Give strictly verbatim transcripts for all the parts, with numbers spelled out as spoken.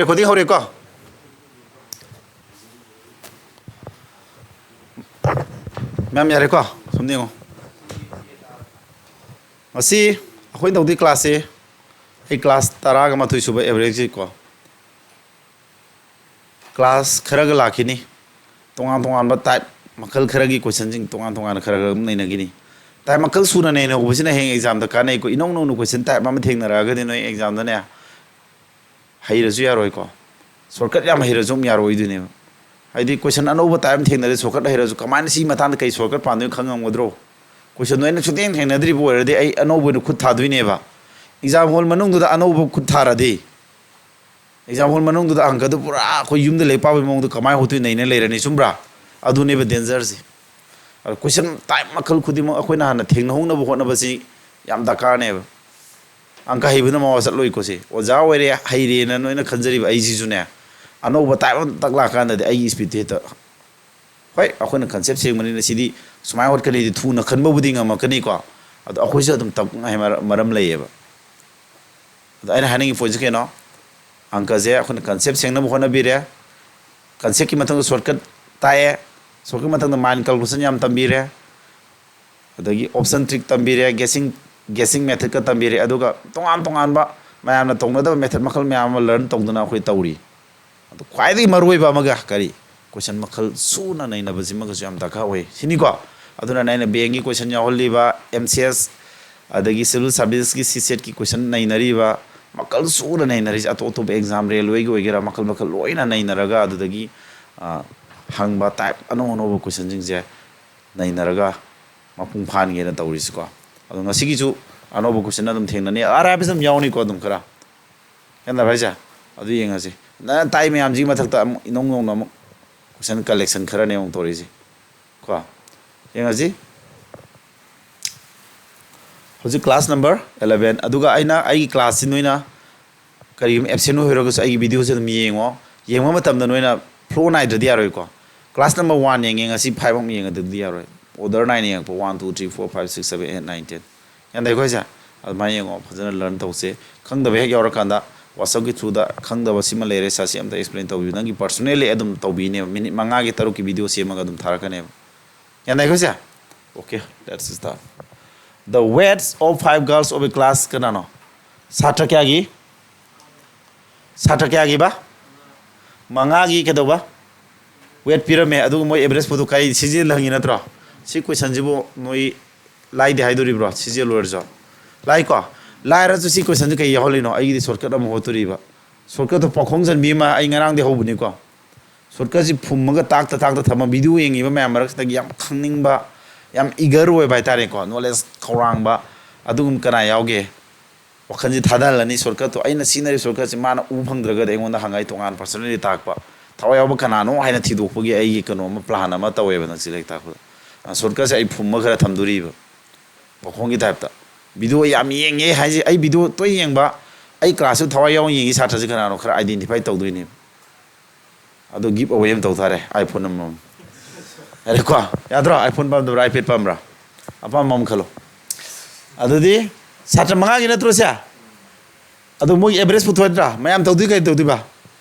Recording ꯍꯧꯔꯦꯀꯣ? ꯃꯌꯥꯝ ꯌꯥꯔꯦꯀꯣ? ꯁꯣꯝꯗ ꯌꯦꯡꯉꯣ꯫ ꯉꯁꯤ ꯑꯩꯈꯣꯏꯅ ꯇꯧꯗꯣꯏ ꯀ꯭ꯂꯥꯁꯁꯦ, ꯑꯩ ꯀ꯭ꯂꯥꯁ ꯇꯔꯥꯒ ꯃꯥꯊꯣꯏ ꯁꯨꯕ ꯑꯦꯚꯔꯦꯖꯀꯤꯀꯣ꯫ ꯀ꯭ꯂꯥꯁ ꯈꯔꯒ ꯂꯥꯛꯈꯤꯅꯤ꯫ ꯇꯣꯉꯥꯟ ꯇꯣꯉꯥꯟꯕ ꯇꯥꯏꯞ ꯃꯈꯜ ꯈꯔꯒꯤ ꯀꯣꯏꯁꯟꯁꯤꯡ ꯇꯣꯉꯥꯟ ꯇꯣꯉꯥꯟꯅ ꯈꯔ ꯈꯔ ꯑꯗꯨꯝ ꯅꯩꯅꯈꯤꯅꯤ꯫ ꯇꯥꯏꯞ ꯃꯈꯜ ꯁꯨꯅ ꯅꯩꯅꯍꯧꯕꯁꯤꯅ ꯍꯌꯦꯡ ꯑꯦꯛꯖꯥꯝꯗ ꯀꯥꯟꯅꯩꯀꯣ꯫ ꯏꯅꯧ ꯅꯧꯅ ꯀꯣꯏꯁꯟ ꯇꯥꯏꯞ ꯑꯃ ꯊꯦꯡꯅꯔꯛꯑꯒꯗꯤ ꯅꯣꯏ ꯑꯦꯛꯖꯥꯝꯗꯅꯦ ꯍꯩꯔꯁꯨ ꯌꯥꯔꯣꯏꯀꯣ꯫ ꯁꯣꯔꯠꯀꯠ ꯌꯥꯝ ꯍꯩꯔꯁꯨ ꯑꯃꯨꯛ ꯌꯥꯔꯣꯏꯗꯣꯏꯅꯦꯕ꯫ ꯍꯥꯏꯗꯤ ꯀꯣꯏꯁꯟ ꯑꯅꯧꯕ ꯇꯥꯏꯞ ꯑꯃ ꯊꯦꯡꯅꯔꯦ, ꯁꯣꯔꯠꯀꯠ ꯍꯩꯔꯁꯨ ꯀꯃꯥꯏꯅ ꯁꯤ ꯃꯇꯥꯡꯗ ꯀꯩ ꯁꯣꯔꯠꯀꯠ ꯄꯥꯟꯗꯣꯏꯅꯣ ꯈꯪꯉꯝꯒꯗ꯭ꯔꯣ? ꯀꯣꯏꯁꯟꯗꯣ ꯑꯩꯅ ꯁꯨꯛꯊꯦꯡ ꯊꯦꯡꯅꯗ꯭ꯔꯤꯕ ꯑꯣꯏꯔꯗꯤ ꯑꯩ ꯑꯅꯧꯕ ꯑꯣꯏꯅ ꯈꯨꯠ ꯊꯥꯗꯣꯏꯅꯦꯕ꯫ ꯑꯦꯛꯖꯥꯝ ꯍꯣꯜ ꯃꯅꯨꯡꯗꯨꯗ ꯑꯅꯧꯕ ꯈꯨꯠ ꯊꯥꯔꯗꯤ, ꯑꯦꯛꯖꯥꯝ ꯍꯣꯜ ꯃꯅꯨꯡꯗꯨꯗ ꯑꯪꯀꯗꯨ ꯄꯨꯔꯥ ꯑꯩꯈꯣꯏ ꯌꯨꯝꯗ ꯂꯥꯏꯔꯤꯛ ꯄꯥꯕꯒꯤ ꯃꯑꯣꯡꯗ ꯀꯃꯥꯏꯅ ꯍꯣꯠꯇꯣꯏꯅꯣ ꯅꯩꯅ ꯂꯩꯔꯅꯤ, ꯆꯨꯝꯕ꯭ꯔꯥ? ꯑꯗꯨꯅꯦꯕ ꯗꯦꯟꯖꯔꯁꯦ꯫ ꯑꯗꯣ ꯀꯣꯏꯁꯟ ꯇꯥꯏꯞ ꯃꯈꯜ ꯈꯨꯗꯤꯡꯃꯛ ꯑꯩꯈꯣꯏꯅ ꯍꯥꯟꯅ ꯊꯦꯡꯅꯍꯧꯅꯕ ꯍꯣꯠꯅꯕꯁꯤ ꯌꯥꯝ ꯗꯔꯀꯥꯔꯅꯦꯕ꯫ ꯑꯪꯀ ꯍꯩꯕꯅ ꯃꯋꯥ ꯆꯠꯂꯣꯏꯀꯣ ꯁꯤ꯫ ꯑꯣꯖꯥ ꯑꯣꯏꯔꯦ, ꯍꯩꯔꯦꯅ ꯅꯣꯏꯅ ꯈꯟꯖꯔꯤꯕ ꯑꯩꯁꯤꯁꯨꯅꯦ, ꯑꯅꯧꯕ ꯇꯥꯏꯞ ꯑꯃ ꯇꯛ ꯂꯥꯛꯀꯥꯟꯗꯗꯤ ꯑꯩꯒꯤ ꯏꯁꯄꯤꯠꯇꯨ ꯍꯦꯛꯇ, ꯍꯣꯏ, ꯑꯩꯈꯣꯏꯅ ꯀꯟꯁꯦꯞ ꯁꯦꯡꯕꯅꯤꯅ ꯁꯤꯗꯤ ꯁꯨꯃꯥꯏꯅ ꯍꯣꯠꯀꯅꯤꯗꯤ ꯊꯨꯅ ꯈꯟꯕꯕꯨꯗꯤ ꯉꯝꯃꯛꯀꯅꯤꯀꯣ꯫ ꯑꯗꯣ ꯑꯩꯈꯣꯏꯁꯨ ꯑꯗꯨꯝ ꯇꯞꯅꯉꯥꯏ ꯃꯔ-, ꯃꯔꯝ ꯂꯩꯌꯦꯕ꯫ ꯑꯗꯣ ꯑꯩꯅ ꯍꯥꯏꯅꯤꯡꯉꯤ ꯄꯣꯏꯟꯠꯁꯦ ꯀꯩꯅꯣ? ꯑꯪꯀꯁꯦ ꯑꯩꯈꯣꯏꯅ ꯀꯟꯁꯦꯞ ꯁꯦꯡꯅꯕ ꯍꯣꯠꯅꯕꯤꯔꯦ, ꯀꯟꯁꯦꯞꯀꯤ ꯃꯊꯪꯗ ꯁꯣꯔꯠꯀꯠ ꯇꯥꯛꯑꯦ, ꯁꯣꯔꯠꯀꯠ ꯃꯊꯪꯗ ꯃꯥꯏꯟ ꯀꯥꯜꯀꯨꯂꯦꯁꯟ ꯌꯥꯝ ꯇꯝꯕꯤꯔꯦ, ꯑꯗꯒꯤ ꯑꯣꯞꯁꯟ ꯇ꯭ꯔꯤꯛ ꯇꯝꯕꯤꯔꯦ, ꯒꯦꯁꯤꯡ, ꯒꯦꯁꯤꯡ ꯃꯦꯊꯠꯀ ꯇꯝꯕꯤꯔꯦ, ꯑꯗꯨꯒ ꯇꯣꯉꯥꯟ ꯇꯣꯉꯥꯟꯕ ꯃꯌꯥꯝꯅ ꯇꯧꯅꯗꯕ ꯃꯦꯊꯠ ꯃꯈꯜ ꯃꯌꯥꯝ ꯑꯃ ꯂꯔꯟ ꯇꯧꯗꯅ ꯑꯩꯈꯣꯏ ꯇꯧꯔꯤ꯫ ꯑꯗꯣ ꯈ꯭ꯋꯥꯏꯗꯒꯤ ꯃꯔꯨꯑꯣꯏꯕ ꯑꯃꯒ ꯀꯔꯤ? ꯀꯣꯏꯁꯟ ꯃꯈꯜ ꯁꯨꯅ ꯅꯩꯅꯕꯁꯤꯃꯒꯁꯨ ꯌꯥꯝ ꯗꯔꯀꯥꯔ ꯑꯣꯏ ꯁꯤꯅꯤꯀꯣ꯫ ꯑꯗꯨꯅ ꯑꯩꯅ ꯕꯦꯡꯒꯤ ꯀꯣꯏꯁꯟ ꯌꯥꯎꯍꯜꯂꯤꯕ, ꯑꯦꯝ ꯁꯤ ꯑꯦꯁ, ꯑꯗꯒꯤ ꯁꯤꯚꯤꯜ ꯁꯥꯔꯚꯤꯁꯀꯤ ꯁꯤ ꯁꯦꯠꯀꯤ ꯀꯣꯏꯁꯟ ꯅꯩꯅꯔꯤꯕ, ꯃꯈꯜ ꯁꯨꯅ ꯅꯩꯅꯔꯤꯁꯦ, ꯑꯇꯣꯞ ꯑꯇꯣꯞꯄ ꯑꯦꯛꯖꯥꯝ, ꯔꯦꯜꯋꯦꯒꯤ ꯑꯣꯏꯒꯦꯔꯥ, ꯃꯈꯜ ꯃꯈꯜ ꯂꯣꯏꯅ ꯅꯩꯅꯔꯒ ꯑꯗꯨꯗꯒꯤ, ꯑ, ꯍꯪꯕ ꯇꯥꯏꯞ ꯑꯅꯧ ꯑꯅꯧꯕ ꯀꯣꯏꯁꯟꯁꯤꯡꯁꯦ ꯅꯩꯅꯔꯒ ꯃꯄꯨꯡ ꯐꯥꯍꯟꯒꯦꯅ ꯇꯧꯔꯤꯁꯤꯀꯣ꯫ ꯑꯗꯣ ꯉꯁꯤꯒꯤꯁꯨ ꯑꯅꯧꯕ ꯀꯣꯏꯁꯟ ꯑꯗꯨꯝ ꯊꯦꯡꯅꯅꯤ, ꯑꯔꯥꯏꯕꯁꯨ ꯑꯗꯨꯝ ꯌꯥꯎꯅꯤꯀꯣ, ꯑꯗꯨꯝ ꯈꯔ ꯈꯦꯠꯅꯕ ꯍꯥꯏꯁꯦ꯫ ꯑꯗꯨ ꯌꯦꯡꯉꯁꯤ꯫ ꯅꯪ ꯇꯥꯛꯏ ꯃꯌꯥꯝꯁꯤꯒꯤ ꯃꯊꯛꯇ ꯑꯃꯨꯛ ꯏꯅꯧ ꯅꯧꯅ ꯑꯃꯨꯛ ꯀꯣꯏꯁꯟ ꯀꯂꯦꯛꯁꯟ ꯈꯔꯅꯦ ꯑꯃꯨꯛ ꯇꯧꯔꯤꯁꯤ ꯀꯣ꯫ ꯌꯦꯡꯉꯁꯤ꯫ ꯍꯧꯖꯤꯛ ꯀ꯭ꯂꯥꯁ ꯅꯝꯕꯔ ꯑꯦꯂꯚꯦꯟ꯫ ꯑꯗꯨꯒ ꯑꯩꯅ ꯑꯩꯒꯤ ꯀ꯭ꯂꯥꯁꯁꯤ ꯅꯣꯏꯅ ꯀꯔꯤꯒꯨꯝꯕ ꯑꯦꯞꯁꯦꯟ ꯑꯣꯏꯔꯒꯁꯨ ꯑꯩꯒꯤ ꯚꯤꯗꯤꯑꯣꯁꯦ ꯑꯗꯨꯝ ꯌꯦꯡꯉꯣ꯫ ꯌꯦꯡꯕ ꯃꯇꯝꯗ ꯅꯣꯏꯅ ꯐ꯭ꯂꯣ ꯅꯥꯏꯗ꯭ꯔꯗꯤ ꯌꯥꯔꯣꯏꯀꯣ꯫ ꯀ꯭ꯂꯥꯁ ꯅꯝꯕꯔ ꯋꯥꯟ ꯌꯦꯡꯉꯦ, ꯉꯁꯤ ꯐꯥꯏꯚ ꯑꯃꯨꯛ ꯌꯦꯡꯉꯗꯤ ꯌꯥꯔꯣꯏ꯫ ꯑꯣꯔꯗꯔ ꯅꯥꯏꯅ ꯌꯦꯡꯉꯛꯄ, one, two, three, four, five, six, seven, eight, nine, ten. ꯒ꯭ꯌꯥꯟ ꯇꯥꯏꯀꯣ ꯍꯥꯏꯁꯦ? ꯑꯗꯨꯃꯥꯏꯅ ꯌꯦꯡꯉꯣ, ꯐꯖꯅ ꯂꯔꯟ ꯇꯧꯁꯦ꯫ ꯈꯪꯗꯕ ꯍꯦꯛ ꯌꯥꯎꯔꯀꯥꯟꯗ WhatsApp-ꯀꯤ through-ꯗ ꯈꯪꯗꯕ ꯁꯤꯃ ꯂꯩꯔꯦ, ꯁꯥꯔ, ꯁꯤ ꯑꯝꯇ explain ꯇꯧꯕꯤꯌꯨ꯫ ꯅꯪꯒꯤ personally ꯑꯗꯨꯝ ꯇꯧꯕꯤꯅꯦꯕ, minute ꯃꯉꯥꯒꯤ, ꯇꯔꯨꯛꯀꯤ video ꯁꯦꯝꯃꯒ ꯑꯗꯨꯝ ꯊꯥꯔꯛꯀꯅꯦꯕ꯫ ꯌꯥꯅꯩꯀꯣ ꯁꯦ? Okay, let's start. The weights of five girls of a class, ꯀꯅꯥꯅꯣ? ꯁꯥꯇ꯭ꯔ ꯀꯌꯥꯒꯤ? ꯁꯥꯇ꯭ꯔ ꯀꯌꯥꯒꯤꯕ? ꯃꯉꯥꯒꯤ ꯀꯩꯗꯧꯕ? Weight ꯄꯤꯔꯝꯃꯦ, ꯑꯗꯨꯒ ꯃꯣꯏ average ꯄꯨꯊꯣꯛ ꯀꯥꯏ ꯁꯤꯖꯤꯜ ꯍꯪꯉꯤ ꯅꯠꯇ꯭ꯔꯣ? ꯁꯤ question-ꯁꯤꯕꯨ ꯅꯣꯏ ꯂꯥꯏꯗꯦ ꯍꯥꯏꯗꯣꯔꯤꯕ꯭ꯔꯣ? ꯁꯤꯖꯤꯜ ꯑꯣꯏꯔꯁꯨ꯫ ꯂꯥꯏꯀꯣ? ꯂꯥꯏꯔꯁꯨ ꯁꯤ question-ꯁꯤ ꯀꯩ ꯌꯥꯎꯍꯜꯂꯤꯅꯣ? ꯑꯩꯒꯤꯗꯤ shortcut ꯑꯃ ꯍꯣꯠꯇꯣꯔꯤꯕ꯫ Shortcut-ꯇꯣ ꯄꯥꯎꯈꯣꯡ ꯆꯟꯕꯤ ꯑꯃ ꯑꯩ ꯉꯔꯥꯡꯗꯤ ꯍꯧꯕꯅꯤꯀꯣ꯫ Shortcut-ꯁꯤ ꯐꯨꯝꯃꯒ ꯇꯥꯛꯇ ꯇꯥꯛꯇ ꯊꯝꯃ, video ꯌꯦꯡꯉꯤꯕ ꯃꯌꯥꯝ ꯃꯔꯛꯁꯤꯗꯒꯤ ꯌꯥꯝ ꯈꯪꯅꯤꯡꯕ, ꯌꯥꯝ eager ꯑꯣꯏꯕ ꯍꯥꯏꯇꯥꯔꯦꯀꯣ, knowledge ꯈꯧꯔꯥꯡꯕ, ꯑꯗꯨꯒꯨꯝꯕ ꯀꯅꯥ ꯌꯥꯎꯒꯦ? ꯋꯥꯈꯜꯁꯤ ꯊꯥꯗꯍꯜꯂꯅꯤ꯫ Shortcut-ꯇꯣ, ꯑꯩꯅ ꯁꯤꯖꯤꯟꯅꯔꯤꯕ shortcut-ꯁꯤ ꯃꯥꯅ ꯎ ꯐꯪꯗ꯭ꯔꯒꯗꯤ ꯑꯩꯉꯣꯟꯗ ꯍꯪꯉ ꯑꯩ ꯇꯣꯉꯥꯟꯅ personally ꯇꯥꯛꯄ꯫ ꯊꯋꯥꯏ ꯌꯥꯎꯕ ꯀꯅꯥꯅꯣ ꯍꯥꯏꯅ ꯊꯤꯗꯣꯛꯄꯒꯤ ꯑꯩꯒꯤ ꯀꯩꯅꯣ ꯑꯃ, plan ꯑꯃ ꯇꯧꯋꯦꯕ ꯅꯪꯁꯤ ꯂꯥꯏꯔꯤꯛ ꯇꯥꯛꯄꯗ꯫ ꯑ, shortcut-ꯁꯦ ꯑꯩ ꯐꯨꯝꯃ ꯈꯔ ꯊꯝꯗꯣꯔꯤꯕ꯫ ꯄꯥꯎꯈꯣꯡꯒꯤ type-ꯇ꯫ Video ꯌꯥꯝ ꯌꯦꯡꯉꯦ ꯍꯥꯏꯁꯦ, ꯑꯩ video ꯇꯣꯏ ꯌꯦꯡꯕ, ꯑꯩ class-ꯁꯨ ꯊꯋꯥꯏ ꯌꯥꯎꯅ ꯌꯦꯡꯉꯤ ꯁꯥꯇ꯭ꯔꯁꯦ ꯀꯅꯥꯅꯣ ꯈꯔ identify ꯇꯧꯗꯣꯏꯅꯦꯕ꯫ ꯑꯗꯣ give away ꯑꯃ ꯇꯧ ꯇꯥꯔꯦ, iPhone ꯑꯃꯃꯝ꯫ ꯌꯥꯔꯦꯀꯣ? ꯌꯥꯗ꯭ꯔꯣ? iPhone ꯄꯥꯝꯗꯕ꯭ꯔꯥ? iPad ꯄꯥꯝꯕ꯭ꯔꯥ? ꯑꯄꯥꯝꯕ ꯑꯃ ꯈꯜꯂꯣ꯫ ꯑꯗꯨꯗꯤ ꯁꯥꯇ꯭ꯔ ꯃꯉꯥꯒꯤ ꯅꯠꯇ꯭ꯔꯣ ꯁꯦ? ꯑꯗꯣ ꯃꯣꯏꯒꯤ average ꯄꯨꯊꯣꯛꯑꯗ꯭ꯔꯥ? ꯃꯌꯥꯝ ꯇꯧꯗꯣꯏ ꯀꯩ ꯇꯧꯗꯣꯏꯕ?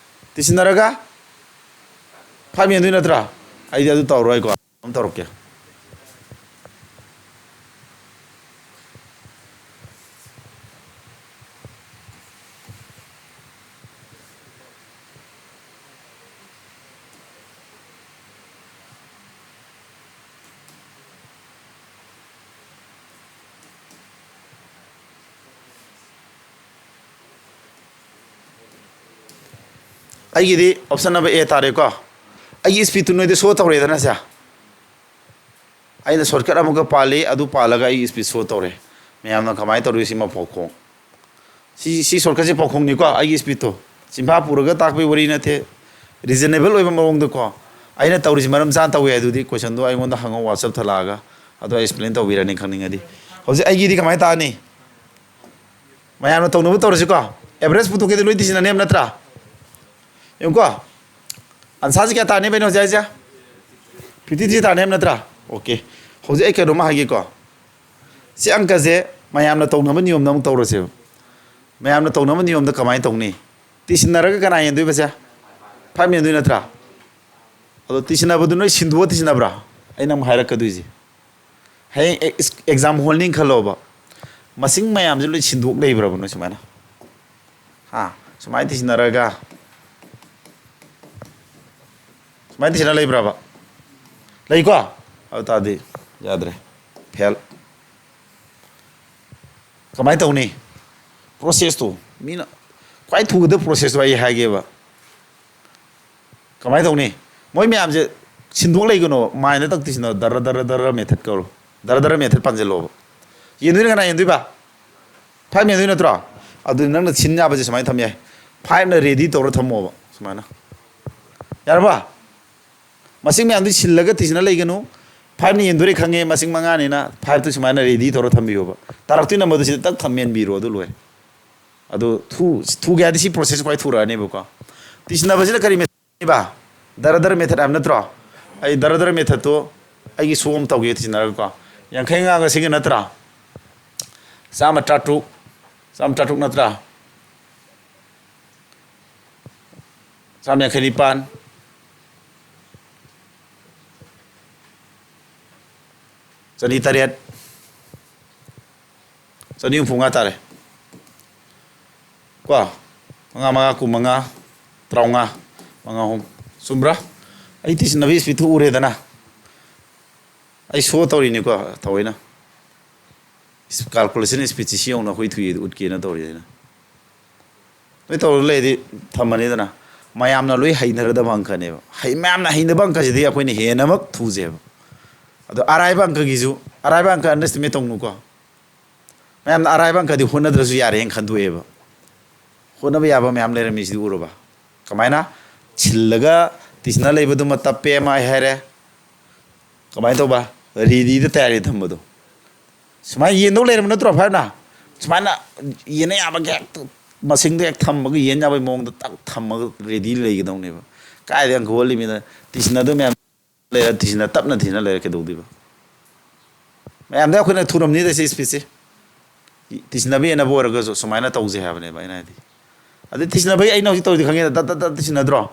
ꯇꯤꯁꯤꯟꯅꯔꯒ five ꯌꯦꯟꯗꯣꯏ ꯅꯠꯇ꯭ꯔꯥ? ꯑꯩꯗꯤ ꯑꯗꯨ ꯇꯧꯔꯣꯏꯀꯣ꯫ ꯑꯃ ꯇꯧꯔꯛꯀꯦ꯫ ꯑꯩꯒꯤꯗꯤ option number A ꯇꯥꯔꯦꯀꯣ꯫ ꯑꯩꯒꯤ speed-ꯇꯨ ꯅꯣꯏꯗ show ꯇꯧꯔꯦꯗꯅ ꯁꯦ꯫ ꯑꯩꯅ shortcut ꯑꯃꯨꯛꯀ ꯄꯥꯜꯂꯤ, ꯑꯗꯨ ꯄꯥꯜꯂꯒ ꯑꯩꯒꯤ speed show ꯇꯧꯔꯦ꯫ ꯃꯌꯥꯝꯅ ꯀꯃꯥꯏꯅ ꯇꯧꯔꯤ ꯁꯤ ꯃꯄꯥꯎꯈꯣꯡ꯫ ꯁꯤ, ꯁꯤ shortcut-ꯁꯦ ꯄꯥꯎꯈꯣꯡꯅꯤꯀꯣ, ꯑꯩꯒꯤ speed-ꯇꯣ꯫ ꯆꯤꯟꯐꯥ ꯄꯨꯔꯒ ꯇꯥꯛꯄꯒꯤ ꯋꯥꯔꯤ ꯅꯠꯇꯦ꯫ Reasonable ꯑꯣꯏꯕ ꯃꯑꯣꯡꯗꯀꯣ꯫ ꯑꯩꯅ ꯇꯧꯔꯤꯁꯤ ꯃꯔꯝ ꯆꯥꯅ ꯇꯧꯋꯦ ꯑꯗꯨꯗꯤ question-ꯗꯣ ꯑꯩꯉꯣꯟꯗ ꯍꯪꯉꯣ WhatsApp ꯊꯥꯔꯛꯑꯒ꯫ ꯑꯗꯣ ꯑꯩ explain ꯇꯧꯕꯤꯔꯅꯤ ꯈꯪꯅꯤꯡꯉꯗꯤ꯫ ꯍꯧꯖꯤꯛ ꯑꯩꯒꯤꯗꯤ ꯀꯃꯥꯏꯅ ꯇꯥꯅꯤ? ꯃꯌꯥꯝꯅ ꯇꯧꯅꯕ ꯇꯧꯔꯁꯤꯀꯣ꯫ Average ꯄꯨꯊꯣꯛꯀꯦꯗꯤ ꯂꯣꯏ ꯊꯤꯖꯤꯟꯅꯅꯦꯕ ꯅꯠꯇ꯭ꯔꯥ? ꯌꯦꯡꯉꯨꯀꯣ꯫ Answer-ꯁꯤ ꯀꯌꯥ ꯇꯥꯅꯦꯕ ꯑꯩꯅ ꯍꯧꯖꯤꯛ ꯍꯥꯏꯁꯦ? Fifty three ꯇꯥꯅꯦꯕ ꯅꯠꯇ꯭ꯔꯥ? Okay꯫ ꯍꯧꯖꯤꯛ ꯑꯩ ꯀꯩꯅꯣꯝꯃ ꯍꯥꯏꯒꯦꯀꯣ꯫ ꯁꯤ ꯑꯪꯀꯁꯦ ꯃꯌꯥꯝꯅ ꯇꯧꯅꯕ ꯅꯤꯌꯣꯝꯗ ꯑꯃꯨꯛ ꯇꯧꯔꯁꯦꯕ꯫ ꯃꯌꯥꯝꯅ ꯇꯧꯅꯕ ꯅꯤꯌꯣꯝꯗ ꯀꯃꯥꯏꯅ ꯇꯧꯅꯤ? ꯇꯤꯁꯤꯟꯅꯔꯒ ꯀꯅꯥ ꯌꯦꯟꯗꯣꯏꯕꯁꯦ? ꯐꯥꯏꯚ ꯌꯦꯟꯗꯣꯏ ꯅꯠꯇ꯭ꯔꯥ? ꯑꯗꯣ ꯇꯤꯁꯤꯟꯅꯕꯗꯨ ꯅꯣꯏ ꯁꯤꯟꯗꯣꯛꯑ ꯇꯤꯁꯤꯟꯅꯕ꯭ꯔꯥ? ꯑꯩꯅ ꯑꯃꯨꯛ ꯍꯥꯏꯔꯛꯀꯗꯣꯏꯁꯦ, ꯍꯌꯦꯡ ꯑꯦꯛꯖꯥꯝ ꯍꯣꯜꯅꯤ ꯈꯜꯂꯣꯕ, ꯃꯁꯤꯡ ꯃꯌꯥꯝꯁꯦ ꯂꯣꯏ ꯁꯤꯟꯗꯣꯛ ꯂꯩꯕ꯭ꯔꯕ ꯅꯣꯏ ꯁꯨꯃꯥꯏꯅ? ꯍꯥ? ꯁꯨꯃꯥꯏꯅ ꯇꯤꯁꯤꯟꯅꯔꯒ ꯁꯨꯃꯥꯏꯅ ꯇꯤꯁꯤꯟꯅ ꯂꯩꯕ꯭ꯔꯕ? ꯂꯩꯀꯣ? ꯑꯗꯨ ꯇꯥꯔꯗꯤ ꯌꯥꯗ꯭ꯔꯦ, ꯐꯦꯜ꯫ ꯀꯃꯥꯏꯅ ꯇꯧꯅꯤ? ꯄ꯭ꯔꯣꯁꯦꯁꯇꯣ, ꯃꯤꯅ ꯈ꯭ꯋꯥꯏ ꯊꯨꯒꯗꯕ ꯄ꯭ꯔꯣꯁꯦꯁꯇꯣ ꯑꯩ ꯍꯥꯏꯒꯦꯕ꯫ ꯀꯃꯥꯏꯅ ꯇꯧꯅꯤ? ꯃꯣꯏ ꯃꯌꯥꯝꯁꯦ ꯁꯤꯟꯗꯣꯛ ꯂꯩꯒꯅꯣ, ꯃꯥꯏꯟꯗ ꯇꯛꯇꯤ ꯁꯤꯟꯅ ꯗꯔ ꯗꯔ ꯗꯔ ꯃꯦꯊꯠ ꯀꯧꯔꯣ꯫ ꯗꯔ ꯗꯔ ꯃꯦꯊꯠ ꯄꯥꯟꯁꯤꯜꯂꯣꯕ꯫ ꯌꯦꯟꯗꯣꯏꯅ ꯀꯅꯥ ꯌꯦꯟꯗꯣꯏꯕ? ꯐꯥꯏꯚ ꯌꯦꯟꯗꯣꯏ ꯅꯠꯇ꯭ꯔꯣ? ꯑꯗꯨꯗꯤ ꯅꯪꯅ ꯁꯤꯟ ꯌꯥꯕꯁꯦ ꯁꯨꯃꯥꯏꯅ ꯊꯝ ꯌꯥꯏ, ꯐꯥꯏꯚꯅ ꯔꯦꯗꯤ ꯇꯧꯔ ꯊꯝꯃꯣꯕ ꯁꯨꯃꯥꯏꯅ꯫ ꯌꯥꯔꯕ? ꯃꯁꯤꯡ ꯃꯌꯥꯝꯗꯨ ꯁꯤꯜꯂꯒ ꯇꯤꯁꯤꯟꯅ ꯂꯩꯒꯅꯨ꯫ ꯐꯥꯏꯚꯅ ꯌꯦꯟꯗꯣꯔꯦ ꯈꯪꯉꯦ, ꯃꯁꯤꯡ ꯃꯉꯥꯅꯤꯅ ꯐꯥꯏꯚꯇꯨ ꯁꯨꯃꯥꯏꯅ ꯔꯦꯗꯤ ꯇꯧꯔ ꯊꯝꯕꯤꯌꯣꯕ꯫ ꯇꯥꯔꯛꯇꯣꯏ ꯅꯝꯕꯔꯗꯨ ꯁꯤꯗ ꯇꯛ ꯊꯝ ꯃꯦꯟꯕꯤꯔꯣ, ꯑꯗꯨ ꯂꯣꯏꯔꯦ꯫ ꯑꯗꯨ ꯊꯨ-, ꯊꯨꯒꯦ ꯍꯥꯏꯔꯗꯤ ꯁꯤ ꯄ꯭ꯔꯣꯁꯦꯁ ꯈ꯭ꯋꯥꯏ ꯊꯨꯔꯛꯑꯅꯦꯕꯀꯣ꯫ ꯇꯤꯁꯤꯟꯅꯕꯁꯤꯅ ꯀꯔꯤ ꯃꯦꯊꯠꯅꯦꯕ? ꯗꯔ ꯗꯔ ꯃꯦꯊꯠ ꯍꯥꯏꯕ ꯅꯠꯇ꯭ꯔꯣ? ꯑꯩ ꯗꯔ ꯗꯔ ꯃꯦꯊꯠꯇꯣ ꯑꯩꯒꯤ ꯁꯣ ꯑꯃ ꯇꯧꯒꯦ ꯇꯤꯁꯤꯟꯅꯔꯒꯀꯣ꯫ ꯌꯥꯡꯈꯩ ꯉꯥꯒ ꯁꯤꯒ ꯅꯠꯇ꯭ꯔꯥ? ꯆꯥꯝꯃ ꯇꯔꯥꯇꯔꯨꯛ, ꯆꯥꯝꯃ ꯇꯔꯥꯇꯔꯨꯛ ꯅꯠꯇ꯭ꯔꯥ? ꯆꯥꯝ ꯌꯥꯡꯈꯩ ꯅꯤꯄꯥꯟ, ꯆꯅꯤ ꯇꯔꯦꯠ, ꯆꯅꯤ ꯍꯨꯝꯐꯨ ꯃꯉꯥ ꯇꯥꯔꯦ꯫ ꯀꯣ? ꯃꯉꯥ, ꯃꯉꯥ, ꯀꯨꯟ ꯃꯉꯥ, ꯇꯔꯥꯃꯉꯥ, ꯃꯉꯥ, ꯑꯍꯨꯝ꯫ ꯆꯨꯝꯕ꯭ꯔꯥ? ꯑꯩ ꯇꯤꯁꯤꯟꯅꯕꯒꯤ ꯏꯁꯄꯤꯠꯇꯨ ꯎꯔꯦꯗꯅ꯫ ꯑꯩ ꯁꯣ ꯇꯧꯔꯤꯅꯤꯀꯣ, ꯊꯑꯣꯏꯅ꯫ ꯀꯥꯜꯀꯨꯂꯦꯁꯟ ꯏꯁꯄꯤꯠꯁꯤ ꯁꯤ ꯌꯧꯅ ꯑꯩꯈꯣꯏ ꯊꯨꯏ ꯎꯠꯀꯦꯅ ꯇꯧꯔꯤꯅꯤꯅ꯫ ꯂꯣꯏ ꯇꯧꯔ ꯂꯩꯔꯗꯤ ꯊꯝꯃꯅꯤꯗꯅ꯫ ꯃꯌꯥꯝꯅ ꯂꯣꯏ ꯍꯩꯅꯔꯗꯕ ꯑꯪꯀꯅꯦꯕ꯫ ꯍꯩ-, ꯃꯌꯥꯝꯅ ꯍꯩꯅꯕ ꯑꯪꯀꯁꯤꯗꯤ ꯑꯩꯈꯣꯏꯅ ꯍꯦꯟꯅꯃꯛ ꯊꯨꯖꯩꯕ꯫ ꯑꯗꯣ ꯑꯔꯥꯏꯕ ꯑꯪꯀꯒꯤꯁꯨ, ꯑꯔꯥꯏꯕ ꯑꯪꯀ underestimate ꯇꯧꯅꯨꯀꯣ꯫ ꯃꯌꯥꯝꯅ ꯑꯔꯥꯏꯕ ꯑꯪꯀꯗꯤ ꯍꯣꯠꯅꯗ꯭ꯔꯁꯨ ꯌꯥꯔꯦꯅ ꯈꯟꯗꯣꯛꯑꯦꯕ꯫ ꯍꯣꯠꯅꯕ ꯌꯥꯕ ꯃꯌꯥꯝ ꯂꯩꯔꯝꯃꯤꯁꯤꯗꯤ ꯎꯔꯕ? ꯀꯃꯥꯏꯅ? ꯁꯤꯜꯂꯒ ꯇꯤꯁꯤꯟꯅ ꯂꯩꯕꯗꯨꯃ ꯇꯞꯄꯦ ꯑꯃ ꯑꯩ ꯍꯥꯏꯔꯦ꯫ ꯀꯃꯥꯏꯅ ꯇꯧꯕ? ꯔꯦꯗꯤꯗ ꯇꯌꯥꯔꯤ ꯊꯝꯕꯗꯣ꯫ ꯁꯨꯃꯥꯏꯅ ꯌꯦꯟꯗꯧ ꯂꯩꯔꯕ ꯅꯠꯇ꯭ꯔꯣ ꯐꯥꯏꯚꯅ? ꯁꯨꯃꯥꯏꯅ ꯌꯦꯟꯅ ꯌꯥꯕꯒꯤ ꯍꯦꯛꯇ ꯃꯁꯤꯡꯗꯣ ꯍꯦꯛ ꯊꯝꯃꯒ, ꯌꯦꯟ ꯌꯥꯕꯒꯤ ꯃꯑꯣꯡꯗ ꯇꯛ ꯊꯝꯃꯒ ꯔꯦꯗꯤ ꯂꯩꯒꯗꯧꯅꯦꯕ꯫ ꯀꯥꯏꯗꯩ ꯑꯪꯀ ꯍꯣꯜꯂꯤꯃꯤꯅ ꯇꯤꯁꯤꯟꯅꯗꯣ ꯃꯌꯥꯝ ꯂꯩꯔ, ꯇꯤꯁꯤꯟꯅ ꯇꯞꯅ ꯇꯤꯁꯤꯟꯅ ꯂꯩꯔ ꯀꯩꯗꯧꯗꯣꯏꯕ? ꯃꯌꯥꯝꯗ ꯑꯩꯈꯣꯏꯅ ꯊꯨꯔꯝꯅꯤꯗ ꯁꯤ ꯏꯁꯄꯤꯠꯁꯦ꯫ ꯇꯤꯁꯤꯟꯅꯕ ꯍꯦꯟꯅꯕ ꯑꯣꯏꯔꯒꯁꯨ ꯁꯨꯃꯥꯏꯅ ꯇꯧꯁꯦ ꯍꯥꯏꯕꯅꯦꯕ ꯑꯩꯅ ꯍꯥꯏꯗꯤ꯫ ꯑꯗꯩ ꯇꯤꯁꯤꯟꯅꯕꯒꯤ ꯑꯩꯅ ꯍꯧꯖꯤꯛ ꯇꯧꯔꯤꯗꯣ ꯈꯪꯉꯦꯗ, ꯇꯠ ꯇꯠ ꯇꯠ ꯇꯤꯁꯤꯟꯅꯗ꯭ꯔꯣ?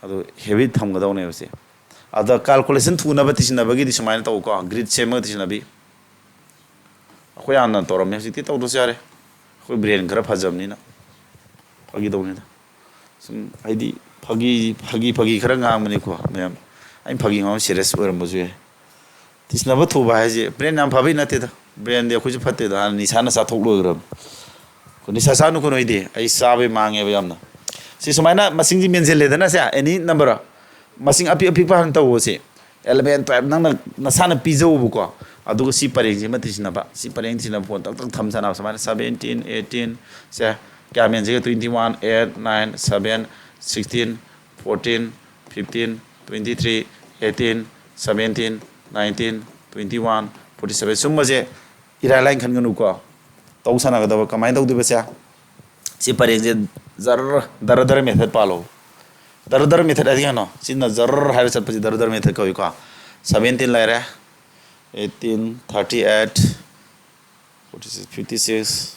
ꯑꯗꯨ ꯍꯦꯕꯤꯠ ꯊꯝꯒꯗꯧꯅꯦꯕ ꯁꯦ꯫ ꯑꯗ ꯀꯥꯜꯀꯨꯂꯦꯁꯟ ꯊꯨꯅꯕ ꯇꯤꯁꯤꯟꯅꯕꯒꯤꯗꯤ ꯁꯨꯃꯥꯏꯅ ꯇꯧꯀꯣ, ꯒ꯭ꯔꯤꯠ ꯁꯦꯝꯃꯒ ꯇꯤꯁꯤꯟꯅꯕꯤ꯫ ꯑꯩꯈꯣꯏ ꯌꯥꯝꯅ ꯇꯧꯔꯝꯃꯦ, ꯍꯧꯖꯤꯛꯇꯤ ꯇꯧꯗ꯭ꯔꯁꯨ ꯌꯥꯔꯦ꯫ ꯑꯩꯈꯣꯏ ꯕ꯭ꯔꯦꯟ ꯈꯔ ꯐꯖꯕꯅꯤꯅ꯫ ꯐꯥꯒꯤ ꯇꯧꯅꯤꯗ꯫ ꯁꯨꯝ ꯍꯥꯏꯗꯤ ꯐꯥꯒꯤ, ꯐꯥꯒꯤ, ꯐꯥꯒꯤ ꯈꯔ ꯉꯥꯡꯕꯅꯤꯀꯣ ꯃꯌꯥꯝ꯫ ꯑꯩꯅ ꯐꯥꯒꯤ ꯉꯥꯡꯕ ꯁꯤꯔꯤꯌꯁ ꯑꯣꯏꯔꯝꯕꯁꯨ ꯌꯥꯏ꯫ ꯇꯤꯁꯤꯟꯅꯕ ꯊꯨꯕ ꯍꯥꯏꯁꯦ ꯕ꯭ꯔꯦꯟ ꯌꯥꯝ ꯐꯕꯩ ꯅꯠꯇꯦꯗ꯫ ꯕ꯭ꯔꯦꯟꯗꯤ ꯑꯩꯈꯣꯏꯁꯨ ꯐꯠꯇꯦꯗ, ꯍꯥꯟꯅ ꯅꯤꯁꯥꯅ ꯆꯥꯊꯣꯛ ꯂꯣꯏꯈ꯭ꯔꯕꯅꯤ꯫ ꯑꯩꯈꯣꯏ ꯅꯤꯁꯥ ꯆꯥꯅꯨ ꯀꯩꯅꯣ, ꯑꯩꯗꯤ ꯑꯩ ꯆꯥꯕꯩ ꯃꯥꯡꯉꯦꯕ ꯌꯥꯝꯅ꯫ ꯁꯤ ꯁꯨꯃꯥꯏꯅ ꯃꯁꯤꯡꯁꯤ ꯃꯦꯟꯁꯤꯜꯂꯦꯗꯅ ꯁꯦ, ꯑꯦꯅꯤ ꯅꯝꯕꯔ꯫ ꯃꯁꯤꯡ ꯑꯄꯤꯛ ꯑꯄꯤꯛꯄ ꯍꯥꯟꯅ ꯇꯧꯋꯣ ꯁꯤ꯫ ꯑꯦꯂꯚꯦꯟ, ꯇꯨꯌꯦꯜꯞ ꯅꯪꯅ ꯅꯁꯥꯅ ꯄꯤꯖꯧꯕꯀꯣ꯫ ꯑꯗꯨꯒ ꯁꯤ ꯄꯔꯦꯡꯁꯤꯃ ꯇꯤꯁꯤꯟꯅꯕ꯫ ꯁꯤ ꯄꯔꯦꯡ ꯇꯤꯁꯤꯟꯅꯕ ꯄꯣꯠ ꯇꯛ ꯇꯛ ꯊꯝ ꯁꯥꯟꯅꯕ꯫ ꯁꯨꯃꯥꯏꯅ ꯁꯚꯦꯟꯇꯤꯟ, ꯑꯩꯠꯇꯤꯟ, ꯁꯦ ꯀꯌꯥ ꯃꯦꯟꯁꯤꯒꯦ? Twenty one, eight, nine, seven, sixteen, fourteen, fifteen, twenty three, eighteen, seventeen, nineteen, twenty one, forty seven. ꯁꯨꯝꯕꯁꯦ ꯏꯔꯥꯏ ꯂꯥꯏꯅ ꯈꯟꯒꯅꯨꯀꯣ꯫ ꯇꯧ ꯁꯥꯟꯅꯒꯗꯕ꯫ ꯀꯃꯥꯏꯅ ꯇꯧꯗꯣꯏꯕ ꯁꯦ? ꯁꯤ ꯄꯔꯦꯡꯁꯦ ꯖꯔ, ꯗꯔ ꯗꯔ ꯃꯦꯊꯠ ꯄꯥꯜꯂꯣ꯫ ꯗꯔ ꯗꯔ ꯃꯦꯊꯠ ꯍꯥꯏꯗꯤ ꯀꯩꯅꯣ? ꯁꯤꯅ ꯖꯔ ꯍꯥꯏꯔ ꯆꯠꯄꯁꯤ ꯗꯔ ꯗꯔ ꯃꯦꯊꯠ ꯀꯧꯏꯀꯣ꯫ ꯁꯚꯦꯟꯇꯤꯟ ꯂꯩꯔꯦ, eighteen, thirty eight, forty six, fifty six,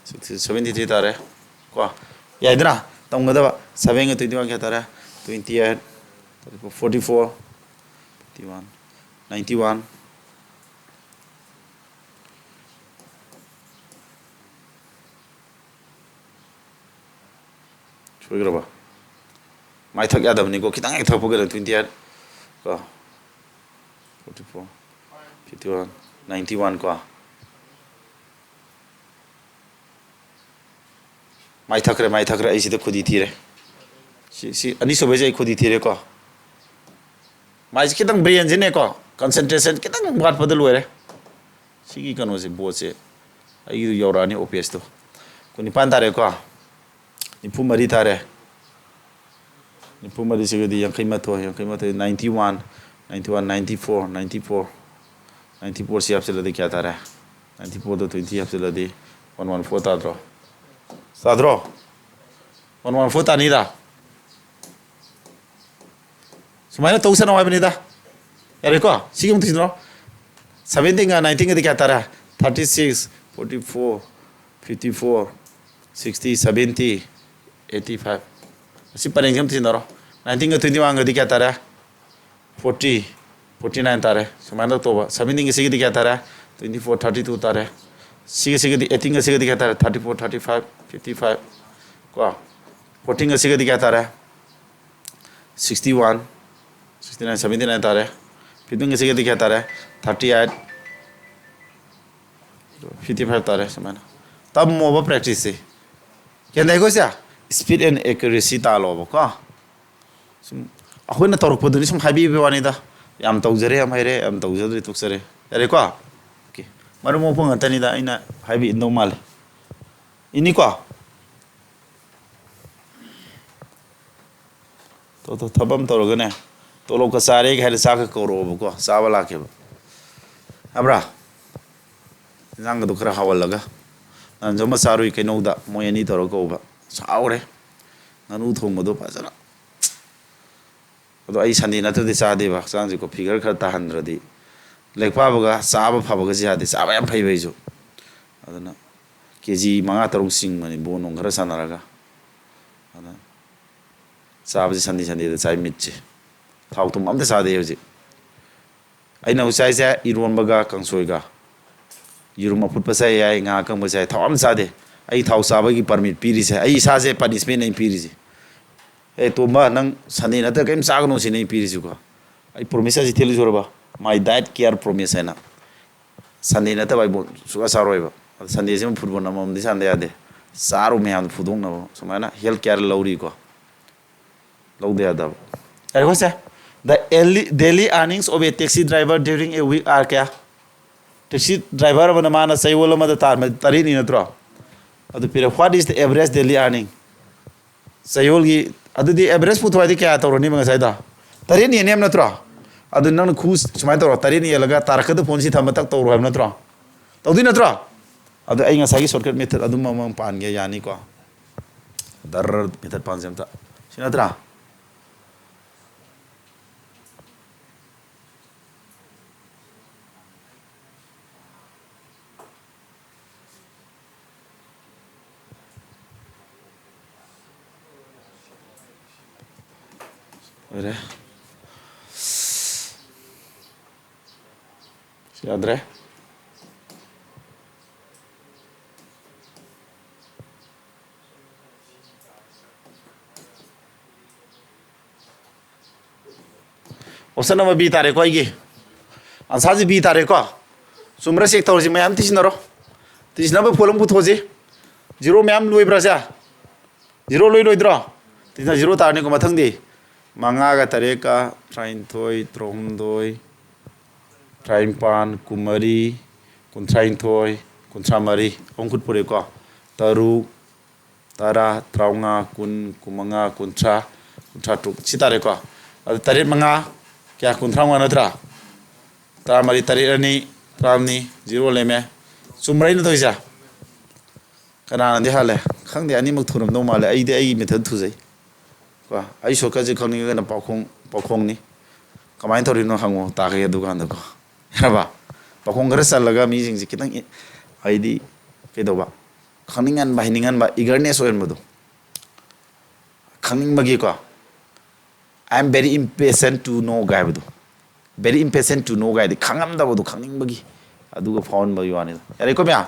sixty, seventy three ꯇꯥꯔꯦ ꯀꯣ꯫ ꯌꯥꯏꯗꯅ? ꯇꯝꯒꯗꯕ꯫ ꯁꯚꯦꯟꯒ ꯇ꯭ꯋꯦꯟꯇꯤ ꯋꯥꯟ ꯀꯌꯥ ꯇꯥꯔꯦ? Twenty eight, forty four, fifty one, ninety one. ꯁꯣꯏꯈ꯭ꯔꯕ? ꯃꯥꯏꯊꯛ ꯌꯥꯗꯕꯅꯤꯀꯣ, ꯈꯤꯇꯪ ꯍꯦꯛ ꯊꯛꯄꯒ ꯇ꯭ꯋꯦꯟꯇꯤ ꯑꯩꯠ ꯀꯣ, forty four, fifty one, ninety one ꯀꯣ꯫ ꯃꯥꯏ ꯊꯛꯈ꯭ꯔꯦ, ꯃꯥꯏ ꯊꯛꯈ꯭ꯔꯦ, ꯑꯩ ꯁꯤꯗ ꯈꯨꯗꯤ ꯊꯤꯔꯦ꯫ ꯁꯤ, ꯁꯤ ꯑꯅꯤꯁꯨꯕꯩꯁꯦ ꯑꯩ ꯈꯨꯗꯤ ꯊꯤꯔꯦꯀꯣ꯫ ꯃꯥꯏꯁꯦ ꯈꯤꯇꯪ ꯕ꯭ꯔꯦꯟꯁꯤꯅꯦꯀꯣ, ꯀꯟꯁꯦꯟꯇ꯭ꯔꯦꯁꯟ ꯈꯤꯇꯪ ꯋꯥꯠꯄꯗ ꯂꯣꯏꯔꯦ꯫ ꯁꯤꯒꯤ ꯀꯩꯅꯣꯁꯦ, ꯕꯣꯠꯁꯦ ꯑꯩꯒꯤꯗꯨ ꯌꯧꯔꯛꯑꯅꯤ, ꯑꯣꯄꯦꯁꯇꯣ꯫ ꯀꯨꯟꯅꯤꯄꯥꯟ ꯇꯥꯔꯦꯀꯣ, ꯅꯤꯐꯨ ꯃꯔꯤ ꯇꯥꯔꯦ꯫ ꯅꯤꯐꯨ ꯃꯔꯤꯁꯤꯒꯗꯤ ꯌꯥꯡꯈꯩ ꯃꯥꯊꯣꯏ, ꯌꯥꯡꯈꯩ ꯃꯥꯊꯣꯏ, ninety one, ninety one, ninety four, ninety four, ninety ꯐꯣꯔꯁꯤ ꯍꯥꯞꯆꯤꯜꯂꯗꯤ ꯀꯌꯥ ꯇꯥꯔꯦ? ꯅꯥꯏꯟꯇꯤ ꯐꯣꯔꯗ ꯇ꯭ꯋꯦꯟꯇꯤ ꯍꯥꯞꯆꯤꯜꯂꯗꯤ ꯋꯥꯟ ꯋꯥꯟ ꯐꯣꯔ ꯇꯥꯗ꯭ꯔꯣ? ꯇꯥꯗ꯭ꯔꯣ? ꯋꯥꯟ ꯋꯥꯟ ꯐꯣꯔ ꯇꯥꯅꯤꯗ꯫ ꯁꯨꯃꯥꯏꯅ ꯇꯧ ꯁꯥꯟꯅꯧ ꯍꯥꯏꯕꯅꯤꯗ꯫ ꯌꯥꯔꯦꯀꯣ? ꯁꯤꯒꯤ ꯑꯃꯨꯛ ꯊꯤꯖꯤꯟꯅꯔꯣ꯫ ꯁꯚꯦꯟꯇꯤꯟꯒ ꯅꯥꯏꯟꯇꯤꯟꯒꯗꯤ ꯀꯌꯥ ꯇꯥꯔꯦ? Thirty six, forty four, fifty four, sixty, seventy, eighty five. ꯑꯁꯤ ꯄꯔꯦꯡꯁꯦ ꯑꯃ ꯊꯤꯖꯤꯟꯅꯔꯣ꯫ Nineteen ꯒ twenty one ꯒꯗꯤ ꯀꯌꯥ ꯇꯥꯔꯦ? Forty, forty nine ꯇꯥꯔꯦ꯫ ꯁꯨꯃꯥꯏꯅ ꯇꯧꯕ꯫ Seventeen ꯒ ꯁꯤꯒꯗꯤ ꯀꯌꯥ ꯇꯥꯔꯦ? Twenty four, thirty two ꯇꯥꯔꯦ꯫ ꯁꯤꯒ ꯁꯤꯒꯗꯤ, eighteen ꯒ ꯁꯤꯒꯗꯤ ꯀꯌꯥ ꯇꯥꯔꯦ? Thirty four, thirty five, fifty five꯫ ꯀꯣ, fourteen ꯒ ꯁꯤꯒꯗꯤ ꯀꯌꯥ ꯇꯥꯔꯦ? Sixty one, sixty nine, seventy nine ꯇꯥꯔꯦ꯫ Fifteen ꯒ ꯁꯤꯒꯗꯤ ꯀꯌꯥ ꯇꯥꯔꯦ? Thirty eight, fifty five ꯇꯥꯔꯦ꯫ ꯁꯨꯃꯥꯏꯅ ꯇꯝꯃꯣꯕ practice ꯁꯦ꯫ ꯒ꯭ꯌꯥꯟ ꯇꯥꯏꯀꯣ ꯁꯦ? Speed and accuracy ꯇꯥꯜꯂꯣꯕꯀꯣ꯫ ꯁꯨꯝ ꯑꯩꯈꯣꯏꯅ ꯇꯧꯔꯛꯄꯗꯨꯅꯤ ꯁꯨꯝ ꯍꯥꯏꯕꯤꯕ ꯋꯥꯅꯤꯗ꯫ ꯌꯥꯝ ꯇꯧꯖꯔꯦ, ꯌꯥꯝ ꯍꯩꯔꯦ, ꯌꯥꯝ ꯇꯧꯖꯗ꯭ꯔꯦ, ꯇꯣꯛꯆꯔꯦ꯫ ꯌꯥꯔꯦꯀꯣ? Okay꯫ ꯃꯔꯝ ꯃꯣꯛꯄ ꯉꯥꯛꯇꯅꯤꯗ ꯑꯩꯅ ꯍꯥꯏꯕ ꯏꯟꯗꯧ ꯃꯥꯜꯂꯦ꯫ ꯏꯅꯤꯀꯣ? ꯇꯣ, ꯇꯣ, ꯊꯕꯛ ꯑꯃ ꯇꯧꯔꯒꯅꯦ, "ꯇꯣꯂꯣꯞꯀ ꯆꯥꯔꯦ" ꯍꯥꯏꯅ ꯆꯥꯛꯀ ꯀꯧꯔꯛꯑꯣꯕꯀꯣ, ꯆꯥꯕ ꯂꯥꯛꯀꯦꯕ꯫ ꯌꯥꯕ꯭ꯔꯥ? ꯏꯟꯖꯥꯡꯒꯗꯣ ꯈꯔ ꯍꯥꯎꯍꯜꯂꯒ꯫ ꯅꯍꯥꯟꯁꯨ ꯑꯃ ꯆꯥꯔꯨꯏ ꯀꯩꯅꯧꯗ, ꯃꯣꯏ ꯑꯅꯤ ꯇꯧꯔꯒ ꯀꯧꯕ꯫ ꯍꯥꯎꯔꯦ꯫ ꯉꯥꯅꯨ ꯊꯣꯡꯕꯗꯣ ꯐꯖꯅ꯫ ꯑꯗꯣ ꯑꯩ Sunday ꯅꯠꯇ꯭ꯔꯗꯤ ꯆꯥꯗꯦꯕ, ꯍꯛꯆꯥꯡꯁꯦꯀꯣ, figure ꯈꯔ ꯇꯥꯍꯟꯗ꯭ꯔꯗꯤ꯫ ꯂꯥꯏꯔꯤꯛ ꯄꯥꯕꯒ ꯆꯥꯕ ꯐꯕꯒꯁꯦ ꯌꯥꯗꯦ, ꯆꯥꯕ ꯌꯥꯝ ꯐꯩꯕ ꯑꯩꯁꯨ꯫ ꯑꯗꯨꯅ KG ꯃꯉꯥ ꯇꯔꯨꯛ ꯆꯤꯡꯕꯅꯤ, ꯕꯣꯜ ꯅꯨꯡ ꯈꯔ ꯁꯥꯟꯅꯔꯒ꯫ ꯑꯗꯨꯅ ꯆꯥꯕꯁꯦ Sunday Sundayꯗ ꯆꯥꯏ, ꯃꯤꯠꯁꯦ꯫ ꯊꯥꯎ ꯊꯨꯝ ꯑꯝꯇ ꯆꯥꯗꯦ ꯍꯧꯖꯤꯛ꯫ ꯑꯩꯅ ꯍꯧꯖꯤꯛ ꯆꯥꯏꯁꯦ ꯏꯔꯣꯟꯕꯒ ꯀꯥꯡꯁꯣꯏꯒ꯫ ꯌꯦꯔꯨꯝ ꯑꯐꯨꯠꯄ ꯆꯥꯏ ꯌꯥꯏ, ꯉꯥ ꯑꯀꯪꯕ ꯆꯥꯏ, ꯊꯥꯎ ꯑꯝ ꯆꯥꯗꯦ꯫ ꯑꯩ ꯊꯥꯎ ꯆꯥꯕꯒꯤ permit ꯄꯤꯔꯤꯁꯦ, ꯑꯩ ꯏꯁꯥꯁꯦ punishment ꯑꯩꯅ ꯄꯤꯔꯤꯁꯦ꯫ "ꯑꯦ ꯇꯣꯝꯕ, ꯅꯪ Sunday ꯅꯠꯇ꯭ꯔ ꯀꯔꯤꯝ ꯆꯥꯒꯅꯨ" ꯁꯤꯅꯦ ꯑꯩ ꯄꯤꯔꯤꯁꯤꯀꯣ꯫ ꯑꯩ promise ꯑꯁꯤ ꯊꯤꯜꯂꯤꯁꯨꯔꯕ? My diet care promise ꯍꯥꯏꯅ꯫ Sunday ꯅꯠꯇꯕ ꯑꯩ ꯕꯣꯜ ꯁꯨꯡꯆꯥ ꯆꯥꯔꯣꯏꯕ꯫ ꯑꯗ Sundayꯁꯤꯃ football ꯑꯃꯃꯝꯗꯤ ꯁꯥꯟꯅꯗ ꯌꯥꯗꯦ꯫ ꯆꯥꯔꯨ ꯃꯌꯥꯝꯗꯣ ꯐꯨꯗꯣꯛꯅꯕ ꯁꯨꯃꯥꯏꯅ health care ꯂꯧꯔꯤꯀꯣ꯫ ꯂꯧꯗ ꯌꯥꯗꯕ꯫ ꯌꯥꯔꯦꯀꯣ ꯁꯦ? The early, daily earnings of a taxi driver during a week are ꯀꯌꯥ? Taxi driver ꯑꯃꯅ ꯃꯥꯅ ꯆꯌꯣꯜ ꯑꯃꯗ ꯇꯥꯟꯕ ꯇꯔꯦꯠꯅꯤ ꯅꯠꯇ꯭ꯔꯣ? ꯑꯗꯨ ꯄꯤꯔꯦ꯫ What is the average daily earning? ꯆꯌꯣꯜꯒꯤ, ꯑꯗꯨꯗꯤ average ꯄꯨꯊꯣꯛꯑꯗꯤ ꯀꯌꯥ ꯇꯧꯔꯅꯤꯕ ꯉꯁꯥꯏꯗꯣ? ꯇꯔꯦꯠꯅꯤ ꯅꯦꯝ ꯅꯠꯇ꯭ꯔꯣ? ꯑꯗꯨ ꯅꯪꯅ ꯈꯨ ꯁꯨꯃꯥꯏꯅ ꯇꯧꯔꯣ, ꯇꯔꯦꯠꯅꯤ ꯌꯦꯜꯂꯒ ꯇꯥꯔꯛꯀꯗ ꯐꯣꯟꯁꯤ ꯊꯝꯕ ꯇꯛ ꯇꯧꯔꯣ ꯍꯥꯏꯕ ꯅꯠꯇ꯭ꯔꯣ? ꯇꯧꯗꯣꯏ ꯅꯠꯇ꯭ꯔꯣ? ꯑꯗꯨ ꯑꯩ ꯉꯁꯥꯏꯒꯤ shortcut method ꯑꯗꯨꯝ ꯑꯃꯃꯝ ꯄꯥꯟꯒꯦ, ꯌꯥꯅꯤꯀꯣ? ꯗꯔ method ꯄꯥꯟꯁꯦ ꯑꯝꯇ꯫ ꯁꯤ ꯅꯠꯇ꯭ꯔꯥ? ꯂꯣꯏꯔꯦ꯫ ꯌꯥꯗ꯭ꯔꯦ꯫ Option number B ꯇꯥꯔꯦꯀꯣ ꯑꯩꯒꯤ꯫ Answer ꯁꯤ B ꯇꯥꯔꯦꯀꯣ꯫ ꯆꯨꯝꯕ꯭ꯔꯥ check ꯇꯧꯔꯁꯤ ꯃꯌꯥꯝ, ꯊꯤꯖꯤꯟꯅꯔꯣ꯫ ꯊꯤꯖꯤꯟꯅꯕ ꯐꯣꯜ ꯑꯃ ꯄꯨꯊꯣꯛꯑꯁꯤ꯫ Zero ꯃꯌꯥꯝ ꯂꯣꯏꯕ꯭ꯔꯥ ꯁꯦ? Zero ꯂꯣꯏ ꯂꯣꯏꯗ꯭ꯔꯣ? ꯊꯤꯖꯤꯟꯅ zero ꯇꯥꯔꯅꯤꯀꯣ ꯃꯊꯪꯗꯤ꯫ ꯃꯉꯥꯒ ꯇꯔꯦꯠꯀ ꯇꯔꯥꯅꯤꯊꯣꯏ, ꯇꯔꯥꯍꯨꯝꯗꯣꯏ, ꯇꯔꯥꯅꯤꯄꯥꯟ, ꯀꯨꯟꯃꯔꯤ, ꯀꯨꯟꯊ꯭ꯔꯥꯅꯤꯊꯣꯏ, ꯀꯨꯟꯊ꯭ꯔꯥꯃꯔꯤ꯫ ꯑꯍꯨꯝ ꯈꯨꯠ ꯄꯨꯔꯦꯀꯣ꯫ ꯇꯔꯨꯛ, ꯇꯔꯥ, ꯇꯔꯥꯃꯉꯥ, ꯀꯨꯟ, ꯀꯨꯟꯃꯉꯥ, ꯀꯨꯟꯊ꯭ꯔꯥ, ꯀꯨꯟꯊ꯭ꯔꯥ ꯇꯔꯨꯛ꯫ ꯁꯤ ꯇꯥꯔꯦꯀꯣ꯫ ꯑꯗꯨ ꯇꯔꯦꯠ ꯃꯉꯥ ꯀꯌꯥ? ꯀꯨꯟꯊ꯭ꯔꯥ ꯃꯉꯥ ꯅꯠꯇ꯭ꯔꯥ? ꯇꯔꯥꯃꯔꯤ, ꯇꯔꯦꯠ ꯑꯅꯤ, ꯇꯔꯥꯃꯔꯤ, zero ꯂꯩꯔꯝꯃꯦ꯫ ꯆꯨꯝꯕ꯭ꯔꯥ ꯑꯩꯅ ꯇꯧꯔꯤꯁꯦ? ꯀꯅꯥꯅꯗꯤ ꯍꯥꯜꯂꯦ? ꯈꯪꯗꯦ, ꯑꯅꯤꯃꯛ ꯊꯨꯔꯝꯗꯧ ꯃꯥꯜꯂꯦ꯫ ꯑꯩꯗꯤ ꯑꯩꯒꯤ method ꯊꯨꯖꯩ꯫ ꯀꯣ, ꯑꯩ shortcut ꯁꯦ ꯈꯪꯅꯤꯡꯉꯒꯅ ꯄꯥꯎꯈꯣꯡ, ꯄꯥꯎꯈꯣꯡꯅꯤ꯫ ꯀꯃꯥꯏꯅ ꯇꯧꯔꯤꯅꯣ ꯍꯪꯉꯣ, ꯇꯥꯛꯀꯦ ꯑꯗꯨꯀꯥꯟꯗꯀꯣ꯫ ꯌꯥꯔꯕ? ꯄꯥꯎꯈꯣꯡ ꯈꯔ ꯆꯜꯂꯒ ꯃꯤꯁꯤꯡꯁꯦ ꯈꯤꯇꯪ ꯏ-, ꯍꯥꯏꯗꯤ ꯀꯩꯗꯧꯕ? ꯈꯪꯅꯤꯡꯍꯟꯕ, ꯍꯩꯅꯤꯡꯍꯟꯕ, eagerness ꯑꯣꯏꯍꯟꯕꯗꯣ꯫ ꯈꯪꯅꯤꯡꯕꯒꯤꯀꯣ꯫ "I am very impatient to know" ꯒꯥꯏ ꯍꯥꯏꯕꯗꯣ꯫ Very impatient to know ꯒꯥꯏꯗꯤ ꯈꯪꯉꯝꯗꯕꯗꯣ ꯈꯪꯅꯤꯡꯕꯒꯤ꯫ ꯑꯗꯨꯒ ꯐꯥꯎꯍꯟꯕꯒꯤ ꯋꯥꯅꯤꯗ꯫ ꯌꯥꯔꯦꯀꯣ ꯃꯌꯥꯝ?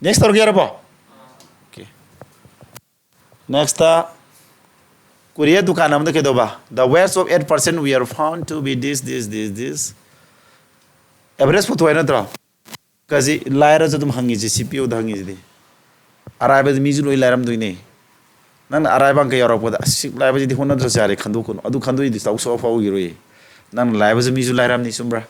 Next ꯇꯧꯔꯒꯦ ꯌꯥꯔꯕꯣ? Okay꯫ Next, ꯀꯣꯔꯤꯌꯥ ꯗꯨꯀꯥꯟ ꯑꯃꯗ ꯀꯩꯗꯧꯕ? "The waste of eight percent were found to be this, this, this, this." Average ꯄꯨꯊꯣꯛꯑꯦ ꯅꯠꯇ꯭ꯔꯣ? ꯀꯖꯤ ꯂꯥꯏꯔꯁꯨ ꯑꯗꯨꯝ ꯍꯪꯉꯤꯁꯤ, C P U ꯗ ꯍꯪꯉꯤꯁꯤꯗꯤ꯫ ꯑꯔꯥꯏꯕꯗꯤ ꯃꯤꯁꯨ ꯂꯣꯏ ꯂꯥꯏꯔꯝꯗꯣꯏꯅꯦ꯫ ꯅꯪꯅ ꯑꯔꯥꯏꯕ ꯑꯪꯀ ꯌꯥꯎꯔꯛꯄꯗ, "ꯑꯁ, ꯁꯤ ꯂꯥꯏꯕꯁꯤꯗꯤ ꯍꯣꯠꯅꯗ꯭ꯔꯁꯨ ꯌꯥꯔꯦ" ꯈꯟꯗꯣꯛꯀꯅꯨ꯫ ꯑꯗꯨ ꯈꯟꯗꯣꯛꯏꯗꯤ ꯇꯧ ꯁꯨꯡꯐꯥꯎ ꯐꯥꯎꯈꯤꯔꯣꯏꯌꯦ꯫ ꯅꯪꯅ ꯂꯥꯏꯕꯁꯨ ꯃꯤꯁꯨ ꯂꯥꯏꯔꯝꯅꯤ, ꯆꯨꯝꯕ꯭ꯔꯥ?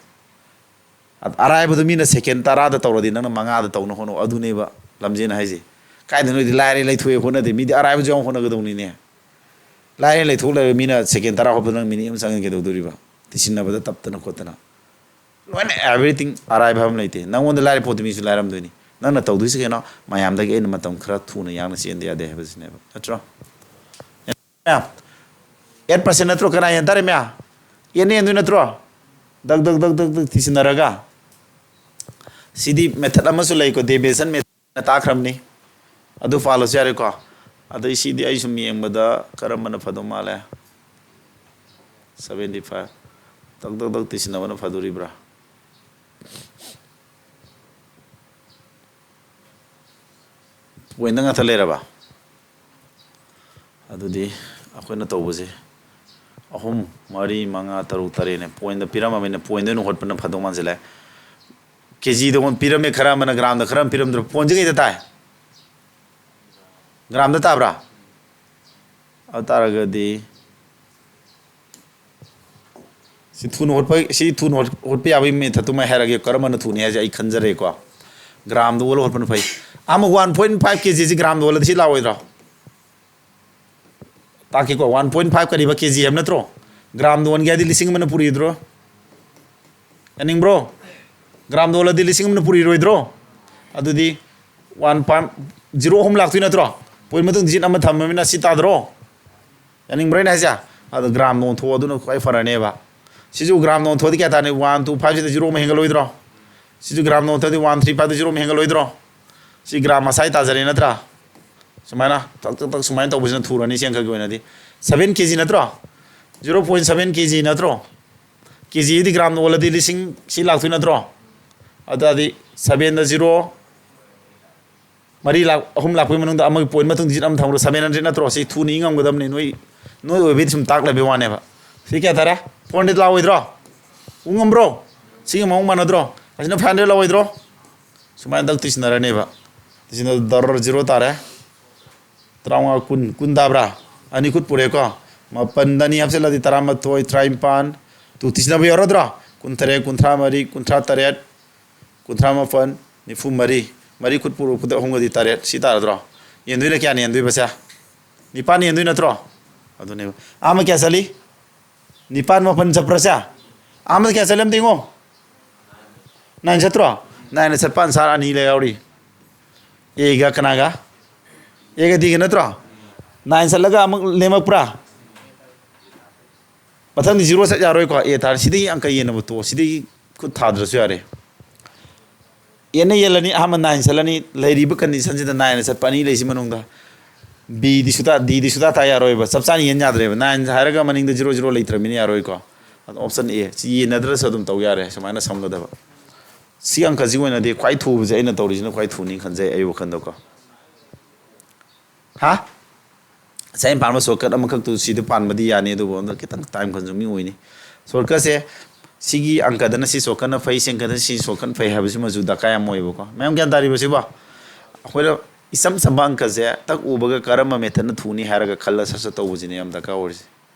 ꯑ-, ꯑꯔꯥꯏꯕꯗꯣ ꯃꯤꯅ second ꯇꯔꯥꯗ ꯇꯧꯔꯗꯤ ꯅꯪꯅ ꯃꯉꯥꯗ ꯇꯧꯅ ꯍꯣꯠꯅꯧ꯫ ꯑꯗꯨꯅꯦꯕ ꯂꯝꯖꯦꯟ ꯍꯥꯏꯁꯦ꯫ ꯀꯥꯏꯗ ꯅꯣꯏꯗꯤ ꯂꯥꯏꯔꯦ ꯂꯩꯊꯣꯛꯑꯦ ꯍꯣꯠꯅꯗꯦ꯫ ꯃꯤꯗꯤ ꯑꯔꯥꯏꯕꯁꯨ ꯌꯥꯝ ꯍꯣꯠꯅꯒꯗꯧꯅꯤꯅꯦ꯫ ꯂꯥꯏꯔꯦ ꯂꯩꯊꯣꯛ ꯂꯩꯔꯦ ꯃꯤꯅ second ꯇꯔꯥ ꯍꯣꯠꯄꯗ ꯅꯪ minute ꯑꯃ ꯆꯪꯉꯒ ꯀꯩꯗꯧꯗꯣꯔꯤꯕ? ꯇꯤꯁꯤꯟꯅꯕꯗ ꯇꯞꯇꯅ ꯈꯣꯠꯇꯅ꯫ ꯂꯣꯏꯅ everything ꯑꯔꯥꯏꯕ ꯍꯥꯏꯕ ꯑꯃ ꯂꯩꯇꯦ꯫ ꯅꯪꯉꯣꯟꯗ ꯂꯥꯏꯔ ꯄꯣꯠꯇꯨ ꯃꯤꯁꯨ ꯂꯥꯏꯔꯝꯗꯣꯏꯅꯤ꯫ ꯅꯪꯅ ꯇꯧꯗꯣꯏꯁꯤ ꯀꯩꯅꯣ? ꯃꯌꯥꯝꯗꯒꯤ ꯑꯩꯅ ꯃꯇꯝ ꯈꯔ ꯊꯨꯅ ꯌꯥꯡꯅ ꯆꯦꯟꯗ ꯌꯥꯗꯦ ꯍꯥꯏꯕꯁꯤꯅꯦꯕ꯫ ꯅꯠꯇ꯭ꯔꯣ? ꯃꯌꯥꯝ, eight percent ꯅꯠꯇ꯭ꯔꯣ? ꯀꯅꯥ ꯍꯦꯟ ꯇꯥꯔꯦ ꯃꯌꯥꯝ? Eight ꯅ ꯍꯦꯟꯗꯣꯏ ꯅꯠꯇ꯭ꯔꯣ? ꯗꯛ, ꯗꯛ, ꯗꯛ, ꯗꯛ, ꯗꯛ ꯊꯤꯖꯤꯟꯅꯔꯒ꯫ ꯁꯤꯗꯤ method ꯑꯃꯁꯨ ꯂꯩꯀꯣ, deviation method ꯅ ꯇꯥꯛꯈ꯭ꯔꯕꯅꯤ꯫ ꯑꯗꯨ ꯄꯥꯜꯂꯁꯨ ꯌꯥꯔꯦꯀꯣ꯫ ꯑꯗꯩ ꯁꯤꯗꯤ ꯑꯩ ꯁꯨꯝ ꯌꯦꯡꯕꯗ ꯀꯔꯝꯕꯅ ꯐꯗꯧ ꯃꯥꯜꯂꯦ? seventy five. ꯇꯛ ꯇꯛ ꯇꯛ ꯇꯤꯁꯤꯟꯅꯕꯅ ꯐꯗꯣꯔꯤꯕ꯭ꯔꯥ? ꯄꯣꯏꯟꯗ ꯉꯥꯛꯇ ꯂꯩꯔꯕ? ꯑꯗꯨꯗꯤ ꯑꯩꯈꯣꯏꯅ ꯇꯧꯕꯁꯦ ꯑꯍꯨꯝ, ꯃꯔꯤ, ꯃꯉꯥ, ꯇꯔꯨꯛ, ꯇꯔꯦꯠꯅꯦ꯫ ꯄꯣꯏꯟꯗ ꯄꯤꯔꯝꯃꯕꯅꯤꯅ ꯄꯣꯏꯟꯗ ꯑꯣꯏꯅ ꯍꯣꯠꯄꯅ ꯐꯗꯧ ꯃꯥꯟꯁꯤꯜꯂꯦ꯫ ꯀꯦ ꯖꯤꯗ ꯑꯃ ꯄꯤꯔꯝꯃꯦ, ꯈꯔ ꯑꯃꯅ ꯒ꯭ꯔꯥꯝꯗ, ꯈꯔ ꯑꯃ ꯄꯤꯔꯝꯗ꯭ꯔꯣ? ꯄꯣꯏꯟꯁꯦ ꯀꯩꯗ ꯇꯥꯏ? ꯒ꯭ꯔꯥꯝꯗ ꯇꯥꯕ꯭ꯔꯥ? ꯑꯗꯨ ꯇꯥꯔꯒꯗꯤ ꯁꯤ ꯊꯨꯅ ꯍꯣꯠꯄ, ꯁꯤ ꯊꯨꯅ ꯍꯣꯠ-, ꯍꯣꯠꯄ ꯌꯥꯕꯒꯤ ꯃꯦꯊꯠꯇꯨꯃ ꯍꯥꯏꯔꯒꯦ, ꯀꯔꯝꯕꯅ ꯊꯨꯅꯤ ꯍꯥꯏꯁꯦ ꯑꯩ ꯈꯟꯖꯔꯦꯀꯣ꯫ ꯒ꯭ꯔꯥꯝꯗ ꯑꯣꯜꯂ ꯍꯣꯠꯄꯅ ꯐꯩ꯫ ꯑꯃ ꯋꯥꯟ ꯄꯣꯏꯟ ꯐꯥꯏꯚ ꯀꯦ ꯖꯤꯁꯤ ꯒ꯭ꯔꯥꯝꯗ ꯑꯣꯜꯂꯗꯤ ꯁꯤ ꯂꯥꯛꯑꯣꯏꯗ꯭ꯔꯣ? ꯇꯥꯛꯀꯦꯀꯣ, ꯋꯥꯟ ꯄꯣꯏꯟ ꯐꯥꯏꯚ ꯀꯔꯤꯕ ꯀꯦ ꯖꯤ ꯍꯥꯏꯕ ꯅꯠꯇ꯭ꯔꯣ? ꯒ꯭ꯔꯥꯝꯗ ꯑꯣꯟꯒꯦ ꯍꯥꯏꯗꯤ ꯂꯤꯁꯤꯡ ꯑꯃꯅ ꯄꯨꯔꯤꯗ꯭ꯔꯣ? ꯌꯥꯅꯤꯡꯕ꯭ꯔꯣ? ꯒ꯭ꯔꯥꯝꯗ ꯑꯣꯜꯂꯗꯤ ꯂꯤꯁꯤꯡ ꯑꯃꯅ ꯄꯨꯔꯤꯔꯣꯏꯗ꯭ꯔꯣ? ꯑꯗꯨꯗꯤ ꯋꯥꯟ ꯄꯥꯏꯟ ꯖꯤꯔꯣ ꯑꯍꯨꯝ ꯂꯥꯛꯇꯣꯏ ꯅꯠꯇ꯭ꯔꯣ? ꯄꯣꯏꯟ ꯃꯇꯨꯡ ꯗꯤꯖꯤꯠ ꯑꯃ ꯊꯝꯃꯃꯤꯅ ꯁꯤ ꯇꯥꯗ꯭ꯔꯣ? ꯌꯥꯅꯤꯡꯕ꯭ꯔꯥ ꯑꯩꯅ ꯍꯥꯏꯁꯦ? ꯑꯗꯣ ꯒ꯭ꯔꯥꯝꯗ ꯑꯣꯟꯊꯣꯛꯑꯣ, ꯑꯗꯨꯅ ꯈ꯭ꯋꯥꯏ ꯐꯔꯅꯦꯕ꯫ ꯁꯤꯁꯨ ꯒ꯭ꯔꯥꯝꯗ ꯑꯣꯟꯊꯣꯛꯑꯗꯤ ꯀꯌꯥ ꯇꯥꯅꯤ? ꯋꯥꯟ ꯇꯨ ꯐꯥꯏꯚꯁꯤꯗ ꯖꯤꯔꯣ ꯑꯃ ꯍꯦꯟꯒꯠꯂꯣꯏꯗ꯭ꯔꯣ? ꯁꯤꯁꯨ ꯒ꯭ꯔꯥꯝꯗ ꯑꯣꯟꯊꯣꯛꯑꯗꯤ ꯋꯥꯟ ꯊ꯭ꯔꯤ ꯐꯥꯏꯚꯇ ꯖꯤꯔꯣ ꯑꯃ ꯍꯦꯟꯒꯠꯂꯣꯏꯗ꯭ꯔꯣ? ꯁꯤ ꯒ꯭ꯔꯥꯝ ꯃꯁꯥꯏ ꯇꯥꯖꯔꯦ ꯅꯠꯇ꯭ꯔꯥ? ꯁꯨꯃꯥꯏꯅ ꯇꯛ ꯇꯛ ꯇꯛ ꯁꯨꯃꯥꯏꯅ ꯇꯧꯕꯁꯤꯅ ꯊꯨꯔꯅꯤ ꯁꯤ ꯑꯪꯀꯒꯤ ꯑꯣꯏꯅꯗꯤ꯫ ꯁꯚꯦꯟ ꯀꯦ ꯖꯤ ꯅꯠꯇ꯭ꯔꯣ? ꯖꯤꯔꯣ ꯄꯣꯏꯟ ꯁꯚꯦꯟ ꯀꯦ ꯖꯤ ꯅꯠꯇ꯭ꯔꯣ? ꯀꯦ ꯖꯤꯗꯤ ꯒ꯭ꯔꯥꯝꯗ ꯑꯣꯜꯂꯗꯤ ꯂꯤꯁꯤꯡ ꯁꯤ ꯂꯥꯛꯇꯣꯏ ꯅꯠꯇ꯭ꯔꯣ? ꯑꯗꯨ ꯇꯥꯔꯗꯤ ꯁꯚꯦꯟꯗ ꯖꯤꯔꯣ ꯃꯔꯤ ꯂꯥꯛ, ꯑꯍꯨꯝ ꯂꯥꯛꯄꯒꯤ ꯃꯅꯨꯡꯗ ꯑꯃꯒꯤ ꯄꯣꯏꯟ ꯃꯇꯨꯡ ꯗꯤꯖꯤꯠ ꯑꯃ ꯊꯝꯈ꯭ꯔꯣ, ꯁꯚꯦꯟ ꯍꯟꯗ꯭ꯔꯦꯠ ꯅꯠꯇ꯭ꯔꯣ? ꯁꯤ ꯊꯨꯅ ꯏ ꯉꯝꯒꯗꯕꯅꯤ, ꯅꯣꯏ, ꯅꯣꯏ ꯑꯣꯏꯕꯩꯗꯤ ꯁꯨꯝ ꯇꯥꯛꯂꯕꯩ ꯋꯥꯅꯦꯕ꯫ ꯁꯤ ꯀꯌꯥ ꯇꯥꯔꯦ? ꯐꯣꯔ ꯍꯟꯗ꯭ꯔꯦꯠ ꯂꯥꯛꯑꯣꯏꯗ꯭ꯔꯣ? ꯎ ꯉꯝꯕ꯭ꯔꯣ? ꯁꯤꯒ ꯃꯑꯣꯡ ꯃꯥꯟꯅꯗ꯭ꯔꯣ? ꯑꯁꯤꯅ ꯐꯥꯏꯚ ꯍꯟꯗ꯭ꯔꯦꯠ ꯂꯥꯛꯑꯣꯏꯗ꯭ꯔꯣ? ꯁꯨꯃꯥꯏꯅ ꯇꯛ ꯇꯤꯁꯤꯟꯅꯔꯅꯦꯕ꯫ ꯇꯤꯁꯤꯟꯅ ꯗꯔ ꯖꯤꯔꯣ ꯇꯥꯔꯦ꯫ ꯇꯔꯥꯃꯉꯥ, ꯀꯨꯟ, ꯀꯨꯟ ꯇꯥꯕ꯭ꯔꯥ? ꯑꯅꯤ ꯈꯨꯠ ꯄꯨꯔꯦꯀꯣ꯫ ꯃꯥꯄꯟꯗ ꯑꯅꯤ ꯍꯥꯞꯆꯤꯜꯂꯗꯤ ꯇꯔꯥꯃꯥꯊꯣꯏ, ꯇꯔꯥꯅꯤꯄꯥꯟ, ꯇꯨ ꯇꯤꯁꯤꯟꯅꯕ ꯌꯥꯎꯔꯗ꯭ꯔꯣ? ꯀꯨꯟꯇꯔꯦꯠ, ꯀꯨꯟꯊ꯭ꯔꯥ ꯃꯔꯤ, ꯀꯨꯟꯊ꯭ꯔꯥ ꯇꯔꯦꯠ, ꯀꯨꯟꯊ꯭ꯔꯥ ꯃꯥꯄꯟ, ꯅꯤꯐꯨ ꯃꯔꯤ, ꯃꯔꯤ ꯈꯨꯠ ꯄꯨꯔꯛꯄꯗ ꯑꯍꯨꯝꯒꯗꯤ ꯇꯔꯦꯠ, ꯁꯤ ꯇꯥꯔꯗ꯭ꯔꯣ? ꯌꯦꯟꯗꯣꯏꯅ ꯀꯌꯥꯅ ꯌꯦꯟꯗꯣꯏꯕꯁꯦ? ꯅꯤꯄꯥꯟ ꯌꯦꯟꯗꯣꯏ ꯅꯠꯇ꯭ꯔꯣ? ꯑꯗꯨꯅꯦꯕ꯫ ꯑꯥ, ꯑꯃ ꯀꯌꯥ ꯆꯠꯂꯤ? ꯅꯤꯄꯥꯟ ꯃꯥꯄꯟ ꯆꯠꯄ꯭ꯔꯥ ꯁꯦ? ꯑꯥ, ꯑꯃꯗ ꯀꯌꯥ ꯆꯠꯂꯤ ꯑꯝꯇ ꯌꯦꯡꯉꯣ꯫ ꯅꯥꯏꯟ ꯆꯠꯇ꯭ꯔꯣ? ꯅꯥꯏꯟꯗ ꯆꯠꯄ ꯑꯟꯁꯥꯔ ꯑꯅꯤ ꯂꯩ ꯌꯥꯎꯔꯤ꯫ ꯑꯦꯒ ꯀꯅꯥꯒ? ꯑꯦꯒ ꯗꯤꯒ ꯅꯠꯇ꯭ꯔꯣ? ꯅꯥꯏꯟ ꯆꯠꯂꯒ ꯑꯃꯨꯛ ꯂꯦꯝꯃꯛꯄ꯭ꯔꯥ? ꯃꯊꯪꯗꯤ ꯖꯤꯔꯣ ꯆꯠ ꯌꯥꯔꯣꯏꯀꯣ꯫ ꯑꯦ ꯇꯥꯔꯦ꯫ ꯁꯤꯗꯒꯤ ꯑꯪꯀ ꯌꯦꯟꯅꯕ ꯇꯣꯛꯑꯣ꯫ ꯁꯤꯗꯒꯤ ꯈꯨꯠ ꯊꯥꯗ꯭ꯔꯁꯨ ꯌꯥꯔꯦ꯫ ꯑꯦꯟꯅ ꯌꯦꯜꯂꯅꯤ, ꯑꯍꯥꯟꯕ ꯅꯥꯏꯟ ꯆꯠꯂꯅꯤ꯫ ꯂꯩꯔꯤꯕ ꯀꯟꯗꯤꯁꯟꯁꯤꯗ ꯅꯥꯏꯟꯗ ꯆꯠꯄ ꯑꯅꯤ ꯂꯩꯁꯤ ꯃꯅꯨꯡꯗ ꯕꯤꯗꯤ ꯁꯨꯇꯥ ꯗꯤꯗꯤ ꯁꯨꯇꯥ ꯇꯥ ꯌꯥꯔꯣꯏꯕ꯫ ꯆꯞ ꯆꯥꯅ ꯌꯦꯟ ꯌꯥꯗ꯭ꯔꯦꯕ꯫ ꯅꯥꯏꯟ ꯍꯥꯏꯔꯒ ꯃꯅꯤꯡꯗ ꯖꯤꯔꯣ ꯖꯤꯔꯣ ꯂꯩꯇ꯭ꯔꯕꯅꯤꯅ ꯌꯥꯔꯣꯏꯀꯣ꯫ ꯑꯗꯣ ꯑꯣꯞꯁꯟ ꯑꯦ ꯁꯤ ꯌꯦꯟꯅꯗ꯭ꯔꯁꯨ ꯑꯗꯨꯝ ꯇꯧ ꯌꯥꯔꯦ꯫ ꯁꯨꯃꯥꯏꯅ ꯁꯝꯒꯗꯕ꯫ ꯁꯤ ꯑꯪꯀꯁꯤ ꯑꯣꯏꯅꯗꯤ ꯈ꯭ꯋꯥꯏ ꯊꯨꯕꯁꯦ ꯑꯩꯅ ꯇꯧꯔꯤꯁꯤꯅ ꯈ꯭ꯋꯥꯏ ꯊꯨꯅꯤ ꯈꯟꯖꯩ ꯑꯩ ꯋꯥꯈꯜꯗꯀꯣ꯫ ꯍꯥ? ꯉꯁꯥꯏ ꯑꯩꯅ ꯄꯥꯟꯕ ꯁꯣꯔꯠꯀꯠ ꯑꯃꯈꯛꯇꯨ ꯁꯤꯗ ꯄꯥꯟꯕꯗꯤ ꯌꯥꯅꯤ, ꯑꯗꯨꯕꯨ ꯑꯗꯨ ꯈꯤꯇꯪ ꯇꯥꯏꯝ ꯀꯟꯖꯨꯃꯤꯡ ꯑꯣꯏꯅꯤ꯫ ꯁꯣꯔꯠꯀꯠꯁꯦ ꯁꯤꯒꯤ ꯑꯪꯀꯗꯅ ꯁꯤ ꯁꯣꯔꯠꯀꯠꯅ ꯐꯩ, ꯁꯤ ꯑꯪꯀꯗꯅ ꯁꯤ ꯁꯣꯔꯠꯀꯠ ꯐꯩ ꯍꯥꯏꯕꯁꯤꯃꯁꯨ ꯗꯔꯀꯥꯔ ꯌꯥꯝ ꯑꯣꯏꯌꯦꯕꯀꯣ꯫ ꯃꯌꯥꯝ ꯒ꯭ꯌꯥꯟ ꯇꯥꯔꯤꯕ ꯁꯤꯕꯣ? ꯑꯩꯈꯣꯏꯅ ꯏꯆꯝ ꯆꯝꯕ ꯑꯪꯀꯁꯦ ꯇꯛ ꯎꯕꯒ ꯀꯔꯝꯕ ꯃꯦꯊꯠꯅ ꯊꯨꯅꯤ ꯍꯥꯏꯔꯒ ꯈꯜꯂ ꯁꯠ ꯁꯠ ꯇꯧꯕꯁꯤꯅꯦ ꯌꯥꯝ ꯗꯔꯀꯥꯔ ꯑꯣꯏꯔꯤꯁꯦ꯫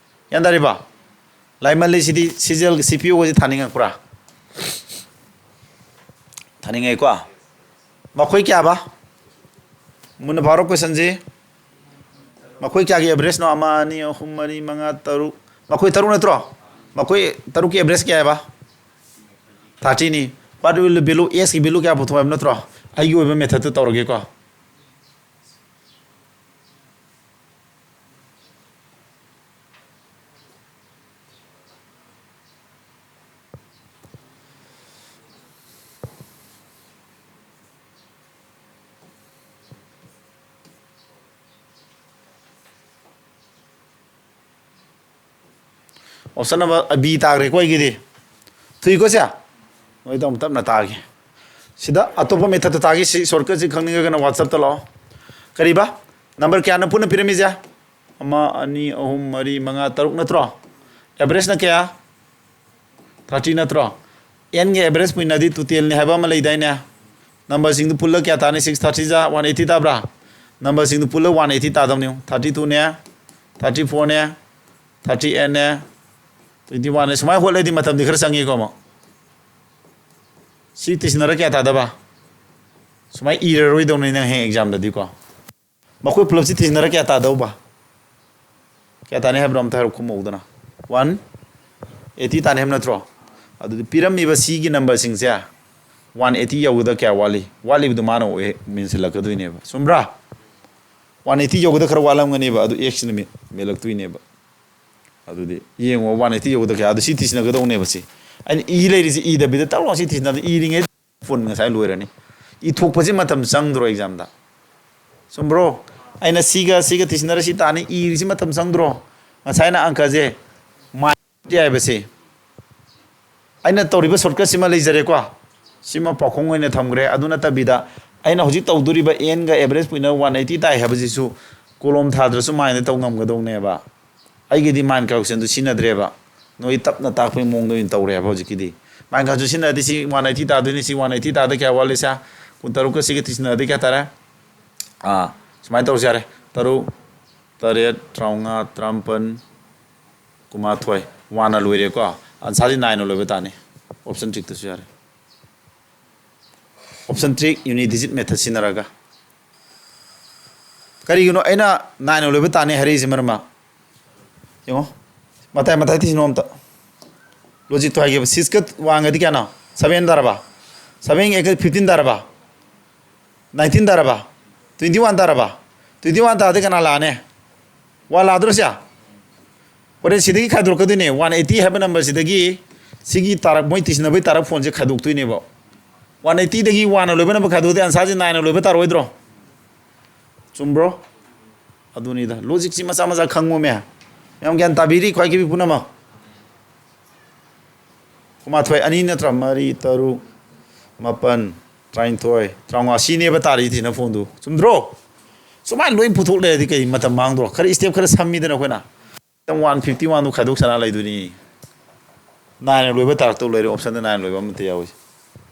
ꯒ꯭ꯌꯥꯟ ꯇꯥꯔꯤꯕꯣ? ꯂꯥꯏꯃꯜꯂꯤ ꯁꯤꯗꯤ ꯁꯤ ꯖꯤ ꯑꯦꯜ ꯁꯤ ꯄꯤ ꯌꯨꯒꯁꯦ ꯊꯥꯅꯤꯡꯉꯛꯄ꯭ꯔꯥ? ꯊꯥꯅꯤꯡꯉꯦꯀꯣ꯫ ꯃꯈꯣꯏ ꯀꯌꯥꯕ? ꯃꯨꯟꯅ ꯄꯥꯔꯣ ꯀꯣꯏꯁꯟꯁꯤ꯫ ꯃꯈꯣꯏ ꯀꯌꯥꯒꯤ ꯑꯦꯚꯔꯦꯖꯅꯣ? ꯑꯃ, ꯑꯅꯤ, ꯑꯍꯨꯝ, ꯃꯔꯤ, ꯃꯉꯥ, ꯇꯔꯨꯛ꯫ ꯃꯈꯣꯏ ꯇꯔꯨꯛ ꯅꯠꯇ꯭ꯔꯣ? ꯃꯈꯣꯏ ꯇꯔꯨꯛꯀꯤ ꯑꯦꯚꯔꯦꯖ ꯀꯌꯥ ꯍꯥꯏꯕ? ꯊꯥꯔꯇꯤꯅꯤ꯫ What will the value, ꯑꯦꯁꯀꯤ ꯚꯦꯂꯨ ꯀꯌꯥ ꯄꯨꯊꯣꯛ ꯍꯥꯏꯕ ꯅꯠꯇ꯭ꯔꯣ? ꯑꯩꯒꯤ ꯑꯣꯏꯕ ꯃꯦꯊꯠꯇꯨ ꯇꯧꯔꯒꯦꯀꯣ꯫ ꯑꯣꯞꯁꯟ ꯅꯝꯕꯔ ꯕꯤ ꯇꯥꯈ꯭ꯔꯦꯀꯣ ꯑꯩꯒꯤꯗꯤ꯫ ꯊꯨꯏꯀꯣ ꯁꯦ? ꯅꯣꯏꯗ ꯑꯃꯨꯛ ꯇꯞꯅ ꯇꯥꯒꯦ꯫ ꯁꯤꯗ ꯑꯇꯣꯞꯄ ꯃꯦꯊꯠꯇ ꯇꯥꯒꯦ꯫ ꯁꯤ ꯁꯣꯔꯠꯀꯠꯁꯤ ꯈꯪꯅꯤꯡꯉꯒꯅ ꯋꯥꯆꯞꯇ ꯂꯥꯛꯑꯣ꯫ ꯀꯔꯤꯕ? ꯅꯝꯕꯔ ꯀꯌꯥꯅꯣ ꯄꯨꯟꯅ ꯄꯤꯔꯝꯃꯤꯁꯦ? ꯑꯃ, ꯑꯅꯤ, ꯑꯍꯨꯝ, ꯃꯔꯤ, ꯃꯉꯥ, ꯇꯔꯨꯛ ꯅꯠꯇ꯭ꯔꯣ? ꯑꯦꯚꯔꯦꯖꯅ ꯀꯌꯥ? ꯊꯥꯔꯇꯤ ꯅꯠꯇ꯭ꯔꯣ? ꯑꯦꯟꯒꯤ ꯑꯦꯚꯔꯦꯖ ꯄꯨꯏꯅꯗꯤ ꯇꯣꯇꯦꯜꯅꯤ ꯍꯥꯏꯕ ꯑꯃ ꯂꯩꯗꯥꯏꯅꯦ? ꯅꯝꯕꯔꯁꯤꯡꯗꯨ ꯄꯨꯜꯂ ꯀꯌꯥ ꯇꯥꯅꯤ? ꯁꯤꯛꯁ ꯊꯥꯔꯇꯤ ꯖꯥ ꯋꯥꯟ ꯑꯦꯠꯇꯤ ꯇꯥꯕ꯭ꯔꯥ? ꯅꯝꯕꯔꯁꯤꯡꯗꯨ ꯄꯨꯜꯂ ꯋꯥꯟ ꯑꯦꯠꯇꯤ ꯇꯥꯗꯧꯅꯤ꯫ ꯊꯥꯔꯇꯤ ꯇꯨꯅꯦ, ꯊꯥꯔꯇꯤ ꯐꯣꯔꯅꯦ, ꯊꯥꯔꯇꯤ ꯑꯦꯠꯅꯦ, ꯇ꯭ꯋꯦꯟꯇꯤ ꯋꯥꯟꯅꯦ꯫ ꯁꯨꯃꯥꯏꯅ ꯍꯣꯠꯂꯗꯤ ꯃꯇꯝꯗꯤ ꯈꯔ ꯆꯪꯉꯤꯀꯣ ꯑꯃꯨꯛ꯫ ꯁꯤ ꯇꯤꯁꯤꯟꯅꯔ ꯀꯌꯥ ꯇꯥꯗꯕ? ꯁꯨꯃꯥꯏꯅ ꯏꯔꯔꯣꯏꯗꯧꯅꯤ ꯅꯪ ꯍꯌꯦꯡ ꯑꯦꯛꯖꯥꯝꯗꯗꯤꯀꯣ꯫ ꯃꯈꯣꯏ ꯄꯨꯂꯞꯁꯤ ꯇꯤꯁꯤꯟꯅꯔ ꯀꯌꯥ ꯇꯥꯗꯧꯕ? ꯀꯌꯥ ꯇꯥꯅꯤ ꯍꯥꯏꯕꯅꯣ ꯑꯝꯇ ꯍꯥꯏꯔꯣ, ꯈꯨꯝꯃꯛꯎꯗꯅ꯫ ꯋꯥꯟ ꯑꯦꯠꯇꯤ ꯇꯥꯅꯤ ꯍꯥꯏꯕ ꯅꯠꯇ꯭ꯔꯣ? ꯑꯗꯨꯗꯤ ꯄꯤꯔꯝꯃꯤꯕ ꯁꯤꯒꯤ ꯅꯝꯕꯔꯁꯤꯡꯁꯦ ꯋꯥꯟ ꯑꯦꯠꯇꯤ ꯌꯧꯒꯗ ꯀꯌꯥ ꯋꯥꯠꯂꯤ? ꯋꯥꯠꯂꯤꯕꯗꯣ ꯃꯥꯅ ꯑꯣꯏ-, ꯃꯦꯟꯁꯤꯜꯂꯛꯀꯗꯣꯏꯅꯦꯕ꯫ ꯆꯨꯝꯕ꯭ꯔꯥ? ꯋꯥꯟ ꯑꯦꯠꯇꯤ ꯌꯧꯒꯗ ꯈꯔ ꯋꯥꯠꯂꯝꯒꯅꯦꯕ, ꯑꯗꯨ ꯑꯦꯛꯁꯅ ꯃꯦ-, ꯃꯦꯜꯂꯛꯇꯣꯏꯅꯦꯕ꯫ ꯑꯗꯨꯗꯤ ꯌꯦꯡꯉꯣ, ꯋꯥꯟ ꯑꯦꯠꯇꯤ ꯌꯧꯒꯗ ꯀꯌꯥ? ꯑꯗꯨ ꯁꯤ ꯊꯤꯖꯤꯟꯅꯒꯗꯧꯅꯦꯕ꯫ ꯁꯤ ꯑꯩꯅ ꯏ ꯂꯩꯔꯤꯁꯦ ꯏꯗꯕꯤꯗ ꯇꯛ ꯂꯥꯎ ꯁꯤ ꯊꯤꯖꯤꯟꯅꯕꯗ ꯏꯔꯤꯉꯩ ꯐꯣꯟ ꯉꯁꯥꯏ ꯂꯣꯏꯔꯅꯤ꯫ ꯏꯊꯣꯛꯄꯁꯤ ꯃꯇꯝ ꯆꯪꯗ꯭ꯔꯣ ꯑꯦꯛꯖꯥꯝꯗ? ꯆꯨꯝꯕ꯭ꯔꯣ? ꯑꯩꯅ ꯁꯤꯒ ꯁꯤꯒ ꯊꯤꯁꯤꯟꯅꯔ ꯁꯤ ꯇꯥꯅꯤ ꯏꯔꯤꯁꯤ ꯃꯇꯝ ꯆꯪꯗ꯭ꯔꯣ? ꯉꯁꯥꯏꯅ ꯑꯪꯀꯁꯦ ꯃꯥꯏ ꯍꯥꯏꯕꯁꯦ ꯑꯩꯅ ꯇꯧꯔꯤꯕ ꯁꯣꯔꯠꯀꯠꯁꯤꯃ ꯂꯩꯖꯔꯦꯀꯣ꯫ ꯁꯤꯃ ꯄꯥꯎꯈꯣꯡ ꯑꯣꯏꯅ ꯊꯝꯈ꯭ꯔꯦ꯫ ꯑꯗꯨ ꯅꯠꯇꯕꯤꯗ ꯑꯩꯅ ꯍꯧꯖꯤꯛ ꯇꯧꯗꯣꯔꯤꯕ ꯑꯦꯟꯒ ꯑꯦꯚꯔꯦꯖ ꯄꯣꯏꯟꯅ ꯋꯥꯟ ꯑꯩꯠꯇꯤ ꯇꯥꯏ ꯍꯥꯏꯕꯁꯤꯁꯨ ꯀꯣꯂꯣꯝ ꯊꯥꯗ꯭ꯔꯁꯨ ꯃꯥꯏꯟꯗ ꯇꯧ ꯉꯝꯒꯗꯧꯅꯦꯕ꯫ ꯑꯩꯒꯤꯗꯤ ꯃꯥꯏꯟ ꯀꯥꯜꯀꯨꯂꯦꯁꯟꯗꯨ ꯁꯤꯖꯤꯟꯅꯗ꯭ꯔꯦꯕ꯫ ꯅꯣꯏ ꯇꯞꯅ ꯇꯥꯛꯄꯒꯤ ꯃꯑꯣꯡꯗ ꯑꯣꯏꯅ ꯇꯧꯔꯦꯕ ꯍꯧꯖꯤꯛꯀꯤꯗꯤ꯫ ꯃꯥꯏꯟ ꯀꯥꯜꯀꯨꯂꯦꯁꯟ ꯁꯤꯖꯤꯟꯅꯔꯗꯤ ꯁꯤ ꯋꯥꯟ ꯑꯩꯠꯇꯤ ꯇꯥꯗꯣꯏꯅꯤ, ꯁꯤ ꯋꯥꯟ ꯑꯩꯠꯇꯤ ꯇꯥꯗ ꯀꯌꯥ ꯋꯥꯠꯂꯤ ꯁꯦ? ꯀꯨꯟꯇꯔꯨꯛꯀ ꯁꯤꯒ ꯇꯤꯁꯤꯟꯅꯔꯗꯤ ꯀꯌꯥ ꯇꯥꯔꯦ? ꯑꯥ, ꯁꯨꯃꯥꯏꯅ ꯇꯧꯔꯁꯨ ꯌꯥꯔꯦ꯫ ꯇꯔꯨꯛ, ꯇꯔꯦꯠ, ꯇꯔꯥꯃꯉꯥ, ꯇꯔꯥꯃꯥꯄꯟ, ꯀꯨꯟꯃꯥꯊꯣꯏ꯫ ꯋꯥꯟꯅ ꯂꯣꯏꯔꯦꯀꯣ꯫ ꯑꯟꯁꯥꯔꯁꯤ ꯅꯥꯏꯟꯅ ꯂꯣꯏꯕ ꯇꯥꯅꯤ꯫ ꯑꯣꯞꯁꯟ ꯇ꯭ꯔꯤꯛꯇꯁꯨ ꯌꯥꯔꯦ꯫ Option trick unit digit method ꯁꯤꯖꯤꯟꯅꯔꯒ꯫ ꯀꯔꯤꯒꯤꯅꯣ ꯑꯩꯅ ꯅꯥꯏꯟꯅ ꯂꯣꯏꯕ ꯇꯥꯅꯤ ꯍꯥꯏꯔꯛꯏꯁꯦ ꯃꯔꯝꯃ? ꯌꯦꯡꯉꯣ꯫ ꯃꯇꯥꯏ ꯃꯇꯥꯏ ꯊꯤꯁꯤꯅꯣ ꯑꯝꯇ꯫ ꯂꯣꯖꯤꯛꯇꯣ ꯍꯥꯏꯒꯦꯕ꯫ ꯁꯤꯛꯁꯀ ꯋꯥꯟꯒꯗꯤ ꯀꯌꯥꯅꯣ? ꯁꯚꯦꯟ ꯇꯥꯔꯕ? ꯁꯚꯦꯟ ꯑꯩꯠꯀ ꯐꯤꯐꯇꯤꯟ ꯇꯥꯔꯕ? ꯅꯥꯏꯟꯇꯤꯟ ꯇꯥꯔꯕ? ꯇ꯭ꯋꯦꯟꯇꯤ ꯋꯥꯟ ꯇꯥꯔꯕ? ꯇ꯭ꯋꯦꯟꯇꯤ ꯋꯥꯟ ꯇꯥꯔꯗꯤ ꯀꯅꯥ ꯂꯥꯛꯑꯅꯤ? ꯋꯥꯟ ꯂꯥꯛꯑꯗ꯭ꯔꯣ ꯁꯦ? ꯍꯣꯔꯦꯟ ꯁꯤꯗꯒꯤ ꯈꯥꯏꯗꯣꯔꯛꯀꯗꯣꯏꯅꯦ꯫ ꯋꯥꯟ ꯑꯩꯠꯇꯤ ꯍꯥꯏꯕ ꯅꯝꯕꯔꯁꯤꯗꯒꯤ ꯁꯤꯒꯤ ꯇꯥꯔꯛ-, ꯃꯣꯏ ꯇꯤꯁꯤꯟꯅꯕꯒꯤ ꯇꯥꯔꯛ ꯐꯣꯟꯁꯦ ꯈꯥꯏꯗꯣꯛꯇꯣꯏꯅꯦꯕ꯫ ꯋꯥꯟ ꯑꯩꯠꯇꯤꯗꯒꯤ ꯋꯥꯟꯅ ꯂꯣꯏꯕ ꯅꯝꯕꯔ ꯈꯥꯏꯗꯣꯛꯑꯗꯤ ꯑꯟꯁꯥꯔꯁꯦ ꯅꯥꯏꯟꯅ ꯂꯣꯏꯕ ꯇꯥꯔꯣꯏꯗ꯭ꯔꯣ? ꯆꯨꯝꯕ꯭ꯔꯣ? ꯑꯗꯨꯅꯤꯗ꯫ ꯂꯣꯖꯤꯛꯁꯤ ꯃꯆꯥ ꯃꯆꯥ ꯈꯪꯉꯣꯃꯦ꯫ ꯃꯌꯥꯝ ꯒ꯭ꯌꯥꯟ ꯇꯥꯕꯤꯔꯤ ꯈ꯭ꯋꯥꯏ ꯀꯤꯕꯤ ꯄꯨꯝꯅꯃꯛ? ꯀꯨꯟꯃꯥꯊꯣꯏ, ꯑꯅꯤ ꯅꯠꯇ꯭ꯔꯥ? ꯃꯔꯤ, ꯇꯔꯨꯛ, ꯃꯥꯄꯟ, ꯇꯔꯥꯅꯤꯊꯣꯏ, ꯇꯔꯥꯃꯉꯥ꯫ ꯁꯤꯅꯦꯕ ꯇꯥꯔꯤꯁꯤꯅ ꯐꯣꯟꯗꯨ꯫ ꯆꯨꯝꯗ꯭ꯔꯣ? ꯁꯨꯃꯥꯏꯅ ꯂꯣꯏ ꯄꯨꯊꯣꯛ ꯂꯩꯔꯗꯤ ꯀꯩ ꯃꯇꯝ ꯃꯥꯡꯗ꯭ꯔꯣ? ꯈꯔ ꯏꯁꯇꯦꯞ ꯈꯔ ꯁꯝꯃꯤꯗꯅ ꯑꯩꯈꯣꯏꯅ꯫ ꯋꯥꯟ ꯐꯤꯐꯇꯤ ꯋꯥꯟꯗꯨ ꯈꯥꯏꯗꯣꯛ ꯁꯅꯥ ꯂꯩꯗꯣꯏꯅꯤ꯫ ꯅꯥꯏꯟꯅ ꯂꯣꯏꯕ ꯇꯥꯔꯛꯇꯧ ꯂꯩꯔꯦ, ꯑꯣꯞꯁꯟꯗ ꯅꯥꯏꯟꯅ ꯂꯣꯏꯕ ꯑꯃꯠꯇ ꯌꯥꯎꯏ꯫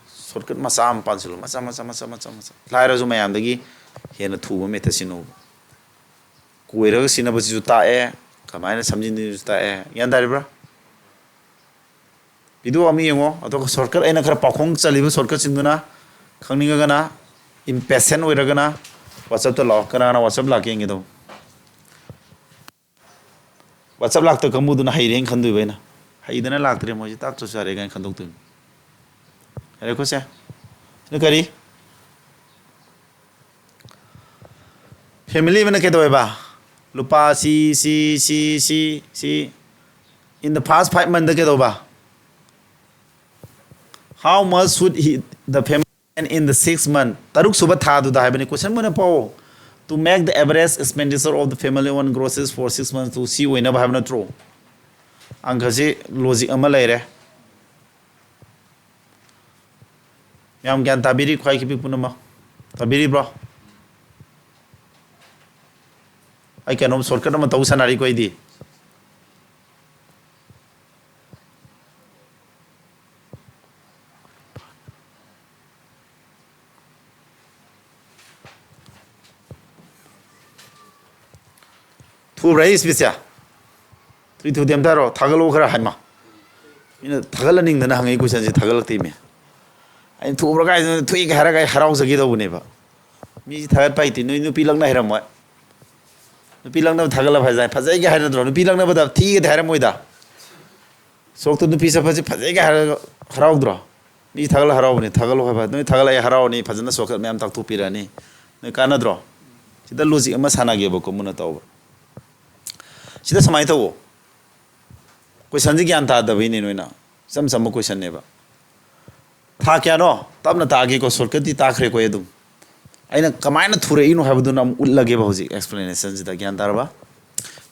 ꯁꯣꯔꯠꯀꯠ ꯃꯆꯥ ꯑꯃ ꯄꯥꯟꯁꯤꯜꯂꯨ, ꯃꯆꯥ, ꯃꯆꯥ, ꯃꯆꯥ, ꯃꯆꯥ, ꯃꯆꯥ꯫ ꯂꯥꯏꯔꯁꯨ ꯃꯌꯥꯝꯗꯒꯤ ꯍꯦꯟꯅ ꯊꯨꯕ ꯃꯦꯊꯠ ꯁꯤꯖꯤꯟꯅꯧꯕ꯫ ꯀꯣꯏꯔꯒ ꯁꯤꯖꯤꯟꯅꯕꯁꯤꯁꯨ ꯇꯥꯛꯑꯦ, ꯀꯃꯥꯏꯅ ꯁꯝꯖꯤꯟꯗꯣꯏꯅꯣꯁꯨ ꯇꯥꯛꯑꯦ꯫ ꯒ꯭ꯌꯥꯟ ꯇꯥꯔꯤꯕ꯭ꯔꯥ? ꯚꯤꯗꯤꯑꯣ ꯑꯃ ꯌꯦꯡꯉꯣ, ꯑꯗꯨꯒ ꯁꯣꯔꯠꯀꯠ ꯑꯩꯅ ꯈꯔ ꯄꯥꯎꯈꯣꯡ ꯆꯜꯂꯤꯕ ꯁꯣꯔꯠꯀꯠꯁꯤꯡꯗꯨꯅ ꯈꯪꯅꯤꯡꯉꯒꯅ, ꯏꯝꯄꯦꯁꯦꯟ ꯑꯣꯏꯔꯒꯅ ꯋꯥꯆꯞꯇ ꯂꯥꯛꯑꯣ꯫ ꯀꯅꯥ ꯀꯅꯥ ꯋꯥꯆꯞ ꯂꯥꯛꯀꯦ ꯌꯦꯡꯒꯦ ꯇꯧꯕ꯫ ꯋꯥꯆꯞ ꯂꯥꯛꯇ ꯀꯥꯡꯕꯨꯗꯨꯅ ꯍꯩꯔꯦꯅ ꯈꯟꯗꯣꯏꯕ ꯑꯩꯅ꯫ ꯍꯩꯗꯅ ꯂꯥꯛꯇ꯭ꯔꯦ ꯃꯣꯏꯁꯦ, ꯇꯥꯛꯇ꯭ꯔꯁꯨ ꯌꯥꯔꯦ ꯀꯥꯏꯅ ꯈꯟꯗꯣꯛꯇꯣꯏꯅꯤ꯫ ꯌꯥꯔꯦꯀꯣ ꯁꯦ? ꯁꯤꯅ ꯀꯔꯤ? ꯐꯦꯃꯤꯂꯤ ꯑꯃꯅ ꯀꯩꯗꯧꯋꯦꯕ? ꯂꯨꯄꯥ ꯁꯤ, ꯁꯤ, ꯁꯤ, ꯁꯤ, ꯁꯤ, in the first five month ꯀꯩꯗꯧꯕ? How much should he, the family spend in the six month? ꯇꯔꯨꯛ ꯁꯨꯕ ꯊꯥꯗꯨꯗ ꯍꯥꯏꯕꯅꯤ꯫ ꯀꯣꯏꯁꯟ ꯃꯨꯟꯅ ꯄꯥꯎ꯫ To make the average expenditure of the family on groceries for six months to, ꯁꯤ ꯑꯣꯏꯅꯕ ꯍꯥꯏꯕ ꯅꯠꯇ꯭ꯔꯣ? ꯑꯪꯀꯁꯤ logic ꯑꯃ ꯂꯩꯔꯦ꯫ ꯃꯌꯥꯝ ꯒ꯭ꯌꯥꯟ ꯇꯥꯕꯤꯔꯤ? ꯈ꯭ꯋꯥꯏ ꯈꯤꯄꯤ ꯄꯨꯝꯅꯃꯛ ꯇꯥꯕꯤꯔꯤꯕ꯭ꯔꯣ? ꯑꯩ ꯀꯩꯅꯣꯝ shortcut ꯑꯃ ꯇꯧ ꯁꯥꯟꯅꯔꯤꯀꯣ ꯑꯩꯗꯤ꯫ ꯊꯨꯕ꯭ꯔꯥ ꯑꯩ speechꯁꯦ? ꯊꯨꯏ ꯊꯨꯗꯦ ꯑꯝꯇ ꯍꯥꯏꯔꯣ, ꯊꯥꯒꯠꯂꯛꯑꯣ ꯈꯔ ꯍꯥꯏꯃ꯫ ꯃꯤꯅ ꯊꯥꯒꯠꯍꯟꯅꯤꯡꯗꯅ ꯍꯪꯉꯛꯏ questionꯁꯦ, ꯊꯥꯒꯠꯂꯛꯇꯦ ꯃꯤ꯫ ꯑꯩꯅ ꯊꯨꯕ꯭ꯔꯥ ꯀꯥꯏꯗꯅꯣ, ꯊꯨꯏꯒ ꯍꯥꯏꯔꯒ ꯑꯩ ꯍꯔꯥꯎꯖꯒꯦ ꯇꯧꯕꯅꯦꯕ꯫ ꯃꯤꯁꯤ ꯊꯥꯒꯠꯄ ꯍꯩꯇꯦ, ꯅꯣꯏ ꯅꯨꯄꯤ ꯂꯛꯅ ꯍꯩꯔꯝꯃꯣꯏ꯫ ꯅꯨꯄꯤ ꯂꯛꯅꯕ ꯊꯥꯒꯠꯂꯕ ꯐꯖꯩ, ꯐꯖꯩꯒ ꯍꯥꯏꯅꯗ꯭ꯔꯣ? ꯅꯨꯄꯤ ꯂꯛꯅꯕꯗ ꯊꯤꯒꯗꯤ ꯍꯥꯏꯔꯝꯃꯣꯏꯗ꯫ ꯁꯣꯔꯣꯛꯇ ꯅꯨꯄꯤ ꯆꯠꯄꯁꯤ ꯐꯖꯩꯒ ꯍꯥꯏꯔꯒ ꯍꯔꯥꯎꯗ꯭ꯔꯣ? ꯃꯤ ꯊꯥꯒꯠꯂ ꯍꯔꯥꯎꯕꯅꯤ, ꯊꯥꯒꯠꯂꯣ ꯍꯥꯏꯕ꯫ ꯅꯣꯏ ꯊꯥꯒꯠꯂ ꯑꯩ ꯍꯔꯥꯎꯔꯅꯤ, ꯐꯖꯅ shortcut ꯃꯌꯥꯝ ꯇꯥꯛꯊꯣꯛꯄꯤꯔꯛꯑꯅꯤ꯫ ꯅꯣꯏ ꯀꯥꯟꯅꯗ꯭ꯔꯣ? ꯁꯤꯗ logic ꯑꯃ ꯁꯥꯟꯅꯒꯦꯕꯀꯣ, ꯃꯨꯟꯅ ꯇꯧꯕ꯫ ꯁꯤꯗ ꯁꯨꯃꯥꯏꯅ ꯇꯧꯋꯣ꯫ Questionꯁꯤ ꯒ꯭ꯌꯥꯟ ꯇꯥꯗꯕꯩꯅꯦ ꯅꯣꯏꯅ꯫ ꯏꯆꯝ ꯆꯝꯕ questionꯅꯦꯕ꯫ ꯊꯥ ꯀꯌꯥꯅꯣ? ꯇꯞꯅ ꯇꯥꯛꯑꯒꯦꯀꯣ, shortcutꯇꯤ ꯇꯥꯛꯈ꯭ꯔꯦꯀꯣ ꯑꯩ ꯑꯗꯨꯝ꯫ ꯑꯩꯅ ꯀꯃꯥꯏꯅ ꯊꯨꯔꯛꯏꯅꯣ ꯍꯥꯏꯕꯗꯨꯅ ꯑꯃꯨꯛ ꯎꯠꯂꯒꯦꯕ ꯍꯧꯖꯤꯛ explanationꯁꯤꯗ, ꯒ꯭ꯌꯥꯟ ꯇꯥꯔꯕ?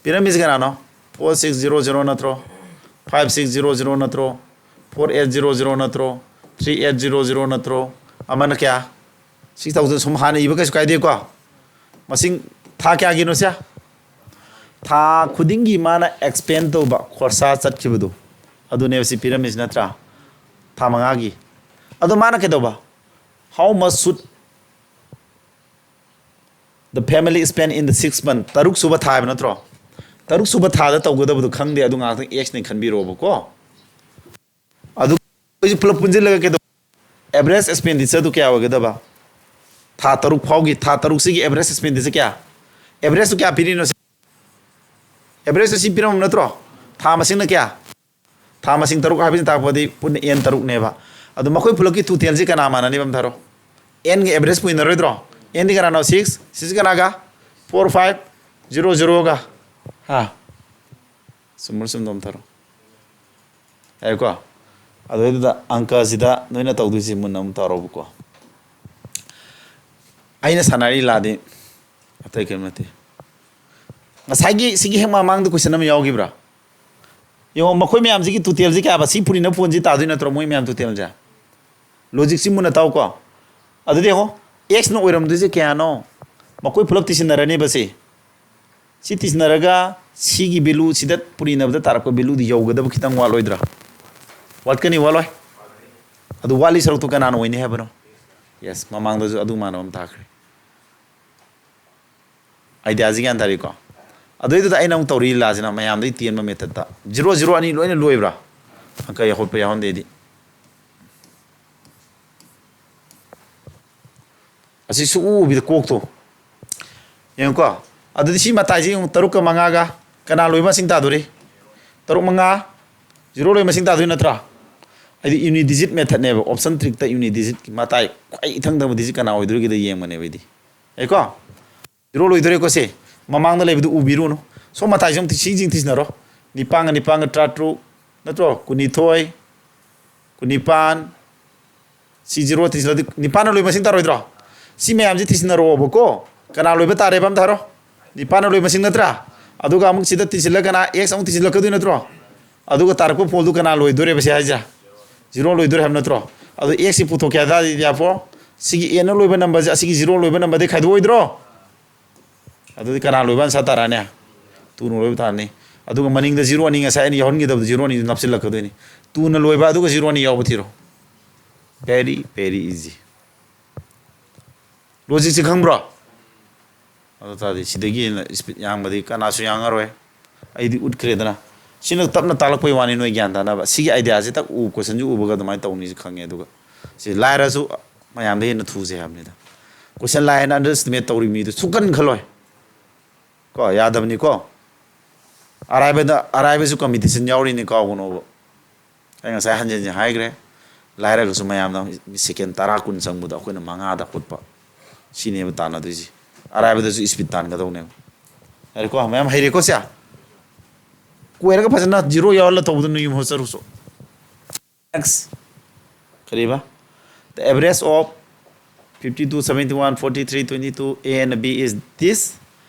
ꯄꯤꯔꯝꯃꯤꯁꯤ ꯀꯅꯥꯅꯣ? Four six zero zero ꯅꯠꯇ꯭ꯔꯣ? Five six zero zero ꯅꯠꯇ꯭ꯔꯣ? Four eight zero zero ꯅꯠꯇ꯭ꯔꯣ? Three eight zero zero ꯅꯠꯇ꯭ꯔꯣ? ꯑꯃꯅ ꯀꯌꯥ? Six thousand ꯁꯨꯝ ꯍꯥꯟꯅ ꯏꯕ ꯀꯩꯁꯨ ꯀꯥꯏꯗꯦꯀꯣ꯫ ꯃꯁꯤꯡ ꯊꯥ ꯀꯌꯥꯒꯤꯅꯣ ꯁꯦ? ꯊꯥ ꯈꯨꯗꯤꯡꯒꯤ ꯃꯥꯅ expend ꯇꯧꯕ, ꯈꯣꯔꯁꯥ ꯆꯠꯈꯤꯕꯗꯣ, ꯑꯗꯨꯅꯦꯕ ꯁꯤ ꯄꯤꯔꯝꯃꯤꯁꯤ ꯅꯠꯇ꯭ꯔꯥ? ꯊꯥ ꯃꯉꯥꯒꯤ꯫ ꯑꯗꯣ ꯃꯥꯅ ꯀꯩꯗꯧꯕ? How much should the family spend in the six month? ꯇꯔꯨꯛ ꯁꯨꯕ ꯊꯥ ꯍꯥꯏꯕ ꯅꯠꯇ꯭ꯔꯣ? ꯇꯔꯨꯛ ꯁꯨꯕ ꯊꯥꯗ ꯇꯧꯒꯗꯕꯗꯣ ꯈꯪꯗꯦ, ꯑꯗꯨ ꯉꯥꯛꯇꯪ Xꯅꯦ ꯈꯟꯕꯤꯔꯣꯕꯀꯣ꯫ ꯑꯗꯨ ꯑꯩꯁꯨ ꯄꯨꯂꯞ ꯄꯨꯟꯁꯤꯜꯂꯒ ꯀꯩꯗꯧ-, average expenditureꯗꯨ ꯀꯌꯥ ꯑꯣꯏꯒꯗꯕ? ꯊꯥ ꯇꯔꯨꯛ ꯐꯥꯎꯒꯤ, ꯊꯥ ꯇꯔꯨꯛꯁꯤꯒꯤ average expenditure ꯀꯌꯥ? Averageꯇꯨ ꯀꯌꯥ ꯄꯤꯔꯤꯅꯣ? Averageꯇꯨ ꯁꯤ ꯄꯤꯔꯝꯃꯕ ꯅꯠꯇ꯭ꯔꯣ? ꯊꯥ ꯃꯁꯤꯡꯅ ꯀꯌꯥ? ꯊꯥ ꯃꯁꯤꯡ ꯇꯔꯨꯛ ꯍꯥꯏꯕꯁꯤꯅ ꯇꯥꯛꯄꯗꯤ ꯄꯨꯟꯅ N ꯇꯔꯨꯛꯅꯦꯕ꯫ ꯑꯗꯣ ꯃꯈꯣꯏ ꯄꯨꯂꯞꯀꯤ totalꯁꯤ ꯀꯅꯥ ꯃꯥꯟꯅꯅꯤꯕ ꯑꯝꯇ ꯍꯥꯏꯔꯣ? Nꯒ average ꯄꯨꯏꯅꯔꯣꯏꯗ꯭ꯔꯣ? Nꯗꯤ ꯀꯅꯥꯅꯣ? Six, sixꯀꯤ ꯀꯅꯥꯒ? Four five zero zeroꯒ꯫ ꯍꯥ? ꯆꯨꯝꯕ꯭ꯔꯥ ꯆꯨꯝꯗꯕ꯭ꯔꯥ ꯑꯝꯇ ꯍꯥꯏꯔꯣ꯫ ꯌꯥꯏꯀꯣ? ꯑꯗꯨꯗꯩꯗꯨꯗ ꯑꯪꯀꯁꯤꯗ ꯅꯣꯏꯅ ꯇꯧꯗꯣꯏꯁꯤ ꯃꯨꯟꯅ ꯑꯃꯨꯛ ꯇꯧꯔꯣꯕꯀꯣ꯫ ꯑꯩꯅ ꯁꯥꯟꯅꯔꯤ ꯂꯥꯗꯤ ꯑꯇꯩ ꯀꯔꯤꯝ ꯅꯠꯇꯦ꯫ ꯉꯁꯥꯏꯒꯤ ꯁꯤꯒꯤ ꯍꯦꯛ ꯃꯃꯥꯡꯗ question ꯑꯃ ꯌꯥꯎꯈꯤꯕ꯭ꯔꯥ? ꯌꯦꯡꯉꯣ, ꯃꯈꯣꯏ ꯃꯌꯥꯝꯁꯤꯒꯤ totalꯁꯤ ꯀꯌꯥꯕ? ꯁꯤ ꯄꯨꯔꯤꯅ ꯄꯨꯟꯁꯤ ꯇꯥꯗꯣꯏ ꯅꯠꯇ꯭ꯔꯣ, ꯃꯣꯏ ꯃꯌꯥꯝ totalꯁꯦ? Logicꯁꯤ ꯃꯨꯟꯅ ꯇꯥꯎꯀꯣ꯫ ꯑꯗꯨꯗꯤ ꯌꯦꯡꯉꯣ, Xꯅ ꯑꯣꯏꯔꯝꯗꯣꯏꯁꯦ ꯀꯌꯥꯅꯣ? ꯃꯈꯣꯏ ꯄꯨꯂꯞ ꯇꯤꯁꯤꯟꯅꯔꯅꯦꯕ ꯁꯤ꯫ ꯁꯤ ꯇꯤꯁꯤꯟꯅꯔꯒ ꯁꯤꯒꯤ value ꯁꯤꯗ ꯄꯨꯔꯤꯅꯕꯗ ꯇꯥꯔꯛꯄ valueꯗꯤ ꯌꯧꯒꯗꯕ ꯈꯤꯇꯪ ꯋꯥꯠꯂꯣꯏꯗ꯭ꯔꯥ? ꯋꯥꯠꯀꯅꯤ, ꯋꯥꯠꯂꯣꯏ? ꯑꯗꯨ ꯋꯥꯠꯂꯤ ꯁꯔꯨꯛꯇꯨ ꯀꯅꯥꯅ ꯑꯣꯏꯅꯤ ꯍꯥꯏꯕꯅꯣ? Yes, ꯃꯃꯥꯡꯗꯁꯨ ꯑꯗꯨ ꯃꯥꯟꯅꯕ ꯑꯃ ꯇꯥꯈ꯭ꯔꯦ꯫ Ideaꯁꯤ ꯒ꯭ꯌꯥꯟ ꯇꯥꯔꯤꯀꯣ? ꯑꯗꯨꯏꯗꯨꯗ ꯑꯩꯅ ꯑꯃꯨꯛ ꯇꯧꯔꯤ ꯂꯤꯂꯥꯁꯤꯅ ꯃꯌꯥꯝꯗꯩ ꯇꯦꯟꯕ methodꯇ꯫ Zero, zero ꯑꯅꯤ ꯂꯣꯏꯅ ꯂꯣꯏꯕ꯭ꯔꯥ? ꯑꯪꯀ ꯌꯥꯎꯈꯠꯄ ꯌꯥꯎꯍꯟꯗꯦꯗꯤ꯫ ꯑꯁꯤ ꯁꯨꯛꯎ ꯎꯕꯤꯗ ꯀꯣꯛꯇꯣ꯫ ꯌꯦꯡꯉꯨꯀꯣ꯫ ꯑꯗꯨꯗꯤ ꯁꯤ ꯃꯇꯥꯏꯁꯤ ꯌꯦꯡꯉꯨ, ꯇꯔꯨꯛꯀ ꯃꯉꯥꯒ ꯀꯅꯥ ꯂꯣꯏꯕ ꯃꯁꯤꯡ ꯇꯥꯗꯣꯔꯤ? ꯇꯔꯨꯛ, ꯃꯉꯥ, zero ꯂꯣꯏꯕ ꯃꯁꯤꯡ ꯇꯥꯗꯣꯏ ꯅꯠꯇ꯭ꯔꯥ? ꯑꯩꯗꯤ unit digit methodꯅꯦꯕ, option trickꯇ unit digitꯀꯤ ꯃꯇꯥꯏ ꯈ꯭ꯋꯥꯏ ꯏꯊꯪ ꯊꯪꯕ digit ꯀꯅꯥ ꯑꯣꯏꯗꯣꯔꯤꯒꯦꯗ ꯌꯦꯡꯕꯅꯦꯕ ꯑꯩꯗꯤ꯫ ꯌꯥꯏꯀꯣ? Zero ꯂꯣꯏꯗꯣꯔꯦꯀꯣ ꯁꯦ꯫ ꯃꯃꯥꯡꯗ ꯂꯩꯕꯗꯨ ꯎꯕꯤꯔꯨꯅꯨ꯫ ꯁꯣꯝ ꯃꯇꯥꯏꯁꯤ ꯑꯃꯨꯛ ꯁꯤꯁꯤꯡ ꯊꯤꯁꯤꯟꯅꯔꯣ꯫ ꯅꯤꯄꯥꯟꯒ ꯅꯤꯄꯥꯟꯒ ꯇꯔꯥꯇꯔꯨꯛ, ꯅꯠꯇ꯭ꯔꯣ? ꯀꯨꯟꯅꯤꯊꯣꯏ, ꯀꯨꯟꯅꯤꯄꯥꯟ, ꯁꯤ zero ꯊꯤꯁꯤꯜꯂꯗꯤ ꯅꯤꯄꯥꯟꯅ ꯂꯣꯏ ꯃꯁꯤꯡ ꯇꯥꯔꯣꯏꯗ꯭ꯔꯣ? ꯁꯤ ꯃꯌꯥꯝꯁꯤ ꯊꯤꯁꯤꯟꯅꯔꯛꯑꯣꯕꯀꯣ꯫ ꯀꯅꯥ ꯂꯣꯏꯕ ꯇꯥꯔꯦꯕ ꯑꯝꯇ ꯍꯥꯏꯔꯣ? ꯅꯤꯄꯥꯟꯅ ꯂꯣꯏ ꯃꯁꯤꯡ ꯅꯠꯇ꯭ꯔꯥ? ꯑꯗꯨꯒ ꯑꯃꯨꯛ ꯁꯤꯗ ꯊꯤꯁꯤꯜꯂꯒ ꯀꯅꯥ X ꯑꯃꯨꯛ ꯊꯤꯁꯤꯜꯂꯛꯀꯗꯣꯏ ꯅꯠꯇ꯭ꯔꯣ? ꯑꯗꯨꯒ ꯇꯥꯔꯛꯄ ꯐꯣꯜꯗꯨ ꯀꯅꯥ ꯂꯣꯏꯗꯣꯔꯦꯕ ꯁꯤ ꯍꯥꯏꯁꯦ? Zero ꯂꯣꯏꯗꯣꯔꯦ ꯍꯥꯏꯕ ꯅꯠꯇ꯭ꯔꯣ? ꯑꯗꯨ Xꯁꯤ ꯄꯨꯊꯣꯛꯀꯦ ꯍꯥꯏ ꯇꯥꯔꯗꯤ therefore ꯁꯤꯒꯤ Nꯅ ꯂꯣꯏꯕ numberꯁꯦ ꯑꯁꯤꯒꯤ zero ꯂꯣꯏꯕ numberꯗꯩ ꯈꯥꯏꯗꯣꯛꯑꯣꯏꯗ꯭ꯔꯣ? ꯑꯗꯨꯗꯤ ꯀꯅꯥ ꯂꯣꯏꯕ answer ꯇꯥꯔꯛꯑꯅꯤ? Twoꯅ ꯂꯣꯏꯕ ꯇꯥꯔꯅꯤ꯫ ꯑꯗꯨꯒ ꯃꯅꯤꯡꯗ zero ꯑꯅꯤ ꯉꯁꯥꯏ ꯑꯩꯅ ꯌꯥꯎꯍꯟꯒꯗꯕꯗꯣ zero ꯑꯅꯤꯗꯨ ꯅꯞꯁꯤꯜꯂꯛꯀꯗꯣꯏꯅꯤ꯫ Twoꯅ ꯂꯣꯏꯕ ꯑꯗꯨꯒ zero ꯑꯅꯤ ꯌꯥꯎꯕ ꯊꯤꯔꯣ꯫ Very, very easy꯫ Logicꯁꯤ ꯈꯪꯕ꯭ꯔꯣ? ꯑꯗꯨ ꯇꯥꯔꯗꯤ ꯁꯤꯗꯒꯤ ꯍꯦꯟꯅ speed ꯌꯥꯡꯕꯗꯤ ꯀꯅꯥꯁꯨ ꯌꯥꯡꯉꯔꯣꯏ꯫ ꯑꯩꯗꯤ ꯎꯠꯈ꯭ꯔꯦꯗꯅ꯫ ꯁꯤꯅ ꯇꯞꯅ ꯇꯥꯛꯂꯛꯄꯩ ꯋꯥꯅꯤ, ꯅꯣꯏ ꯒ꯭ꯌꯥꯟ ꯇꯥꯅꯕ꯫ ꯁꯤꯒꯤ ideaꯁꯤ ꯇꯛ ꯎ, questionꯁꯤ ꯎꯕꯒ ꯑꯗꯨꯃꯥꯏꯅ ꯇꯧꯅꯤꯁꯤ ꯈꯪꯉꯦ꯫ ꯑꯗꯨꯒ ꯁꯤ ꯂꯥꯏꯔꯁꯨ ꯃꯌꯥꯝꯗ ꯍꯦꯟꯅ ꯊꯨꯖꯩ ꯍꯥꯏꯕꯅꯤꯗ꯫ Question ꯂꯥꯏ ꯍꯥꯏꯅ underestimate ꯇꯧꯔꯤ ꯃꯤꯗꯨ ꯁꯨꯛꯈꯟ ꯈꯜꯂꯣꯏ꯫ ꯀꯣ, ꯌꯥꯗꯕꯅꯤꯀꯣ꯫ ꯑꯔꯥꯏꯕꯗ, ꯑꯔꯥꯏꯕꯁꯨ competition ꯌꯥꯎꯔꯤꯅꯤ, ꯀꯥꯎꯒꯅꯣꯕ꯫ ꯑꯩ ꯉꯁꯥꯏ ꯍꯟꯖꯤꯟ ꯍꯟꯖꯤꯟ ꯍꯥꯏꯈ꯭ꯔꯦ꯫ ꯂꯥꯏꯔꯒꯁꯨ ꯃꯌꯥꯝꯅ second ꯇꯔꯥ ꯀꯨꯟ ꯆꯪꯕꯗꯣ ꯑꯩꯈꯣꯏꯅ ꯃꯉꯥꯗ ꯍꯨꯠꯄ꯫ ꯁꯤꯅꯦꯕ ꯇꯥꯟꯅꯗꯣꯏꯁꯤ꯫ ꯑꯔꯥꯏꯕꯗꯁꯨ speed ꯇꯥꯟꯒꯗꯧꯅꯦꯕ꯫ ꯌꯥꯔꯦꯀꯣ? ꯃꯌꯥꯝ ꯍꯩꯔꯦꯀꯣ ꯁꯦ? ꯀꯣꯏꯔꯒ ꯐꯖꯅ zero ꯌꯥꯎꯍꯜꯂ ꯇꯧꯕꯗꯣ ꯅꯣꯏ ꯌꯨꯝ ꯍꯧ ꯆꯔꯨꯁꯨ꯫ Next꯫ ꯀꯔꯤꯕ? The average of fifty two, seventy one, forty three, twenty two, A and B is this.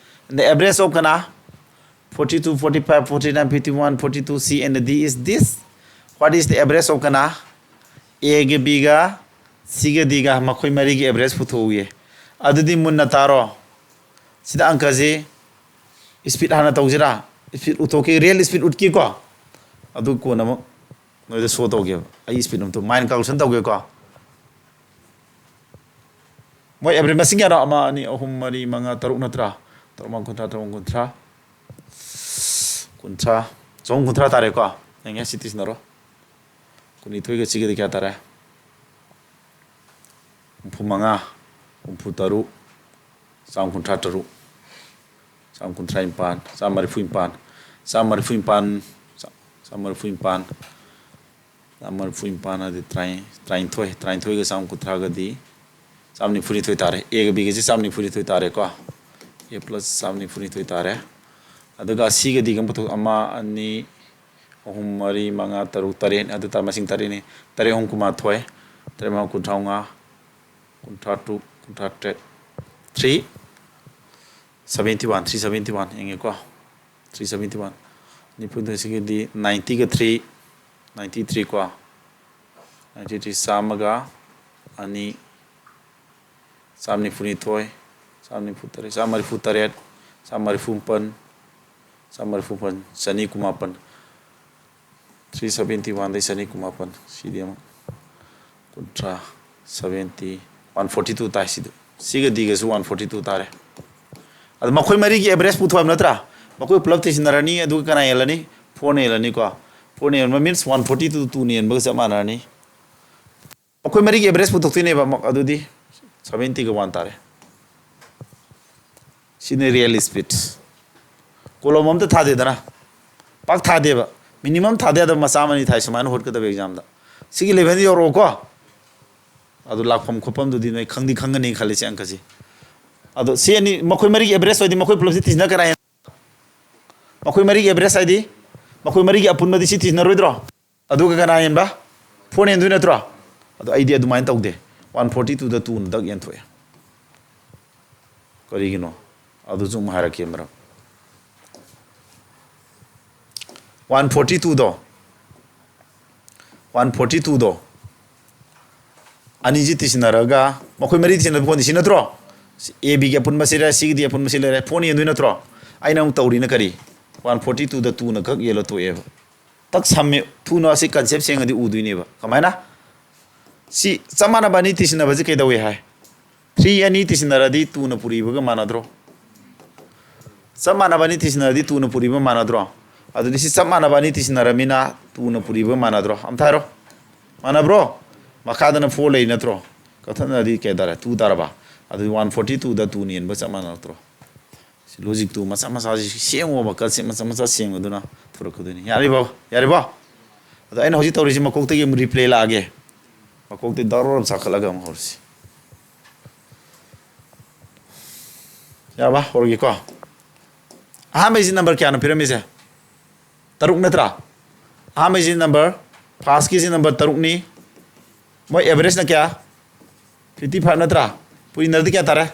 And the average of ꯀꯅꯥ? Forty two, forty five, forty nine, fifty one, forty two, C and D is this. What is the average of ꯀꯅꯥ? A ꯒ B ꯒ C ꯒ D ꯒ ꯃꯈꯣꯏ ꯃꯔꯤꯒꯤ average ꯄꯨꯊꯣꯛꯎꯌꯦ꯫ ꯑꯗꯨꯗꯤ ꯃꯨꯟꯅ ꯇꯥꯔꯣ꯫ ꯁꯤꯗ ꯑꯪꯀꯁꯤ speed ꯍꯥꯟꯅ ꯇꯧꯁꯤꯔꯥ? Speed ꯎꯠꯊꯣꯛꯀꯦ, real speed ꯎꯠꯀꯦꯀꯣ꯫ ꯑꯗꯨ ꯀꯣꯟꯅ ꯑꯃꯨꯛ ꯅꯣꯏꯗ show ꯇꯧꯒꯦꯕ꯫ ꯑꯩ speed ꯑꯝꯇ mind calculation ꯇꯧꯒꯦꯀꯣ꯫ ꯃꯣꯏ average ꯃꯁꯤꯡ ꯀꯌꯥꯅꯣ? ꯑꯃ, ꯑꯅꯤ, ꯑꯍꯨꯝ, ꯃꯔꯤ, ꯃꯉꯥ, ꯇꯔꯨꯛ ꯅꯠꯇ꯭ꯔꯥ? ꯇꯔꯨꯛ ꯃꯉꯥ ꯀꯨꯟꯊ꯭ꯔꯥ, ꯇꯔꯨꯛ ꯃꯉꯥ ꯀꯨꯟꯊ꯭ꯔꯥ, ꯀꯨꯟꯊ꯭ꯔꯥ, ꯆꯍꯨꯝ ꯀꯨꯟꯊ꯭ꯔꯥ ꯇꯥꯔꯦꯀꯣ꯫ ꯌꯦꯡꯉꯦ, ꯁꯤ ꯇꯤꯁꯤꯟꯅꯔꯣ꯫ ꯀꯨꯟꯅꯤꯊꯣꯏꯒ ꯁꯤꯒꯗꯤ ꯀꯌꯥ ꯇꯥꯔꯦ? ꯍꯨꯝꯐꯨ ꯃꯉꯥ, ꯍꯨꯝꯐꯨ ꯇꯔꯨꯛ, ꯆꯥꯝ ꯀꯨꯟꯊ꯭ꯔꯥ ꯇꯔꯨꯛ, ꯆꯥꯝ ꯀꯨꯟꯊ꯭ꯔꯥ ꯅꯤꯄꯥꯟ, ꯆꯥꯝ ꯃꯔꯤꯐꯨ ꯅꯤꯄꯥꯟ, ꯆꯥꯝ ꯃꯔꯤꯐꯨ ꯅꯤꯄꯥꯟ, ꯆꯥꯝ ꯃꯔꯤꯐꯨ ꯅꯤꯄꯥꯟ, ꯆꯥꯝ ꯃꯔꯤꯐꯨ ꯅꯤꯄꯥꯟ ꯍꯥꯏꯗꯤ ꯇꯔꯥꯏ-, ꯇꯔꯥꯅꯤꯊꯣꯏ, ꯇꯔꯥꯅꯤꯊꯣꯏꯒ ꯆꯥꯝ ꯀꯨꯟꯊ꯭ꯔꯥꯒꯗꯤ ꯆꯥꯝ ꯅꯤꯐꯨ ꯅꯤꯊꯣꯏ ꯇꯥꯔꯦ꯫ A ꯒ B ꯒꯁꯦ ꯆꯥꯝ ꯅꯤꯐꯨ ꯅꯤꯊꯣꯏ ꯇꯥꯔꯦꯀꯣ꯫ A plus ꯆꯥꯝ ꯅꯤꯐꯨ ꯅꯤꯊꯣꯏ ꯇꯥꯔꯦ꯫ ꯑꯗꯨꯒ C ꯒ D ꯒ ꯑꯃ ꯄꯨꯊꯣꯛ-, ꯑꯃ, ꯑꯅꯤ, ꯑꯍꯨꯝ, ꯃꯔꯤ, ꯃꯉꯥ, ꯇꯔꯨꯛ, ꯇꯔꯦꯠ, ꯑꯗꯨ ꯇꯥꯔ ꯃꯁꯤꯡ ꯇꯔꯦꯠꯅꯤ꯫ ꯇꯔꯦꯠ ꯑꯍꯨꯝ ꯀꯨꯟꯃꯥꯊꯣꯏ, ꯇꯔꯦꯠ ꯃꯉꯥ ꯀꯨꯟꯊ꯭ꯔꯥ ꯃꯉꯥ, ꯀꯨꯟꯊ꯭ꯔꯥ ꯇꯔꯨꯛ, ꯀꯨꯟꯊ꯭ꯔꯥ ꯇꯔꯦꯠ, three seventy one, three seventy one ꯌꯦꯡꯉꯦꯀꯣ꯫ Three seventy one꯫ ꯅꯤꯐꯨꯗ ꯁꯤꯒꯤꯗꯤ ninety ꯒ three, ninety three ꯀꯣ꯫ Ninety three, ꯆꯥꯝꯃꯒ ꯑꯅꯤ, ꯆꯥꯝ ꯅꯤꯐꯨ ꯅꯤꯊꯣꯏ, ꯆꯥꯝ ꯅꯤꯐꯨ ꯇꯔꯦꯠ, ꯆꯥꯝ ꯃꯔꯤꯐꯨ ꯇꯔꯦꯠ, ꯆꯥꯝ ꯃꯔꯤꯐꯨ ꯃꯥꯄꯟ, ꯆꯥꯝ ꯃꯔꯤꯐꯨ ꯃꯥꯄꯟ, ꯆꯅꯤ ꯀꯨꯟꯃꯥꯄꯟ꯫ Three seventy one ꯗꯩ ꯆꯅꯤ ꯀꯨꯟꯃꯥꯄꯟ꯫ ꯁꯤꯗꯤ ꯑꯃꯨꯛ ꯀꯨꯟꯊ꯭ꯔꯥ, seventy, one forty two ꯇꯥꯏ ꯁꯤꯗ꯫ ꯁꯤꯒ D ꯒꯁꯨ one forty two ꯇꯥꯔꯦ꯫ ꯑꯗꯣ ꯃꯈꯣꯏ ꯃꯔꯤꯒꯤ average ꯄꯨꯊꯣꯛ ꯍꯥꯏꯕ ꯅꯠꯇ꯭ꯔꯥ? ꯃꯈꯣꯏ ꯄꯨꯂꯞ ꯊꯤꯖꯤꯟꯅꯔꯅꯤ, ꯑꯗꯨꯒ ꯀꯅꯥ ꯍꯦꯜꯂꯅꯤ? Four ꯅ ꯍꯦꯜꯂꯅꯤꯀꯣ꯫ Four ꯅ ꯍꯦꯟꯕ means one forty two two ꯅ ꯍꯦꯟꯕꯒ ꯆꯞ ꯃꯥꯟꯅꯔꯅꯤ꯫ ꯃꯈꯣꯏ ꯃꯔꯤꯒꯤ average ꯄꯨꯊꯣꯛꯇꯣꯏꯅꯦꯕ, ꯃ-, ꯑꯗꯨꯗꯤ seventy ꯒ one ꯇꯥꯔꯦ꯫ ꯁꯤꯅ real speed꯫ Column ꯑꯝꯇ ꯊꯥꯗꯦꯗꯅ, ꯄꯥꯛ ꯊꯥꯗꯦꯕ, minimum ꯊꯥꯗ ꯌꯥꯗꯕ ꯃꯆꯥ ꯑꯃꯅꯤ ꯊꯥꯏ ꯁꯨꯃꯥꯏꯅ ꯍꯣꯠꯀꯗꯕ exam ꯗ꯫ ꯁꯤꯒꯤ level ꯗ ꯌꯧꯔꯛꯑꯣꯀꯣ꯫ ꯑꯗꯨ ꯂꯥꯛꯐꯝ ꯈꯣꯠꯐꯝꯗꯨꯗꯤ ꯅꯣꯏ ꯈꯪꯗꯤ ꯈꯪꯒꯅꯤ ꯈꯜꯂꯤ ꯁꯤ ꯑꯪꯀꯁꯤ꯫ ꯑꯗꯣ ꯁꯤ ꯑꯅꯤ, ꯃꯈꯣꯏ ꯃꯔꯤꯒꯤ average ꯑꯣꯏꯗꯤ ꯃꯈꯣꯏ ꯄꯨꯂꯞꯁꯤ ꯇꯤꯁꯤꯟꯅ ꯀꯅꯥ ꯍꯦꯟ-, ꯃꯈꯣꯏ ꯃꯔꯤꯒꯤ average ꯍꯥꯏꯗꯤ ꯃꯈꯣꯏ ꯃꯔꯤꯒꯤ ꯑꯄꯨꯟꯕꯗꯤ ꯁꯤ ꯇꯤꯁꯤꯟꯅꯔꯣꯏꯗ꯭ꯔꯣ? ꯑꯗꯨꯒ ꯀꯅꯥ ꯍꯦꯟꯕ? Four ꯅ ꯍꯦꯟꯗꯣꯏ ꯅꯠꯇ꯭ꯔꯣ? ꯑꯗꯣ ꯑꯩꯗꯤ ꯑꯗꯨꯃꯥꯏꯅ ꯇꯧꯗꯦ꯫ One forty twoꯗ twoꯅ ꯗꯛ ꯌꯦꯟꯊꯣꯛꯑꯦ꯫ ꯀꯔꯤꯒꯤꯅꯣ? ꯑꯗꯨꯁꯨ ꯑꯃꯨꯛ ꯍꯥꯏꯔꯛꯀꯦ ꯃꯔꯝ꯫ One forty twoꯗꯣ, one forty twoꯗꯣ, ꯑꯅꯤꯁꯤ ꯇꯤꯁꯤꯟꯅꯔꯒ, ꯃꯈꯣꯏ ꯃꯔꯤ ꯇꯤꯁꯤꯟꯅꯕ ꯐꯣꯟꯗꯤ ꯁꯤ ꯅꯠꯇ꯭ꯔꯣ? ꯑꯦ ꯕꯤꯒꯤ ꯑꯄꯨꯟꯕꯁꯤ ꯂꯩꯔꯦ, ꯁꯤꯒꯤꯗꯤ ꯑꯄꯨꯟꯕꯁꯤ ꯂꯩꯔꯦ, ꯐꯣꯟ ꯌꯦꯟꯗꯣꯏ ꯅꯠꯇ꯭ꯔꯣ? ꯑꯩꯅ ꯑꯃꯨꯛ ꯇꯧꯔꯤꯅ ꯀꯔꯤ? One forty twoꯗ twoꯅ ꯈꯛ ꯌꯦꯜꯂ ꯇꯣꯛꯑꯦꯕ꯫ ꯇꯛ ꯁꯝꯃꯦ꯫ Twona ꯑꯁꯤ concept ꯁꯦꯡꯉꯗꯤ ꯎꯗꯣꯏꯅꯦꯕ꯫ ꯀꯃꯥꯏꯅ? ꯁꯤ ꯆꯞ ꯃꯥꯟꯅꯕ ꯑꯅꯤ ꯇꯤꯁꯤꯟꯅꯕꯁꯤ ꯀꯩꯗꯧꯏ ꯍꯥꯏ? Three ꯑꯅꯤ ꯇꯤꯁꯤꯟꯅꯔꯗꯤ twoꯅ ꯄꯨꯔꯤꯕꯒ ꯃꯥꯟꯅꯗ꯭ꯔꯣ? ꯆꯞ ꯃꯥꯟꯅꯕ ꯑꯅꯤ ꯇꯤꯁꯤꯟꯅꯔꯗꯤ twoꯅ ꯄꯨꯔꯤꯕ ꯃꯥꯟꯅꯗ꯭ꯔꯣ? ꯑꯗꯨꯗꯤ ꯁꯤ ꯆꯞ ꯃꯥꯟꯅꯕ ꯑꯅꯤ ꯇꯤꯁꯤꯟꯅꯔꯃꯤꯅ twoꯅ ꯄꯨꯔꯤꯕ ꯃꯥꯟꯅꯗ꯭ꯔꯣ? ꯑꯝꯇ ꯍꯥꯏꯔꯣ꯫ ꯃꯥꯟꯅꯕ꯭ꯔꯣ? ꯃꯈꯥꯗꯅ four ꯂꯩ ꯅꯠꯇ꯭ꯔꯣ? ꯀꯛꯊꯠꯅꯔꯗꯤ ꯀꯩ ꯇꯥꯔꯦ? Two ꯇꯥꯔꯕ? ꯑꯗꯨꯗꯤ one forty twoꯗ twoꯅ ꯌꯦꯟꯕ ꯆꯞ ꯃꯥꯟꯅꯔꯛꯇ꯭ꯔꯣ? ꯁꯤ logicꯇꯨ ꯃꯆꯥ ꯃꯆꯥꯁꯤ ꯁꯦꯝꯃꯣꯕ, concept ꯃꯆꯥ ꯃꯆꯥ ꯁꯦꯝꯕꯗꯨꯅ ꯊꯣꯔꯛꯀꯗꯣꯏꯅꯤ꯫ ꯌꯥꯔꯤꯕꯣ? ꯌꯥꯔꯤꯕꯣ? ꯑꯗꯣ ꯑꯩꯅ ꯍꯧꯖꯤꯛ ꯇꯧꯔꯤꯁꯤ ꯃꯀꯣꯛꯇꯒꯤ ꯑꯃꯨꯛ replay ꯂꯥꯛꯑꯒꯦ꯫ ꯃꯀꯣꯛꯇꯒꯤ ꯗꯥꯎꯔꯣꯞ ꯆꯥꯈꯠꯂꯒ ꯑꯃꯨꯛ ꯍꯧꯔꯁꯤ꯫ ꯌꯥꯔꯕ? ꯍꯧꯔꯒꯦꯀꯣ꯫ ꯑꯍꯥꯟꯕꯩꯁꯤ number ꯀꯌꯥꯅꯣ ꯄꯤꯔꯝꯃꯤꯁꯦ? ꯇꯔꯨꯛ ꯅꯠꯇ꯭ꯔꯥ? ꯑꯍꯥꯟꯕꯩꯁꯤ number, firstꯀꯤꯁꯤ number ꯇꯔꯨꯛꯅꯤ꯫ ꯃꯣꯏ averageꯅ ꯀꯌꯥ? Fifty five ꯅꯠꯇ꯭ꯔꯥ? ꯄꯨꯏꯅꯔꯗꯤ ꯀꯌꯥ ꯇꯥꯔꯦ?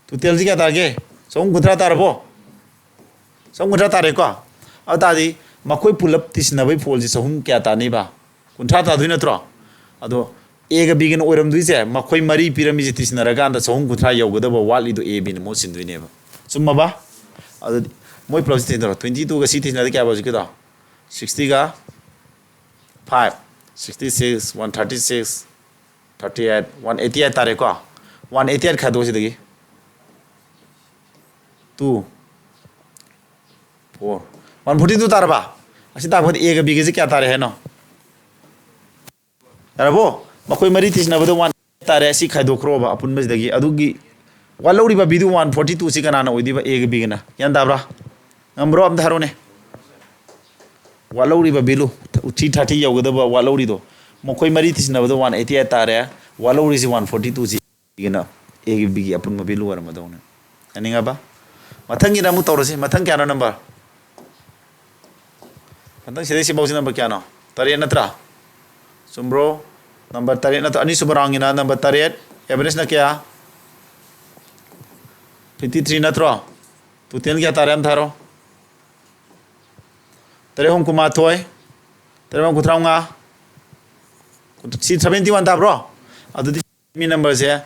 Totalꯁꯤ ꯀꯌꯥ ꯇꯥꯔꯒꯦ? ꯆꯍꯨꯝ ꯀꯨꯟꯊ꯭ꯔꯥ ꯇꯥꯔꯕꯣ? ꯆꯍꯨꯝ ꯀꯨꯟꯊ꯭ꯔꯥ ꯇꯥꯔꯦꯀꯣ? ꯑꯗꯨ ꯇꯥꯔꯗꯤ ꯃꯈꯣꯏ ꯄꯨꯂꯞ ꯇꯤꯁꯤꯟꯅꯕꯒꯤ ꯐꯣꯜꯁꯤ ꯆꯍꯨꯝ ꯀꯌꯥ ꯇꯥꯅꯤꯕ? ꯀꯨꯟꯊ꯭ꯔꯥ ꯇꯥꯗꯣꯏ ꯅꯠꯇ꯭ꯔꯣ? ꯑꯗꯣ Aꯒ Bꯒꯅ ꯑꯣꯏꯔꯝꯗꯣꯏꯁꯦ, ꯃꯈꯣꯏ ꯃꯔꯤ ꯄꯤꯔꯝꯃꯤꯁꯦ ꯇꯤꯁꯤꯟꯅꯔꯀꯥꯟꯗ ꯆꯍꯨꯝ ꯀꯨꯟꯊ꯭ꯔꯥ ꯌꯧꯒꯗꯕ ꯋꯥꯠꯂꯤꯗꯣ A, Bꯅ ꯃꯍꯨꯠ ꯁꯤꯟꯗꯣꯏꯅꯦꯕ꯫ ꯆꯨꯝꯃꯕ? ꯑꯗꯨꯗꯤ ꯃꯣꯏ ꯄꯨꯂꯞꯁꯤ ꯇꯤꯁꯤꯟꯅꯔꯣ꯫ Twenty twoꯒ ꯁꯤ ꯇꯤꯁꯤꯟꯅꯔꯗꯤ ꯀꯌꯥ ꯍꯧꯖꯤꯛꯀꯤꯗꯣ? Sixtyꯒ five, sixty six, one thirty six, thirty eight, one eighty eight ꯇꯥꯔꯦꯀꯣ꯫ One eighty eight ꯈꯥꯏꯗꯣꯛꯑꯣ ꯁꯤꯗꯒꯤ꯫ Two, four, one forty two ꯇꯥꯔꯕ? ꯑꯁꯤ ꯇꯥꯛꯄꯗꯤ Aꯒ Bꯒꯁꯦ ꯀꯌꯥ ꯇꯥꯔꯦ ꯍꯥꯏꯅꯣ? ꯌꯥꯔꯕꯣ? ꯃꯈꯣꯏ ꯃꯔꯤ ꯇꯤꯁꯤꯟꯅꯕꯗ one ꯇꯥꯔꯦ꯫ ꯑꯁꯤ ꯈꯥꯏꯗꯣꯛꯈ꯭ꯔꯣꯕ ꯑꯄꯨꯟꯕꯁꯤꯗꯒꯤ꯫ ꯑꯗꯨꯒꯤ ꯋꯥꯠꯍꯧꯔꯤꯕ B two one forty two ꯁꯤ ꯀꯅꯥꯅ ꯑꯣꯏꯗꯣꯏꯕ? Aꯒ Bꯒꯅ꯫ ꯒ꯭ꯌꯥꯟ ꯇꯥꯕ꯭ꯔꯥ? ꯉꯝꯕ꯭ꯔꯣ? ꯑꯝꯇ ꯍꯥꯏꯔꯣꯅꯦ꯫ ꯋꯥꯠꯍꯧꯔꯤꯕ value, three thirty ꯌꯧꯒꯗꯕ ꯋꯥꯠꯍꯧꯔꯤꯗꯣ, ꯃꯈꯣꯏ ꯃꯔꯤ ꯇꯤꯁꯤꯟꯅꯕꯗ one eighty eight ꯇꯥꯔꯦ, ꯋꯥꯠꯍꯧꯔꯤꯁꯤ one forty two ꯁꯤ꯫ Bꯒꯅ, Aꯒꯤ, Bꯒꯤ ꯑꯄꯨꯟꯕ value ꯑꯣꯏꯔꯝꯃꯗꯧꯅꯦ꯫ ꯌꯥꯅꯤꯡꯉꯕ? ꯃꯊꯪꯒꯤꯗ ꯑꯃꯨꯛ ꯇꯧꯔꯁꯤ꯫ ꯃꯊꯪ ꯀꯌꯥꯅꯣ number? ꯃꯊꯪ ꯁꯤꯗꯩ ꯁꯤꯐꯥꯎꯁꯤ number ꯀꯌꯥꯅꯣ? ꯇꯔꯦꯠ ꯅꯠꯇ꯭ꯔꯥ? ꯆꯨꯝꯕ꯭ꯔꯣ? Number ꯇꯔꯦꯠ ꯅꯠꯇ꯭ꯔꯣ? ꯑꯅꯤꯁꯨꯕ roundꯒꯤꯅ number ꯇꯔꯦꯠ, averageꯅ ꯀꯌꯥ? Fifty three ꯅꯠꯇ꯭ꯔꯣ? Total ꯀꯌꯥ ꯇꯥꯔꯦ ꯑꯝꯇ ꯍꯥꯏꯔꯣ? ꯇꯔꯦꯠ ꯑꯍꯨꯝ ꯀꯨꯟꯃꯥꯊꯣꯏ, ꯇꯔꯦꯠ ꯑꯍꯨꯝ ꯀꯨꯟꯊ꯭ꯔꯥ ꯃꯉꯥ, ꯁꯤ seventy one ꯇꯥꯕ꯭ꯔꯣ? ꯑꯗꯨꯗꯤ ꯃꯤ numberꯁꯦ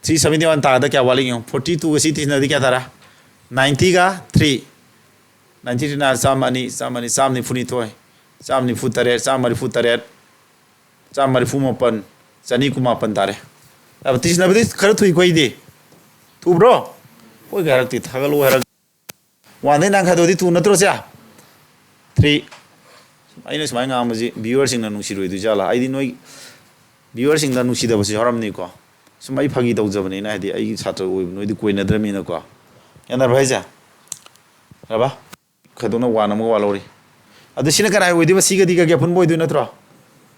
three seventy one ꯇꯥꯒꯗ ꯀꯌꯥ ꯋꯥꯠꯂꯤ ꯌꯦꯡꯉꯣ꯫ Forty twoꯒ ꯁꯤ ꯇꯤꯟꯅꯗꯤ ꯀꯌꯥ ꯇꯥꯔꯦ? Ninetyꯒ three, ninety threeꯅ ꯆꯥꯝꯃ ꯑꯅꯤ, ꯆꯥꯝꯃ ꯑꯅꯤ, ꯆꯥꯝꯃ ꯅꯤꯐꯨ ꯅꯤꯊꯣꯏ, ꯆꯥꯝꯃ ꯅꯤꯐꯨ ꯇꯔꯦꯠ, ꯆꯥꯝꯃ ꯃꯔꯤꯐꯨ ꯇꯔꯦꯠ, ꯆꯥꯝꯃ ꯃꯔꯤꯐꯨ ꯃꯥꯄꯟ, ꯆꯅꯤ ꯀꯨꯟꯃꯥꯄꯟ ꯇꯥꯔꯦ꯫ ꯑꯕ ꯇꯤꯁꯤꯟꯅꯕꯗꯤ ꯈꯔ ꯊꯨꯏꯀꯣ ꯑꯩꯗꯤ꯫ ꯊꯨꯕ꯭ꯔꯣ? ꯍꯣꯏ ꯍꯥꯏꯔꯛꯇꯦ, ꯊꯥꯒꯠꯂꯣ ꯍꯥꯏꯔꯛ-, oneꯗꯩ nine ꯈꯥꯏꯗꯣꯛꯑꯗꯤ two ꯅꯠꯇ꯭ꯔꯣ ꯁꯦ? Three꯫ ꯑꯩꯅ ꯁꯨꯃꯥꯏꯅ ꯉꯥꯡꯕꯁꯤ viewerꯁꯤꯡꯅ ꯅꯨꯡꯁꯤꯔꯣꯏꯗꯣꯏ ꯖꯥꯠꯂꯥ? ꯑꯩꯗꯤ ꯅꯣꯏ viewerꯁꯤꯡꯗ ꯅꯨꯡꯁꯤꯗꯕꯁꯨ ꯌꯥꯎꯔꯝꯅꯤꯀꯣ꯫ ꯁꯨꯝ ꯑꯩ ꯐꯥꯒꯤ ꯇꯧꯖꯕꯅꯤꯅ, ꯍꯥꯏꯗꯤ ꯑꯩꯒꯤ ꯁꯥꯇ꯭ꯔ ꯑꯣꯏꯕ ꯅꯣꯏꯗꯤ ꯀꯣꯏꯅꯗ꯭ꯔꯃꯤꯅꯀꯣ꯫ ꯌꯥꯅꯔꯕ ꯍꯥꯏꯁꯦ? ꯌꯥꯔꯕ? ꯈꯥꯏꯗꯣꯛꯅ one ꯑꯃꯒ ꯋꯥꯠꯍꯧꯔꯤ꯫ ꯑꯗꯨ ꯁꯤꯅ ꯀꯅꯥꯏ ꯑꯣꯏꯗꯣꯏꯕ? ꯁꯤꯒ ꯗꯤꯒꯒꯤ ꯑꯄꯨꯟꯕ ꯑꯣꯏꯗꯣꯏ ꯅꯠꯇ꯭ꯔꯣ?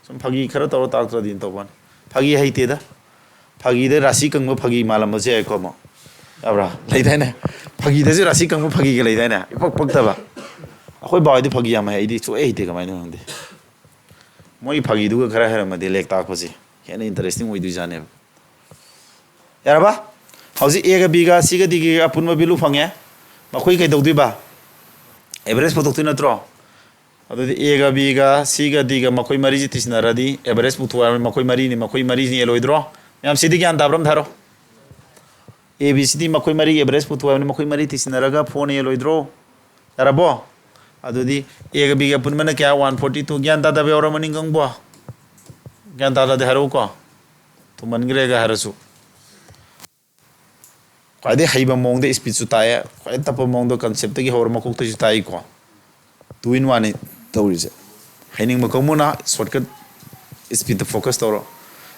ꯁꯨꯝ ꯐꯥꯒꯤ ꯈꯔ ꯇꯧꯔ ꯇꯥꯛꯇ꯭ꯔꯗꯤ ꯇꯧꯕꯅꯤ꯫ ꯐꯥꯒꯤ ꯍꯩꯇꯦꯗ꯫ ꯐꯥꯒꯤꯗ ꯔꯥꯁꯤ ꯀꯪꯕ ꯐꯥꯒꯤ ꯃꯥꯜꯂꯝꯕꯁꯨ ꯌꯥꯏꯀꯣ ꯑꯃꯨꯛ꯫ ꯌꯥꯕ꯭ꯔꯥ? ꯂꯩꯗꯥꯏꯅꯦ? ꯐꯥꯒꯤꯗꯁꯨ ꯔꯥꯁꯤ ꯀꯪꯕ ꯐꯥꯒꯤꯒ ꯂꯩꯗꯥꯏꯅꯦ? ꯏꯄꯛ ꯄꯛꯇꯕ꯫ ꯑꯩꯈꯣꯏ ꯕꯥꯍꯣꯏꯗꯤ ꯐꯥꯒꯤ ꯌꯥꯝ ꯍꯩ, ꯑꯩꯗꯤ ꯁꯨꯛꯍꯩ ꯍꯩꯇꯦ, ꯀꯃꯥꯏꯅ ꯈꯪꯗꯦ꯫ ꯃꯣꯏꯒꯤ ꯐꯥꯒꯤꯗꯨꯒ ꯈꯔ ꯍꯩꯔꯝꯃꯗꯤ ꯂꯦꯛ ꯇꯥꯛꯄꯁꯦ ꯍꯦꯟꯅ interesting ꯑꯣꯏꯗꯣꯏꯖꯥꯠꯅꯦꯕ꯫ ꯌꯥꯔꯕ? ꯍꯧꯖꯤꯛ Aꯒ Bꯒ Cꯒ Dꯒꯤ ꯑꯄꯨꯟꯕ value ꯐꯪꯉꯦ꯫ ꯃꯈꯣꯏ ꯀꯩꯗꯧꯗꯣꯏꯕ? Average ꯄꯨꯊꯣꯛꯇꯣꯏ ꯅꯠꯇ꯭ꯔꯣ? ꯑꯗꯨꯗꯤ Aꯒ Bꯒ Cꯒ Dꯒ ꯃꯈꯣꯏ ꯃꯔꯤꯁꯤ ꯇꯤꯁꯤꯟꯅꯔꯗꯤ average ꯄꯨꯊꯣꯛꯑꯣ ꯍꯥꯏꯕꯅꯤ꯫ ꯃꯈꯣꯏ ꯃꯔꯤꯅꯤ, ꯃꯈꯣꯏ ꯃꯔꯤꯁꯤ ꯌꯦꯜꯂꯣꯏꯗ꯭ꯔꯣ? ꯃꯌꯥꯝ ꯁꯤꯗꯤ ꯒ꯭ꯌꯥꯟ ꯇꯥꯕ꯭ꯔꯥ ꯑꯝꯇ ꯍꯥꯏꯔꯣ? A B C D ꯃꯈꯣꯏ ꯃꯔꯤ average ꯄꯨꯊꯣꯛꯑꯣ ꯍꯥꯏꯕꯅꯤ꯫ ꯃꯈꯣꯏ ꯃꯔꯤ ꯇꯤꯁꯤꯟꯅꯔꯒ fourꯅ ꯌꯦꯜꯂꯣꯏꯗ꯭ꯔꯣ? ꯌꯥꯔꯕꯣ? ꯑꯗꯨꯗꯤ Aꯒ Bꯒ ꯑꯄꯨꯟꯕꯅ ꯀꯌꯥ? One forty two꯫ ꯒ꯭ꯌꯥꯟ ꯇꯥꯗꯕ ꯌꯥꯎꯔꯝꯃꯅꯤ ꯈꯪꯕꯣ? ꯒ꯭ꯌꯥꯟ ꯇꯥꯗꯗꯤ ꯍꯥꯏꯔꯛꯎꯀꯣ꯫ ꯊꯨꯃꯟꯈ꯭ꯔꯦꯒ ꯍꯥꯏꯔꯁꯨ꯫ ꯈ꯭ꯋꯥꯏꯗꯩ ꯍꯩꯕ ꯃꯑꯣꯡꯗ speedꯁꯨ ꯇꯥꯛꯑꯦ, ꯈ꯭ꯋꯥꯏꯗꯩ ꯇꯞꯄ ꯃꯑꯣꯡꯗ conceptꯇꯒꯤ ꯍꯧꯔ ꯃꯀꯣꯛꯇꯒꯤꯁꯨ ꯇꯥꯛꯏꯀꯣ꯫ Two in one ꯅꯤ ꯇꯧꯔꯤꯁꯦ꯫ ꯍꯩꯅꯤꯡꯕ ꯀꯥꯡꯕꯨꯅ shortcut speedꯇ focus ꯇꯧꯔꯣ꯫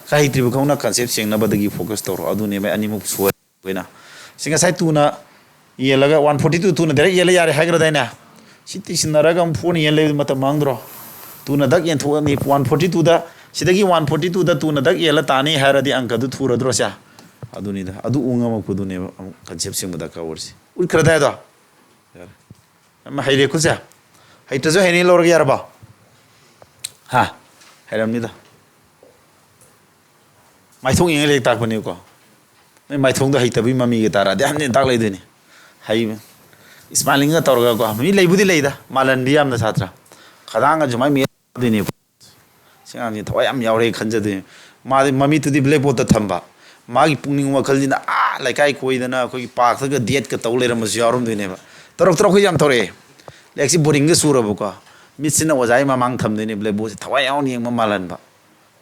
ꯈꯔ ꯍꯩꯇ꯭ꯔꯤꯕ ꯀꯥꯡꯕꯨꯅ concept ꯁꯦꯡꯅꯕꯗꯒꯤ focus ꯇꯧꯔꯣ꯫ ꯑꯗꯨꯅꯦꯕ ꯑꯅꯤꯃꯛ ꯁꯣꯏ-, ꯑꯩꯈꯣꯏꯅ꯫ ꯁꯤ ꯉꯁꯥꯏ twoꯅ ꯌꯦꯜꯂꯒ one forty two twoꯅ direct ꯌꯦꯜꯂ ꯌꯥꯔꯦ ꯍꯥꯏꯈ꯭ꯔꯗꯥꯏꯅꯦ? ꯁꯤ ꯇꯤꯁꯤꯟꯅꯔꯒ ꯑꯃꯨꯛ fourꯅ ꯌꯦꯜ ꯂꯩꯕꯗꯤ ꯃꯇꯝ ꯃꯥꯡꯗ꯭ꯔꯣ? Twoꯅ ꯗꯛ ꯌꯦꯟꯊꯣꯛꯑꯅꯤ, one forty twoꯗ, ꯁꯤꯗꯒꯤ one forty twooꯗ twoꯅ ꯗꯛ ꯌꯦꯜꯂ ꯇꯥꯅꯤ ꯍꯥꯏꯔꯗꯤ ꯑꯪꯀꯗꯨ ꯊꯨꯔꯗ꯭ꯔꯣ ꯁꯦ? ꯑꯗꯨꯅꯤꯗ, ꯑꯗꯨ ꯎ ꯉꯝꯃꯛꯄꯗꯨꯅꯦꯕ ꯑꯃꯨꯛ concept ꯁꯦꯡꯕ ꯗꯔꯀꯥꯔ ꯑꯣꯏꯔꯤꯁꯦ꯫ ꯎꯠꯈ꯭ꯔꯗꯥꯏ ꯑꯗꯣ? ꯌꯥꯔꯦ꯫ ꯌꯥꯝ ꯍꯩꯔꯦ ꯈꯨꯠꯁꯦ꯫ ꯍꯩꯇ꯭ꯔꯁꯨ ꯍꯩꯅꯤ ꯂꯧꯔꯒꯦ ꯌꯥꯔꯕꯣ? ꯍꯥ? ꯍꯩꯔꯝꯅꯤꯗ꯫ ꯃꯥꯏꯊꯣꯡ ꯌꯦꯡꯉ ꯂꯥꯏꯔꯤꯛ ꯇꯥꯛꯄꯅꯦꯕꯀꯣ꯫ ꯅꯣꯏ ꯃꯥꯏꯊꯣꯡꯗꯣ ꯍꯩꯇꯕꯒꯤ ꯃꯃꯤꯒ ꯇꯥꯔꯛꯑꯗꯤ ꯍꯟꯖꯤꯟ ꯇꯥꯛ ꯂꯩꯗꯣꯏꯅꯤ꯫ ꯍꯩꯕ ꯏꯁꯃꯥꯏꯂꯤꯡꯒ ꯇꯧꯔꯒꯀꯣ꯫ ꯃꯤ ꯂꯩꯕꯨꯗꯤ ꯂꯩꯗ, ꯃꯥꯜꯍꯟꯕꯤ ꯌꯥꯝꯅ ꯁꯥꯇ꯭ꯔ꯫ ꯈꯗꯥꯡꯒ ꯁꯨꯃꯥꯏꯅ ꯃꯦꯠ ꯇꯧꯗꯣꯏꯅꯦꯕ꯫ "ꯁꯤ ꯑꯉꯥꯡꯁꯤ ꯊꯋꯥꯏ ꯌꯥꯝ ꯌꯥꯎꯔꯦ" ꯈꯟꯖꯗꯣꯏꯅꯤ꯫ ꯃꯥꯗꯤ ꯃꯃꯤꯠꯇꯨꯗꯤ ꯕ꯭ꯂꯦꯛꯕꯣꯔꯗꯇ ꯊꯝꯕ꯫ ꯃꯥꯒꯤ ꯄꯨꯛꯅꯤꯡ ꯋꯥꯈꯜꯁꯤꯅ ꯑꯥ ꯂꯩꯀꯥꯏ ꯀꯣꯏꯗꯅ ꯑꯩꯈꯣꯏꯒꯤ ꯄꯥꯔꯛꯇꯒ ꯗꯦꯠꯀ ꯇꯧ ꯂꯩꯔꯝꯕꯁꯨ ꯌꯥꯎꯔꯝꯗꯣꯏꯅꯦꯕ꯫ ꯇꯧꯔꯛꯇ꯭ꯔꯣ? ꯑꯩꯈꯣꯏꯁꯨ ꯌꯥꯝ ꯇꯧꯔꯛꯑꯦ꯫ ꯂꯥꯏꯔꯤꯛꯁꯤ ꯕꯣꯔꯤꯡꯒ ꯆꯨꯔꯕꯀꯣ, ꯃꯤꯠꯁꯤꯅ ꯑꯣꯖꯥꯒꯤ ꯃꯃꯥꯡ ꯊꯝꯗꯣꯏꯅꯦ, ꯕ꯭ꯂꯦꯛꯕꯣꯔꯗꯁꯦ ꯊꯋꯥꯏ ꯌꯥꯎꯅ ꯌꯦꯡꯕ ꯃꯥꯜꯍꯟꯕ꯫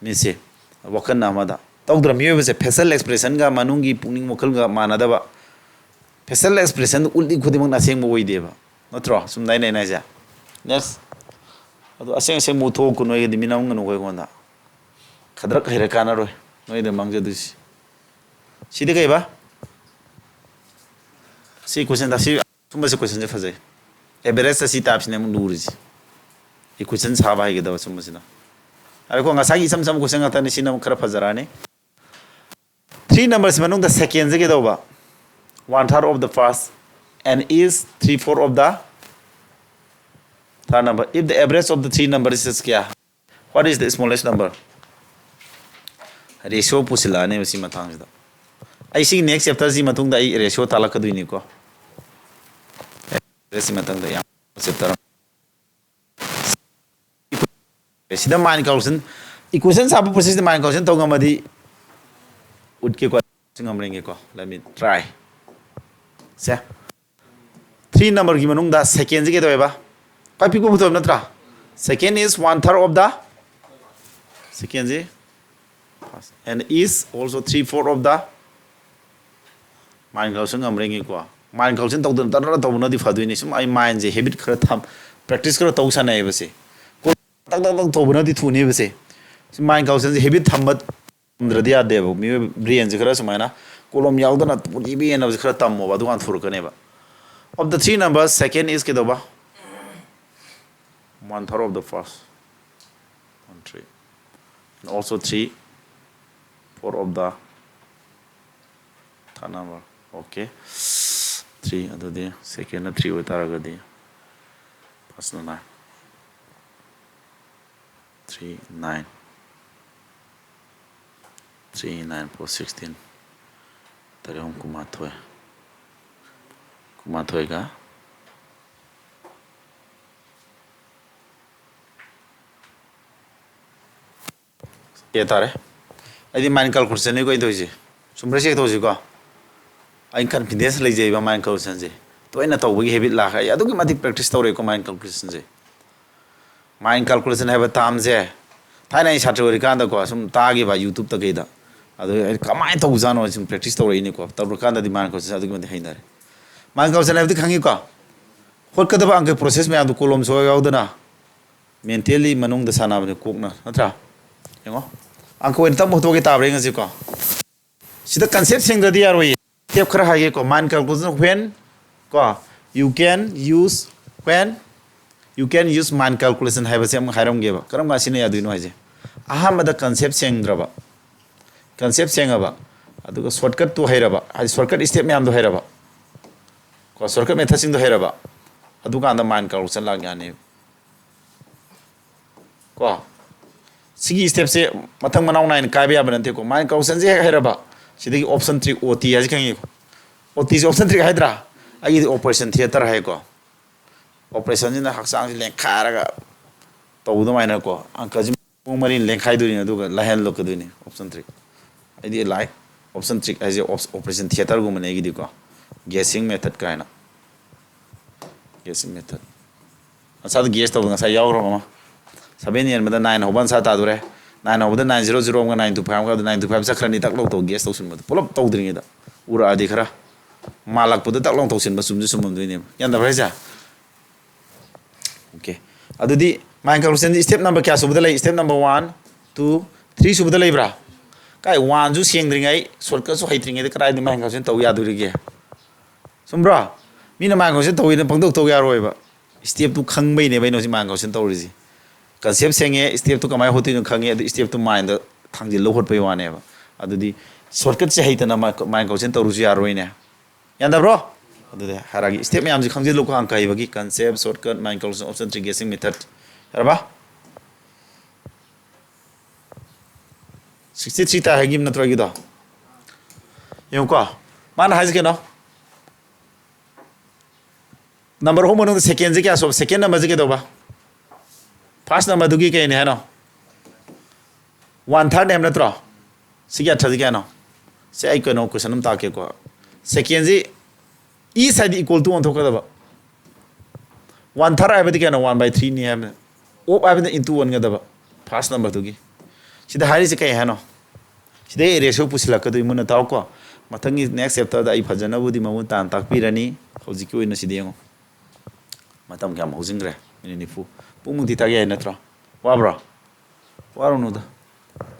ꯃꯤꯠꯁꯦ ꯋꯥꯈꯜꯅ ꯑꯃꯗ꯫ ꯇꯧꯗ꯭ꯔ? ꯃꯤꯑꯣꯏꯕꯁꯦ ꯐꯦꯁꯜ ꯑꯦꯛꯁꯄ꯭ꯔꯦꯁꯟꯒ ꯃꯅꯨꯡꯒꯤ ꯄꯨꯛꯅꯤꯡ ꯋꯥꯈꯜꯒ ꯃꯥꯟꯅꯗꯕ꯫ ꯐꯦꯁꯜ ꯑꯦꯛꯁꯄ꯭ꯔꯦꯁꯟ ꯎꯠꯂꯤ ꯈꯨꯗꯤꯡꯃꯛꯅ ꯑꯁꯦꯡꯕ ꯑꯣꯏꯗꯦꯕ, ꯅꯠꯇ꯭ꯔꯣ? ꯁꯨꯝ ꯅꯥꯏꯅ ꯍꯥꯏꯁꯦ꯫ ꯅꯦꯛꯁ꯫ ꯑꯗꯣ ꯑꯁꯦꯡ ꯑꯁꯦꯡꯕ ꯎꯠꯊꯣꯛꯎ ꯅꯣꯏꯒꯗꯤ, ꯃꯤꯅꯝꯒꯅꯨꯀꯣ ꯑꯩꯉꯣꯟꯗ꯫ ꯈꯗ꯭ꯔꯛ ꯍꯩꯔ ꯀꯥꯟꯅꯔꯣꯏ ꯅꯣꯏꯗ ꯃꯥꯡꯖꯗꯣꯏꯁꯤ꯫ ꯁꯤꯗꯤ ꯀꯩꯕ? ꯁꯤ ꯀꯣꯏꯁꯟ ꯁꯤ ꯁꯨꯝꯕꯁꯦ ꯀꯣꯏꯁꯟꯁꯦ ꯐꯖꯩ꯫ ꯑꯦꯚꯔꯦꯖꯇ ꯁꯤ ꯇꯥꯏꯞꯁꯤꯅꯦ ꯑꯃꯨꯛ ꯂꯨꯔꯤꯁꯦ꯫ ꯏꯀ꯭ꯋꯦꯁꯟ ꯁꯥꯕ ꯍꯩꯒꯗꯕ ꯁꯨꯝꯕꯁꯤꯅ꯫ ꯑꯗꯣ ꯉꯁꯥꯏꯒꯤ ꯏꯆꯝ ꯆꯝꯕ ꯀꯣꯏꯁꯟ ꯉꯥꯛꯇꯅꯤ, ꯁꯤꯅ ꯑꯃꯨꯛ ꯈꯔ ꯐꯖꯔꯛꯑꯅꯤ꯫ Three numberꯁꯤ ꯃꯅꯨꯡꯗ secondꯁꯦ ꯀꯩꯗꯧꯕ? One third of the first and is three fourth of the third number. If the average of the three numbers is ꯀꯌꯥ? What is the smallest number? Ratio ꯄꯨꯁꯤꯜꯂꯛꯑꯅꯦꯕ ꯁꯤ ꯃꯇꯥꯡꯁꯤꯗ꯫ ꯑꯩ ꯁꯤꯒꯤ next chapterꯁꯤ ꯃꯇꯨꯡꯗ ꯑꯩ ratio ꯇꯥꯛꯂꯛꯀꯗꯣꯏꯅꯤꯀꯣ꯫ ꯁꯤ ꯃꯇꯥꯡꯗ ꯌꯥꯝ chapter ꯑꯃ꯫ ꯁꯤꯗ mind calculation, equation ꯁꯥꯕ processꯁꯤꯗ mind calculation ꯇꯧ ꯉꯝꯃꯗꯤ ꯎꯠꯀꯦꯀꯣ, ꯉꯝꯕ꯭ꯔ ꯌꯦꯡꯒꯦꯀꯣ꯫ Let me try. ꯁꯦ꯫ Three numberꯒꯤ ꯃꯅꯨꯡꯗ secondꯁꯦ ꯀꯩꯗꯧꯋꯦꯕ? ꯈ꯭ꯋꯥꯏ ꯄꯤꯛꯄ ꯄꯨꯊꯣꯛꯑꯦꯕ ꯅꯠꯇ꯭ꯔꯥ? Second is one third of the, secondꯁꯦ, and is also three fourth of the, mind calculation ꯉꯝꯕ꯭ꯔ ꯌꯦꯡꯒꯦꯀꯣ꯫ Mind calculation ꯇꯧꯗꯅ ꯇꯔꯥ ꯇꯧꯕꯅꯗꯤ ꯐꯗꯣꯏꯅꯤ꯫ ꯁꯨꯝ ꯑꯩ mindꯁꯦ habit ꯈꯔ ꯊꯝ, practice ꯈꯔ ꯇꯧ ꯁꯥꯟꯅꯩꯌꯦꯕꯁꯦ꯫ ꯇꯛ ꯇꯛ ꯇꯛ ꯇꯧꯕꯅꯗꯤ ꯊꯨꯅꯦꯕꯁꯦ꯫ ꯁꯤ mind calculationꯁꯦ habit ꯊꯝꯕ ꯉꯝꯗ꯭ꯔꯗꯤ ꯌꯥꯗꯦꯕ꯫ ꯃꯤꯑꯣꯏꯕ brainꯁꯦ ꯈꯔ ꯁꯨꯃꯥꯏꯅ ꯀꯣꯂꯣꯝ ꯌꯥꯎꯗꯅ ꯄꯨꯟꯁꯤꯕ ꯌꯦꯟꯅꯕꯁꯦ ꯈꯔ ꯇꯝꯃꯣꯕ, ꯑꯗꯨꯀꯥꯟꯗ ꯊꯨꯔꯛꯀꯅꯦꯕ꯫ Of the three numbers, second is ꯀꯩꯗꯧꯕ? One third of the first. One three. And also three fourth of the third number. Okay. Three, ꯑꯗꯨꯗꯤ secondꯅ three ꯑꯣꯏꯇꯥꯔꯒꯗꯤ firstꯅ nine. Three, nine. Three, nine, four, sixteen. ꯇꯔꯦꯠ ꯑꯍꯨꯝ ꯀꯨꯟꯃꯥꯊꯣꯏ꯫ ꯀꯨꯟꯃꯥꯊꯣꯏꯒ ꯑꯦ ꯇꯥꯔꯦ꯫ ꯑꯩꯗꯤ mind calculation ꯅꯤꯀꯣ ꯑꯩꯅ ꯇꯧꯔꯤꯁꯦ꯫ ꯁꯨꯝ practice ꯇꯧꯁꯤꯀꯣ꯫ ꯑꯩ confidence ꯂꯩꯖꯩꯕ mind calculation ꯁꯦ꯫ ꯇꯣꯏꯅ ꯇꯧꯕꯒꯤ habit ꯂꯥꯛꯈ꯭ꯔꯦ꯫ ꯑꯩ ꯑꯗꯨꯛꯀꯤ ꯃꯇꯤꯛ practice ꯇꯧꯔꯦꯀꯣ mind calculation ꯁꯦ꯫ Mind calculation ꯍꯥꯏꯕ term ꯁꯦ ꯊꯥꯏꯅ ꯑꯩ ꯁꯥꯇ꯭ꯔ ꯑꯣꯏꯔꯤꯀꯥꯟꯗꯀꯣ ꯁꯨꯝ ꯇꯥꯈꯤꯕ YouTube ꯇ ꯀꯩꯗ꯫ ꯑꯗꯨ ꯑꯩ ꯀꯃꯥꯏꯅ ꯇꯧꯕꯖꯥꯠꯅꯣ ꯁꯨꯝ practice ꯇꯧꯔꯛꯏꯅꯤꯀꯣ꯫ ꯇꯧꯔꯀꯥꯟꯗꯗꯤ mind calculation ꯑꯗꯨꯛꯀꯤ ꯃꯇꯤꯛ ꯍꯩꯅꯔꯦ꯫ Mind calculation ꯍꯥꯏꯕꯗꯤ ꯈꯪꯉꯤꯀꯣ? ꯍꯣꯠꯀꯗꯕ ꯑꯪꯀ process ꯃꯌꯥꯝꯗꯣ column ꯁꯣꯏ ꯌꯥꯎꯗꯅ mentally ꯃꯅꯨꯡꯗ ꯁꯥꯟꯅꯕꯅꯤ ꯀꯣꯛꯅ, ꯅꯠꯇ꯭ꯔꯥ? ꯌꯦꯡꯉꯣ, ꯑꯪꯀ ꯑꯣꯏꯅ ꯇꯞꯅ ꯍꯣꯠꯇꯣꯛꯀꯦ ꯇꯥꯕ꯭ꯔꯥ ꯌꯦꯡꯉꯁꯤꯀꯣ꯫ ꯁꯤꯗ concept ꯁꯦꯡꯗ꯭ꯔꯗꯤ ꯌꯥꯔꯣꯏꯌꯦ꯫ Step ꯈꯔ ꯍꯥꯏꯒꯦꯀꯣ꯫ Mind calculation when ꯀꯣ, you can use when you can use mind calculation ꯍꯥꯏꯕꯁꯦ ꯑꯃꯨꯛ ꯍꯥꯏꯔꯝꯒꯦꯕ꯫ ꯀꯔꯝ ꯀꯥꯟ ꯁꯤꯖꯤꯟꯅ ꯌꯥꯗꯣꯏꯅꯣ ꯍꯥꯏꯁꯦ꯫ ꯑꯍꯥꯟꯕꯗ concept ꯁꯦꯡꯗ꯭ꯔꯕ, concept ꯁꯦꯡꯉꯕ, ꯑꯗꯨꯒ shortcut ꯇꯨ ꯍꯩꯔꯕ, ꯍꯥꯏꯗꯤ shortcut step ꯃꯌꯥꯝꯗꯣ ꯍꯩꯔꯕ, ꯀꯣ, shortcut method ꯁꯤꯡꯗꯣ ꯍꯩꯔꯕ, ꯑꯗꯨꯀꯥꯟꯗ mind calculation ꯂꯥꯛ ꯌꯥꯅꯦꯕ꯫ ꯀꯣ, ꯁꯤꯒꯤ step ꯁꯦ ꯃꯊꯪ ꯃꯅꯥꯎ ꯅꯥꯏꯅ ꯀꯥꯏꯕ ꯌꯥꯕ ꯅꯠꯇꯦꯀꯣ꯫ Mind calculation ꯁꯦ ꯍꯦꯛ ꯍꯩꯔꯕ, ꯁꯤꯗꯒꯤ option trick, O T ꯍꯥꯏꯁꯦ ꯈꯪꯉꯤꯀꯣ? O T ꯁꯦ option trick ꯍꯥꯏꯗ꯭ꯔꯥ? ꯑꯩꯒꯤꯗꯤ operation theater ꯍꯥꯏꯀꯣ꯫ Operation ꯁꯤꯅ ꯍꯛꯆꯥꯡꯁꯤ ꯂꯦꯡꯈꯥꯏꯔꯒ ꯇꯧꯕ ꯑꯗꯨꯃꯥꯏꯅꯀꯣ꯫ ꯑꯪꯀꯁꯤ ꯄꯨꯡ ꯃꯔꯤꯅ ꯂꯦꯡꯈꯥꯏꯗꯣꯏꯅꯤ, ꯑꯗꯨꯒ ꯂꯥꯏꯍꯟ ꯂꯣꯛꯀꯗꯣꯏꯅꯤ option trick꯫ ꯑꯩꯗꯤ ꯂꯥꯏ option trick ꯍꯥꯏꯁꯦ op-, operation theater ꯒꯨꯝꯕꯅꯦ ꯑꯩꯒꯤꯗꯤꯀꯣ꯫ Guessing method ꯀꯥꯏꯅ꯫ Guessing method꯫ ꯅꯁꯥꯗ guess ꯇꯧꯕ ꯉꯁꯥꯏ ꯌꯥꯎꯈ꯭ꯔꯕ ꯑꯃ꯫ Seven ꯌꯦꯟꯕꯗ nine ꯍꯧꯕ answer ꯇꯥꯗꯣꯔꯦ꯫ Nine ꯍꯧꯕꯗ nine zero zero ꯑꯃꯒ nine two five ꯑꯃꯒ nine two five ꯆꯠꯈ꯭ꯔꯅꯤ, ꯇꯛ ꯂꯧ ꯇꯧ guess ꯇꯧꯁꯤꯟꯕꯗꯣ꯫ ꯄꯨꯂꯞ ꯇꯧꯗ꯭ꯔꯤꯉꯩꯗ꯫ ꯎꯔꯛꯑꯗꯤ ꯈꯔ꯫ ꯃꯥꯜꯂꯛꯄꯗ ꯇꯛ ꯂꯧ ꯇꯧꯁꯤꯟꯕ ꯆꯨꯝꯁꯨ ꯆꯨꯝꯃꯝꯗꯣꯏꯅꯦꯕ꯫ ꯒ꯭ꯌꯥꯟ ꯇꯥꯕ꯭ꯔꯥ ꯍꯥꯏꯁꯦ? Okay꯫ ꯑꯗꯨꯗꯤ mind calculation ꯁꯤ step number ꯀꯌꯥ ꯁꯨꯕꯗ ꯂꯩ? Step number one, two, three ꯁꯨꯕꯗ ꯂꯩꯕ꯭ꯔꯥ? ꯀꯥꯏ one ꯁꯨ ꯁꯦꯡꯗ꯭ꯔꯤꯉꯩ, shortcut ꯁꯨ ꯍꯩꯇ꯭ꯔꯤꯉꯩꯗ ꯀꯗꯥꯏꯗ mind calculation ꯇꯧ ꯌꯥꯗꯣꯔꯤꯒꯦ? ꯆꯨꯝꯕ꯭ꯔꯣ? ꯃꯤꯅ mind calculation ꯇꯧꯋꯤꯅ ꯄꯪꯇꯧ ꯇꯧ ꯌꯥꯔꯣꯏꯕ꯫ Step ꯇꯨ ꯈꯪꯕꯩꯅꯦꯕ ꯑꯩꯅ ꯍꯧꯖꯤꯛ mind calculation ꯇꯧꯔꯤꯁꯦ꯫ Concept ꯁꯦꯡꯉꯦ, step ꯇꯨ ꯀꯃꯥꯏꯅ ꯍꯣꯠꯇꯣꯏꯅꯣ ꯈꯪꯉꯦ, ꯑꯗꯨ step ꯇꯨ mind ꯗ ꯊꯥꯡꯖꯤꯜꯂ ꯍꯣꯠꯄꯩ ꯋꯥꯅꯦꯕ꯫ ꯑꯗꯨꯗꯤ shortcut ꯁꯦ ꯍꯩꯇꯅ mind calculation ꯇꯧꯔꯨꯁꯨ ꯌꯥꯔꯣꯏꯅꯦ꯫ ꯌꯥꯗꯕ꯭ꯔꯣ? ꯑꯗꯨꯗꯤ ꯍꯥꯏꯔꯛꯑꯒꯦ꯫ Step ꯃꯌꯥꯝꯁꯦ ꯈꯪꯖꯤꯜꯂꯨꯀꯣ, ꯑꯪꯀ ꯍꯩꯕꯒꯤ concept, shortcut, mind calculation, option trick, guessing method꯫ ꯌꯥꯔꯕ? ꯁꯤꯛꯁꯇꯤ ꯊ꯭ꯔꯤ ꯇꯥꯏ ꯍꯥꯏꯈꯤꯕ ꯅꯠꯇ꯭ꯔꯣ ꯑꯩꯒꯤꯗꯣ? ꯌꯦꯡꯉꯨꯀꯣ, ꯃꯥꯅ ꯍꯥꯏꯁꯦ ꯀꯩꯅꯣ? ꯅꯝꯕꯔ ꯑꯍꯨꯝ ꯃꯅꯨꯡꯗ ꯁꯦꯀꯦꯟꯁꯦ ꯀꯌꯥ ꯁꯨꯕ? ꯁꯦꯀꯦꯟ ꯅꯝꯕꯔꯁꯦ ꯀꯩꯗꯧꯕ? ꯐꯥꯔꯁ ꯅꯝꯕꯔꯗꯨꯒꯤ ꯀꯩꯅꯤ ꯍꯥꯏꯅꯣ? ꯋꯥꯟ ꯊꯥꯔꯠꯅꯦ ꯍꯥꯏꯕ ꯅꯠꯇ꯭ꯔꯣ? ꯁꯤꯒꯤ ꯑꯊ꯭ꯔꯁꯤ ꯀꯌꯥꯅꯣ? ꯁꯤ ꯑꯩ ꯀꯩꯅꯣ ꯀꯣꯏꯁꯟ ꯑꯃ ꯇꯥꯛꯀꯦꯀꯣ꯫ ꯁꯦꯀꯦꯟꯁꯤ ꯏꯁ ꯍꯥꯏꯗꯤ ꯏꯀ꯭ꯋꯜ ꯇꯨ ꯑꯣꯟꯊꯣꯛꯀꯗꯕ꯫ ꯋꯥꯟ ꯊꯥꯔꯠ ꯍꯥꯏꯕꯗꯤ ꯀꯩꯅꯣ? ꯋꯥꯟ ꯕꯥꯏ ꯊ꯭ꯔꯤꯅꯤ ꯍꯥꯏꯕꯅꯤ꯫ ꯑꯣꯞ ꯍꯥꯏꯕꯅ ꯏꯟꯇꯨ ꯑꯣꯟꯒꯗꯕ ꯐꯥꯔꯁ ꯅꯝꯕꯔꯗꯨꯒꯤ꯫ ꯁꯤꯗ ꯍꯥꯏꯔꯤꯁꯦ ꯀꯩ ꯍꯥꯏꯅꯣ? ꯁꯤꯗꯩ ꯔꯦꯁꯤꯌꯣ ꯄꯨꯁꯤꯜꯂꯛꯀꯗꯣꯏ ꯃꯨꯟꯅ ꯇꯥꯎꯀꯣ꯫ ꯃꯊꯪꯒꯤ ꯅꯦꯛꯁ ꯆꯦꯞꯇꯔꯗ ꯑꯩ ꯐꯖꯅꯕꯨꯗꯤ ꯃꯃꯨꯠ ꯇꯥꯅ ꯇꯥꯛꯄꯤꯔꯅꯤ꯫ ꯍꯧꯖꯤꯛꯀꯤ ꯑꯣꯏꯅ ꯁꯤꯗ ꯌꯦꯡꯉꯣ꯫ ꯃꯇꯝ ꯀꯌꯥꯝ ꯍꯧꯖꯤꯟꯈ꯭ꯔꯦ? ꯃꯤꯅꯤꯠ ꯅꯤꯐꯨ꯫ ꯄꯨꯡꯃꯨꯛꯇꯤ ꯇꯥꯛ ꯌꯥꯏ ꯅꯠꯇ꯭ꯔꯣ? ꯋꯥꯕ꯭ꯔꯣ? ꯋꯥꯔꯨꯅꯨꯗ꯫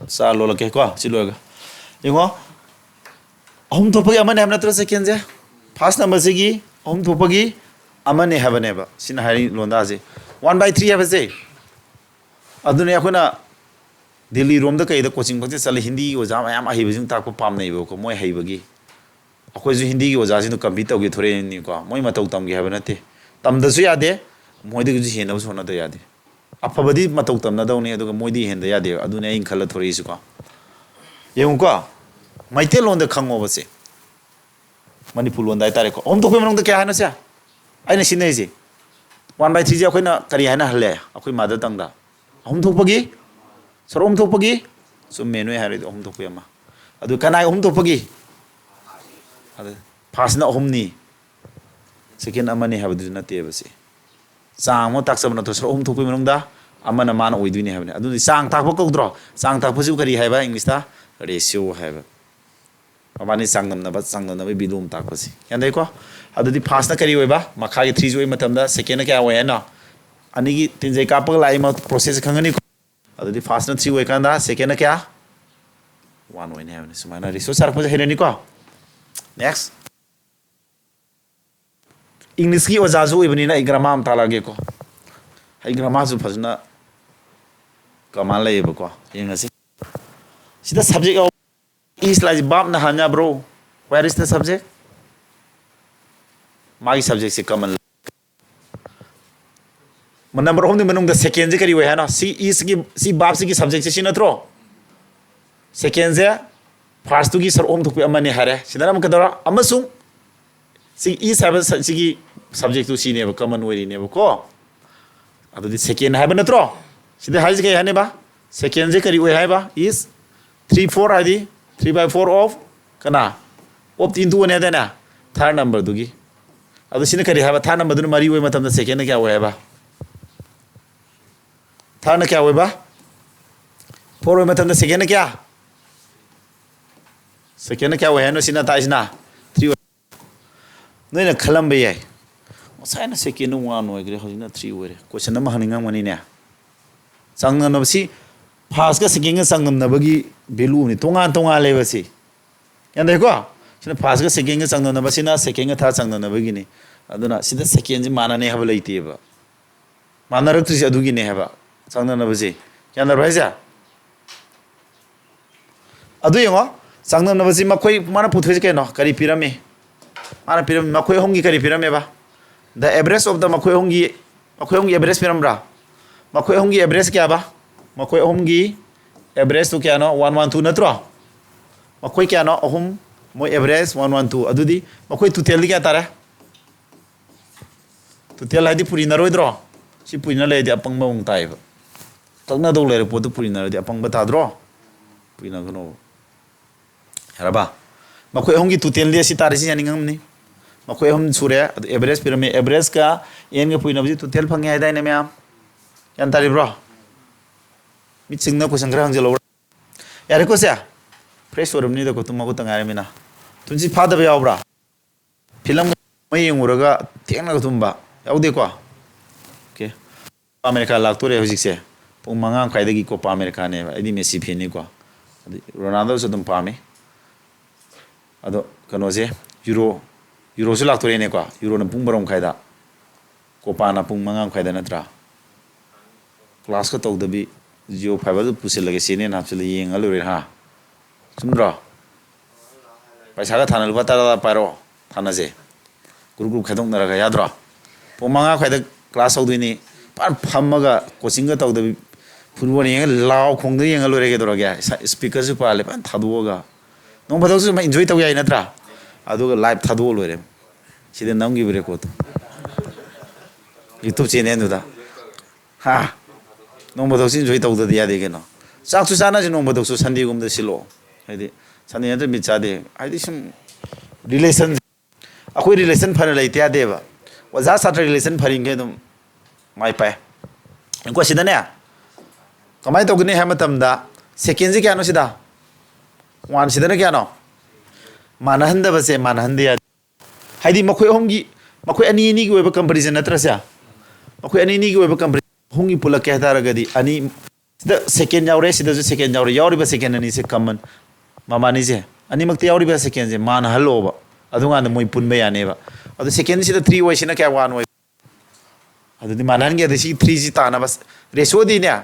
ꯆꯥ ꯂꯣꯜꯂꯛꯀꯦꯀꯣ ꯁꯤ ꯂꯣꯏꯔꯒ꯫ ꯌꯦꯡꯉꯣ꯫ ꯑꯍꯨꯝ ꯊꯣꯛꯄꯒꯤ ꯑꯃꯅꯦ ꯍꯥꯏꯕ ꯅꯠꯇ꯭ꯔꯣ ꯁꯦꯀꯦꯟꯁꯦ? ꯐꯥꯔꯁ ꯅꯝꯕꯔꯁꯤꯒꯤ ꯑꯍꯨꯝ ꯊꯣꯛꯄꯒꯤ ꯑꯃꯅꯦ ꯍꯥꯏꯕꯅꯦꯕ꯫ ꯁꯤꯅ ꯍꯥꯏꯔꯤ ꯂꯣꯟꯗꯥꯁꯦ꯫ ꯋꯥꯟ ꯕꯥꯏ ꯊ꯭ꯔꯤ ꯍꯥꯏꯕꯁꯦ꯫ ꯑꯗꯨꯅꯦ ꯑꯩꯈꯣꯏꯅ ꯗꯤꯜꯂꯤ ꯔꯣꯝꯗ ꯀꯩꯗ ꯀꯣꯆꯤꯡ ꯐꯪꯆꯠ ꯆꯠꯂꯦ, ꯍꯤꯟꯗꯤꯒꯤ ꯑꯣꯖꯥ ꯃꯌꯥꯝ ꯑꯍꯩꯕꯁꯤꯡ ꯇꯥꯛꯄ ꯄꯥꯝꯅꯩꯕꯀꯣ, ꯃꯣꯏ ꯍꯩꯕꯒꯤ꯫ ꯑꯩꯈꯣꯏꯁꯨ ꯍꯤꯟꯗꯤꯒꯤ ꯑꯣꯖꯥꯁꯤꯡꯗꯣ ꯀꯝꯄꯤꯠ ꯇꯧꯒꯦ ꯊꯣꯔꯛꯏꯅꯤꯀꯣ꯫ ꯃꯣꯏ ꯃꯇꯧ ꯇꯝꯒꯦ ꯍꯥꯏꯕ ꯅꯠꯇꯦ, ꯇꯝꯗꯁꯨ ꯌꯥꯗꯦ, ꯃꯣꯏꯗꯒꯤꯁꯨ ꯍꯦꯟꯅꯕꯁꯨ ꯍꯣꯠꯅꯗ ꯌꯥꯗꯦ꯫ ꯑꯐꯕꯗꯤ ꯃꯇꯧ ꯇꯝꯅꯗꯧꯅꯤ, ꯑꯗꯨꯒ ꯃꯣꯏꯗꯤ ꯍꯦꯟꯗ ꯌꯥꯗꯦꯕ꯫ ꯑꯗꯨꯅꯦ ꯑꯩꯅ ꯈꯜꯂ ꯊꯣꯔꯛꯏꯁꯤꯀꯣ꯫ ꯌꯦꯡꯉꯨꯀꯣ, ꯃꯩꯇꯩꯂꯣꯟꯗ ꯈꯪꯉꯣꯕꯁꯦ, ꯃꯅꯤꯄꯨꯔ ꯂꯣꯟꯗ ꯍꯥꯏꯇꯥꯔꯦꯀꯣ꯫ ꯑꯍꯨꯝ ꯊꯣꯛꯄꯒꯤ ꯃꯅꯨꯡꯗ ꯀꯌꯥ ꯍꯥꯏꯅꯣ ꯁꯦ? ꯑꯩꯅ ꯁꯤꯖꯤꯟꯅꯩꯁꯦ ꯋꯥꯟ ꯕꯥꯏ ꯊ꯭ꯔꯤꯁꯦ ꯑꯩꯈꯣꯏꯅ ꯀꯔꯤ ꯍꯥꯏꯅ ꯍꯜꯂꯦ? ꯑꯩꯈꯣꯏ ꯃꯥꯗꯔ ꯇꯪꯗ ꯑꯍꯨꯝ ꯊꯣꯛꯄꯒꯤ, ꯁꯔꯨꯛ ꯑꯍꯨꯝ ꯊꯣꯛꯄꯒꯤ꯫ ꯆꯨꯝꯃꯦ, ꯅꯣꯏ ꯍꯥꯏꯔꯗꯤ ꯑꯍꯨꯝ ꯊꯣꯛꯄꯒꯤ ꯑꯃ꯫ ꯑꯗꯨ ꯀꯅꯥꯏ ꯑꯍꯨꯝ ꯊꯣꯛꯄꯒꯤ? ꯑꯗꯨ ꯐꯥꯔꯁꯅ ꯑꯍꯨꯝꯅꯤ, ꯁꯦꯀꯦꯟ ꯑꯃꯅꯤ ꯍꯥꯏꯕꯗꯨꯗꯤ ꯅꯠꯇꯦꯕ ꯁꯤ꯫ ꯆꯥꯡ ꯑꯃ ꯇꯥꯛꯆꯕ ꯅꯠꯇ꯭ꯔꯣ? ꯁꯔꯨꯛ ꯑꯍꯨꯝ ꯊꯣꯛꯄꯒꯤ ꯃꯅꯨꯡꯗ ꯑꯃꯅ ꯃꯥꯅ ꯑꯣꯏꯗꯣꯏꯅꯤ ꯍꯥꯏꯕꯅꯤ꯫ ꯑꯗꯨꯗꯤ ꯆꯥꯡ ꯇꯥꯛꯄ ꯀꯧꯗ꯭ꯔꯣ? ꯆꯥꯡ ꯇꯥꯛꯄꯁꯤꯕꯨ ꯀꯔꯤ ꯍꯥꯏꯕ? ꯏꯪꯂꯤꯁꯇ ꯔꯦꯁꯤꯌꯣ ꯍꯥꯏꯕ꯫ ꯃꯕꯥꯅꯤ ꯆꯥꯡꯗꯝꯅꯕ, ꯆꯥꯡꯗꯝꯅꯕꯒꯤ ꯚꯦꯂꯨ ꯑꯃ ꯇꯥꯛꯄꯁꯤ꯫ ꯒ꯭ꯌꯥꯟ ꯇꯥꯏꯀꯣ? ꯑꯗꯨꯗꯤ ꯐꯥꯔꯁꯅ ꯀꯔꯤ ꯑꯣꯏꯕ? ꯃꯈꯥꯒꯤ ꯊ꯭ꯔꯤꯁꯤ ꯑꯣꯏꯕ ꯃꯇꯝꯗ ꯁꯦꯀꯦꯟꯅ ꯀꯌꯥ ꯑꯣꯏ ꯍꯥꯏꯅꯣ? ꯑꯅꯤꯒꯤ ꯇꯤꯟꯖꯩ ꯀꯥꯞꯄꯒ ꯂꯥꯛꯏ ꯄ꯭ꯔꯣꯁꯦꯁꯁꯦ ꯈꯪꯒꯅꯤꯀꯣ꯫ ꯑꯗꯨꯗꯤ ꯐꯥꯔꯁꯅ ꯊ꯭ꯔꯤ ꯑꯣꯏꯀꯥꯟꯗ ꯁꯦꯀꯦꯟꯅ ꯀꯌꯥ? ꯋꯥꯟ ꯑꯣꯏꯅꯤ ꯍꯥꯏꯕꯅꯤ꯫ ꯁꯨꯃꯥꯏꯅ ꯔꯦꯁꯤꯌꯣ ꯁꯥꯔꯛꯄꯁꯦ ꯍꯩꯔꯅꯤꯀꯣ꯫ ꯅꯦꯛꯁ꯫ ꯏꯪꯂꯤꯁꯀꯤ ꯑꯣꯖꯥꯁꯨ ꯑꯣꯏꯕꯅꯤꯅ ꯑꯩ ꯒ꯭ꯔꯥꯃꯥ ꯑꯃ ꯇꯥꯛꯂꯛꯑꯒꯦꯀꯣ꯫ ꯑꯩ ꯒ꯭ꯔꯥꯃꯥꯁꯨ ꯐꯖꯅ ꯀꯃꯥꯟ ꯂꯩꯌꯦꯕꯀꯣ꯫ ꯌꯦꯡꯉꯁꯤ꯫ ꯁꯤꯗ ꯁꯕꯖꯦꯛ ꯌꯥꯎ-, ꯏꯁ ꯂꯥꯏꯁꯤ ꯕꯥꯞꯅ ꯍꯥꯟ ꯌꯥꯕ꯭ꯔꯣ? Where is the subject? ꯃꯥꯒꯤ ꯁꯕꯖꯦꯛꯁꯦ ꯀꯃꯟ꯫ ꯅꯝꯕꯔ ꯑꯍꯨꯝꯒꯤ ꯃꯅꯨꯡꯗ ꯁꯦꯀꯦꯟꯁꯦ ꯀꯔꯤ ꯑꯣꯏ ꯍꯥꯏꯅꯣ? ꯁꯤ ꯏꯁꯀꯤ, ꯁꯤ ꯕꯥꯞꯁꯤꯒꯤ ꯁꯕꯖꯦꯛꯁꯦ ꯁꯤ ꯅꯠꯇ꯭ꯔꯣ? ꯁꯦꯀꯦꯟꯁꯦ ꯐꯥꯔꯁꯇꯨꯒꯤ ꯁꯔꯨꯛ ꯑꯍꯨꯝ ꯊꯣꯛꯄꯤ ꯑꯃꯅꯦ ꯍꯥꯏꯔꯦ꯫ ꯁꯤꯗꯅ ꯑꯃꯨꯛ ꯀꯩꯗꯧꯔ? ꯑꯃꯁꯨꯡ ꯁꯤ is ꯍꯥꯏꯕ ꯁ-, ꯁꯤꯒꯤ ꯁꯕꯖꯦꯛꯇꯨ ꯁꯤꯅꯦꯕ, ꯀꯃꯟ ꯑꯣꯏꯔꯤꯅꯦꯕꯀꯣ꯫ ꯑꯗꯨꯗꯤ ꯁꯦꯀꯦꯟ ꯍꯥꯏꯕ ꯅꯠꯇ꯭ꯔꯣ? ꯁꯤꯗ ꯍꯥꯏꯁꯦ ꯀꯩ ꯍꯥꯏꯅꯦꯕ? ꯁꯦꯀꯦꯟꯁꯦ ꯀꯔꯤ ꯑꯣꯏ ꯍꯥꯏꯕ? Is three four ꯍꯥꯏꯗꯤ three by four of ꯀꯅꯥ? Of into ꯅꯦ ꯍꯥꯏꯗꯥꯏꯅꯦ? ꯊꯥꯔꯠ ꯅꯝꯕꯔꯗꯨꯒꯤ꯫ ꯑꯗꯨ ꯁꯤꯅ ꯀꯔꯤ ꯍꯥꯏꯕ? ꯊꯥꯔꯠ ꯅꯝꯕꯔꯗꯨꯅ ꯃꯔꯤ ꯑꯣꯏꯕ ꯃꯇꯝꯗ ꯁꯦꯀꯦꯟꯅ ꯀꯌꯥ ꯑꯣꯏ ꯍꯥꯏꯕ? ꯊꯥꯔꯠꯅ ꯀꯌꯥ ꯑꯣꯏꯕ? ꯐꯣꯔ ꯑꯣꯏꯕ ꯃꯇꯝꯗ ꯁꯦꯀꯦꯟꯅ ꯀꯌꯥ? ꯁꯦꯀꯦꯟꯅ ꯀꯌꯥ ꯑꯣꯏ ꯍꯥꯏꯅꯣ ꯁꯤꯅ ꯇꯥꯛꯏꯁꯤꯅ? ꯊ꯭ꯔꯤ ꯑꯣꯏ꯫ ꯅꯣꯏꯅ ꯈꯜꯂꯝꯕ ꯌꯥꯏ, "ꯉꯁꯥꯏꯅ ꯁꯦꯀꯦꯟꯗ ꯋꯥꯟ ꯑꯣꯏꯈ꯭ꯔꯦ, ꯍꯧꯖꯤꯛꯅ ꯊ꯭ꯔꯤ ꯑꯣꯏꯔꯦ"꯫ ꯀꯣꯏꯁꯟ ꯑꯃ ꯍꯪꯅꯤꯡꯉꯝꯒꯅꯤꯅꯦ꯫ ꯆꯥꯡꯗꯝꯅꯕꯁꯤ ꯐꯥꯔꯁꯀ ꯁꯦꯀꯦꯟꯒ ꯆꯥꯡꯗꯝꯅꯕꯒꯤ ꯚꯦꯂꯨꯅꯤ, ꯇꯣꯉꯥꯟ ꯇꯣꯉꯥꯜꯂꯦꯕ ꯁꯤ꯫ ꯒ꯭ꯌꯥꯟ ꯇꯥꯏꯀꯣ? ꯁꯤꯅ ꯐꯥꯔꯁꯀ ꯁꯦꯀꯦꯟꯒ ꯆꯥꯡꯗꯝꯅꯕ, ꯁꯤꯅ ꯁꯦꯀꯦꯟꯒ ꯊꯥꯔꯠ ꯆꯥꯡꯗꯝꯅꯕꯒꯤꯅꯤ꯫ ꯑꯗꯨꯅ ꯁꯤꯗ ꯁꯦꯀꯦꯟꯁꯤ ꯃꯥꯟꯅꯅꯤ ꯍꯥꯏꯕ ꯂꯩꯇꯦꯕ꯫ ꯃꯥꯟꯅꯔꯛꯇ꯭ꯔꯤꯁꯦ ꯑꯗꯨꯒꯤꯅꯦ ꯍꯥꯏꯕ, ꯆꯥꯡꯗꯝꯅꯕꯁꯦ꯫ ꯒ꯭ꯌꯥꯟ ꯇꯥꯔꯕ ꯍꯥꯏꯁꯦ? ꯑꯗꯨ ꯌꯦꯡꯉꯣ, ꯆꯥꯡꯗꯝꯅꯕꯁꯤ ꯃꯈꯣꯏ, ꯃꯥꯅ ꯄꯨꯊꯣꯛꯏꯁꯦ ꯀꯩꯅꯣ? ꯀꯔꯤ ꯄꯤꯔꯝꯃꯤ? ꯃꯥꯅ ꯄꯤꯔꯝꯃꯤ, ꯃꯈꯣꯏ ꯑꯍꯨꯝꯒꯤ ꯀꯔꯤ ꯄꯤꯔꯝꯃꯦꯕ? The average of the, ꯃꯈꯣꯏ ꯑꯍꯨꯝꯒꯤ, ꯃꯈꯣꯏ ꯑꯍꯨꯝꯒꯤ average ꯄꯤꯔꯝꯕ꯭ꯔꯥ? ꯃꯈꯣꯏ ꯑꯍꯨꯝꯒꯤ average ꯀꯌꯥꯕ? ꯃꯈꯣꯏ ꯑꯍꯨꯝꯒꯤ average ꯇꯨ ꯀꯌꯥꯅꯣ? One one two ꯅꯠꯇ꯭ꯔꯣ? ꯃꯈꯣꯏ ꯀꯌꯥꯅꯣ? ꯑꯍꯨꯝ, ꯃꯣꯏ average one one two꯫ ꯑꯗꯨꯗꯤ ꯃꯈꯣꯏ total ꯗꯤ ꯀꯌꯥ ꯇꯥꯔꯦ? Total ꯍꯥꯏꯗꯤ ꯄꯨꯔꯤꯅꯔꯣꯏꯗ꯭ꯔꯣ? ꯁꯤ ꯄꯨꯔꯤꯅ ꯂꯩꯔꯗꯤ ꯑꯄꯪꯕ ꯑꯃꯨꯛ ꯇꯥꯏꯌꯦꯕ꯫ ꯀꯛꯅꯗꯧ ꯂꯩꯔ ꯄꯣꯠꯇꯨ ꯄꯨꯔꯤꯅꯔꯗꯤ ꯑꯄꯪꯕ ꯇꯥꯗ꯭ꯔꯣ? ꯄꯨꯔꯤꯅꯒꯅꯣꯕ꯫ ꯌꯥꯔꯕ? ꯃꯈꯣꯏ ꯑꯍꯨꯝꯒꯤ total ꯗꯤ ꯑꯁꯤ ꯇꯥꯔꯦ, ꯁꯤ ꯌꯥꯅꯤꯡꯉꯝꯅꯤ꯫ ꯃꯈꯣꯏ ꯑꯍꯨꯝ ꯁꯨꯔꯦ, ꯑꯗꯨ average ꯄꯤꯔꯝꯃꯦ꯫ Average ꯀ n ꯒ ꯄꯨꯔꯤꯅꯕꯁꯤ total ꯐꯪꯉꯦ ꯍꯥꯏꯗꯥꯏꯅꯦ ꯃꯌꯥꯝ? ꯒ꯭ꯌꯥꯟ ꯇꯥꯔꯤꯕ꯭ꯔꯣ? ꯃꯤꯠꯁꯤꯡꯅ ꯀꯣꯏꯁꯟ ꯈꯔ ꯍꯪꯖꯜꯍꯧꯔ꯫ ꯌꯥꯔꯦꯀꯣ ꯁꯦ? Fresh ꯑꯣꯏꯔꯕꯅꯤꯗꯀꯣ, ꯇꯨꯝ ꯍꯧꯒꯠꯇ ꯉꯥꯏꯔꯃꯤꯅ꯫ ꯇꯨꯝꯁꯤꯠ ꯐꯥꯗꯕ ꯌꯥꯎꯕ꯭ꯔꯥ? ꯐꯤꯂꯝ ꯑꯃ ꯌꯦꯡꯉꯨꯔꯒ ꯊꯦꯡꯅꯒ ꯇꯨꯝꯕ ꯌꯥꯎꯗꯦꯀꯣ? ꯑꯣꯀꯦ꯫ ꯀꯣꯄꯥ ꯑꯃꯦꯔꯤꯀꯥ ꯂꯥꯛꯇꯣꯔꯦ ꯍꯧꯖꯤꯛꯁꯦ꯫ ꯄꯨꯡ ꯃꯉꯥ ꯃꯈꯥꯏꯗꯒꯤ ꯀꯣꯄꯥ ꯑꯃꯦꯔꯤꯀꯥꯅꯦꯕ꯫ ꯑꯩꯗꯤ ꯃꯦꯁꯤ ꯐꯦꯟꯅꯤꯀꯣ꯫ ꯑꯗꯩ ꯔꯣꯅꯥꯜꯗꯣꯁꯨ ꯑꯗꯨꯝ ꯄꯥꯝꯃꯤ꯫ ꯑꯗꯣ ꯀꯩꯅꯣꯁꯦ, ꯌꯨꯔꯣ, ꯌꯨꯔꯣꯁꯨ ꯂꯥꯛꯇꯣꯔꯦꯅꯦꯀꯣ꯫ ꯌꯨꯔꯣꯅ ꯄꯨꯡ ꯕꯥꯔꯣ ꯃꯈꯥꯏꯗ, ꯀꯣꯄꯥꯅ ꯄꯨꯡ ꯃꯉꯥ ꯃꯈꯥꯏꯗ ꯅꯠꯇ꯭ꯔꯥ? ꯀ꯭ꯂꯥꯁꯀ ꯇꯧꯗꯕꯤ Jio fiber ꯗꯨ ꯄꯨꯁꯤꯜꯂꯒꯦ, ꯆꯦꯅꯦꯜ ꯍꯥꯞꯆꯤꯜꯂ ꯌꯦꯡꯉ ꯂꯣꯏꯔꯦ ꯍꯥ? ꯆꯨꯝꯗ꯭ꯔꯣ? ꯄꯩꯁꯥꯒ ꯊꯥꯅ ꯂꯨꯄꯥ ꯇꯔꯥ ꯇꯔꯥ ꯄꯥꯏꯔꯣ, ꯊꯥꯅꯁꯦ꯫ ꯒ꯭ꯔꯨꯞ ꯒ꯭ꯔꯨꯞ ꯈꯥꯏꯗꯣꯛꯅꯔꯒ, ꯌꯥꯗ꯭ꯔꯣ? ꯄꯨꯡ ꯃꯉꯥ ꯃꯈꯥꯏꯗ ꯀ꯭ꯂꯥꯁ ꯍꯧꯗꯣꯏꯅꯤ꯫ ꯐꯖꯅ ꯐꯝꯃꯒ ꯀꯣꯆꯤꯡꯒ ꯇꯧꯗꯕꯤ, ꯐꯨꯠꯕꯣꯜ ꯌꯦꯡꯉ ꯂꯥꯎ ꯈꯣꯡꯗ ꯌꯦꯡꯉ ꯂꯣꯏꯔꯦ ꯀꯩꯗꯧꯔꯒꯦ? ꯏꯁꯄꯤꯀꯔꯁꯨ ꯄꯥꯜꯂꯦ, ꯐꯖꯅ ꯊꯥꯗꯣꯛꯑꯒ꯫ ꯅꯣꯡ ꯐꯥꯗꯣꯛꯁꯨ ꯁꯨꯝ ꯏꯟꯖꯣꯏ ꯇꯧ ꯌꯥꯏ ꯅꯠꯇ꯭ꯔꯥ? ꯑꯗꯨꯒ ꯂꯥꯏꯞ ꯊꯥꯗꯣꯛꯑ ꯂꯣꯏꯔꯦ꯫ ꯁꯤꯗ ꯅꯝꯈꯤꯕ ꯔꯦꯀꯣꯔꯠꯇꯣ, ꯌꯨꯇꯨꯕ ꯆꯦꯅꯦꯜꯗꯨꯗ꯫ ꯍꯥ? ꯅꯣꯡ ꯐꯥꯗꯣꯛꯁꯨ ꯏꯟꯖꯣꯏ ꯇꯧꯗꯗꯤ ꯌꯥꯗꯦ ꯀꯩꯅꯣ꯫ ꯆꯥꯛꯁꯨ ꯆꯥꯅꯁꯤ ꯅꯣꯡ ꯐꯥꯗꯣꯛꯁꯨ, ꯁꯟꯗꯦꯒꯨꯝꯕꯗ ꯁꯤꯜꯂꯛꯑꯣ꯫ ꯍꯥꯏꯗꯤ ꯁꯟꯗꯦ ꯅꯠꯇ꯭ꯔ ꯃꯤꯠ ꯆꯥꯗꯦ꯫ ꯍꯥꯏꯗꯤ ꯁꯨꯝ ꯔꯤꯂꯦꯁꯟ ꯑꯩꯈꯣꯏ ꯔꯤꯂꯦꯁꯟ ꯐꯅ ꯂꯩꯇ ꯌꯥꯗꯦꯕ꯫ ꯑꯣꯖꯥ ꯁꯥꯇ꯭ꯔ ꯔꯤꯂꯦꯁꯟ ꯐꯔꯤꯈꯩ ꯑꯗꯨꯝ ꯃꯥꯏ ꯄꯥꯛꯑꯦ꯫ ꯀꯣ ꯁꯤꯗꯅꯦ ꯀꯃꯥꯏꯅ ꯇꯧꯒꯅꯤ ꯍꯥꯏꯕ ꯃꯇꯝꯗ, ꯁꯦꯀꯦꯟꯁꯦ ꯀꯌꯥꯅꯣ ꯁꯤꯗ? ꯋꯥꯟ꯫ ꯁꯤꯗꯅ ꯀꯌꯥꯅꯣ? ꯃꯥꯟꯅꯍꯟꯗꯕꯁꯦ ꯃꯥꯟꯅꯍꯟꯗ ꯌꯥꯗꯦ꯫ ꯍꯥꯏꯗꯤ ꯃꯈꯣꯏ ꯑꯍꯨꯝꯒꯤ, ꯃꯈꯣꯏ ꯑꯅꯤ ꯑꯅꯤꯒꯤ ꯑꯣꯏꯕ ꯀꯝꯄꯦꯔꯤꯖꯟ ꯅꯠꯇ꯭ꯔꯁꯦ? ꯃꯈꯣꯏ ꯑꯅꯤ ꯑꯅꯤꯒꯤ ꯑꯣꯏꯕ ꯀꯝꯄꯦꯔꯤꯖꯟ ꯑꯍꯨꯝꯒꯤ ꯄꯨꯜꯂꯛꯀꯦ ꯍꯥꯏ ꯇꯥꯔꯒꯗꯤ, ꯑꯅꯤ, ꯁꯤꯗ ꯁꯦꯀꯦꯟ ꯌꯥꯎꯔꯦ, ꯁꯤꯗꯁꯨ ꯁꯦꯀꯦꯟ ꯌꯥꯎꯔꯦ, ꯌꯥꯎꯔꯤꯕ ꯁꯦꯀꯦꯟ ꯑꯅꯤꯁꯦ ꯀꯃꯟ, ꯃꯕꯥꯅꯤꯁꯦ ꯑꯅꯤꯃꯛꯇ ꯌꯥꯎꯔꯤꯕ ꯁꯦꯀꯦꯟꯁꯦ ꯃꯥꯟꯅꯍꯜꯂꯣꯕ꯫ ꯑꯗꯨꯀꯥꯟꯗ ꯃꯣꯏ ꯄꯨꯟꯕ ꯌꯥꯅꯦꯕ꯫ ꯑꯗꯨ ꯁꯦꯀꯦꯟꯁꯤꯗ ꯊ꯭ꯔꯤ ꯑꯣꯏꯁꯤꯅ ꯀꯌꯥ ꯋꯥꯟ ꯑꯣꯏ? ꯑꯗꯨꯗꯤ ꯃꯥꯟꯅꯍꯟꯒꯦ꯫ ꯑꯗꯩ ꯁꯤ ꯊ꯭ꯔꯤꯁꯤ ꯇꯥꯅꯕ ꯔꯦꯁꯤꯌꯣꯗꯤꯅꯦ,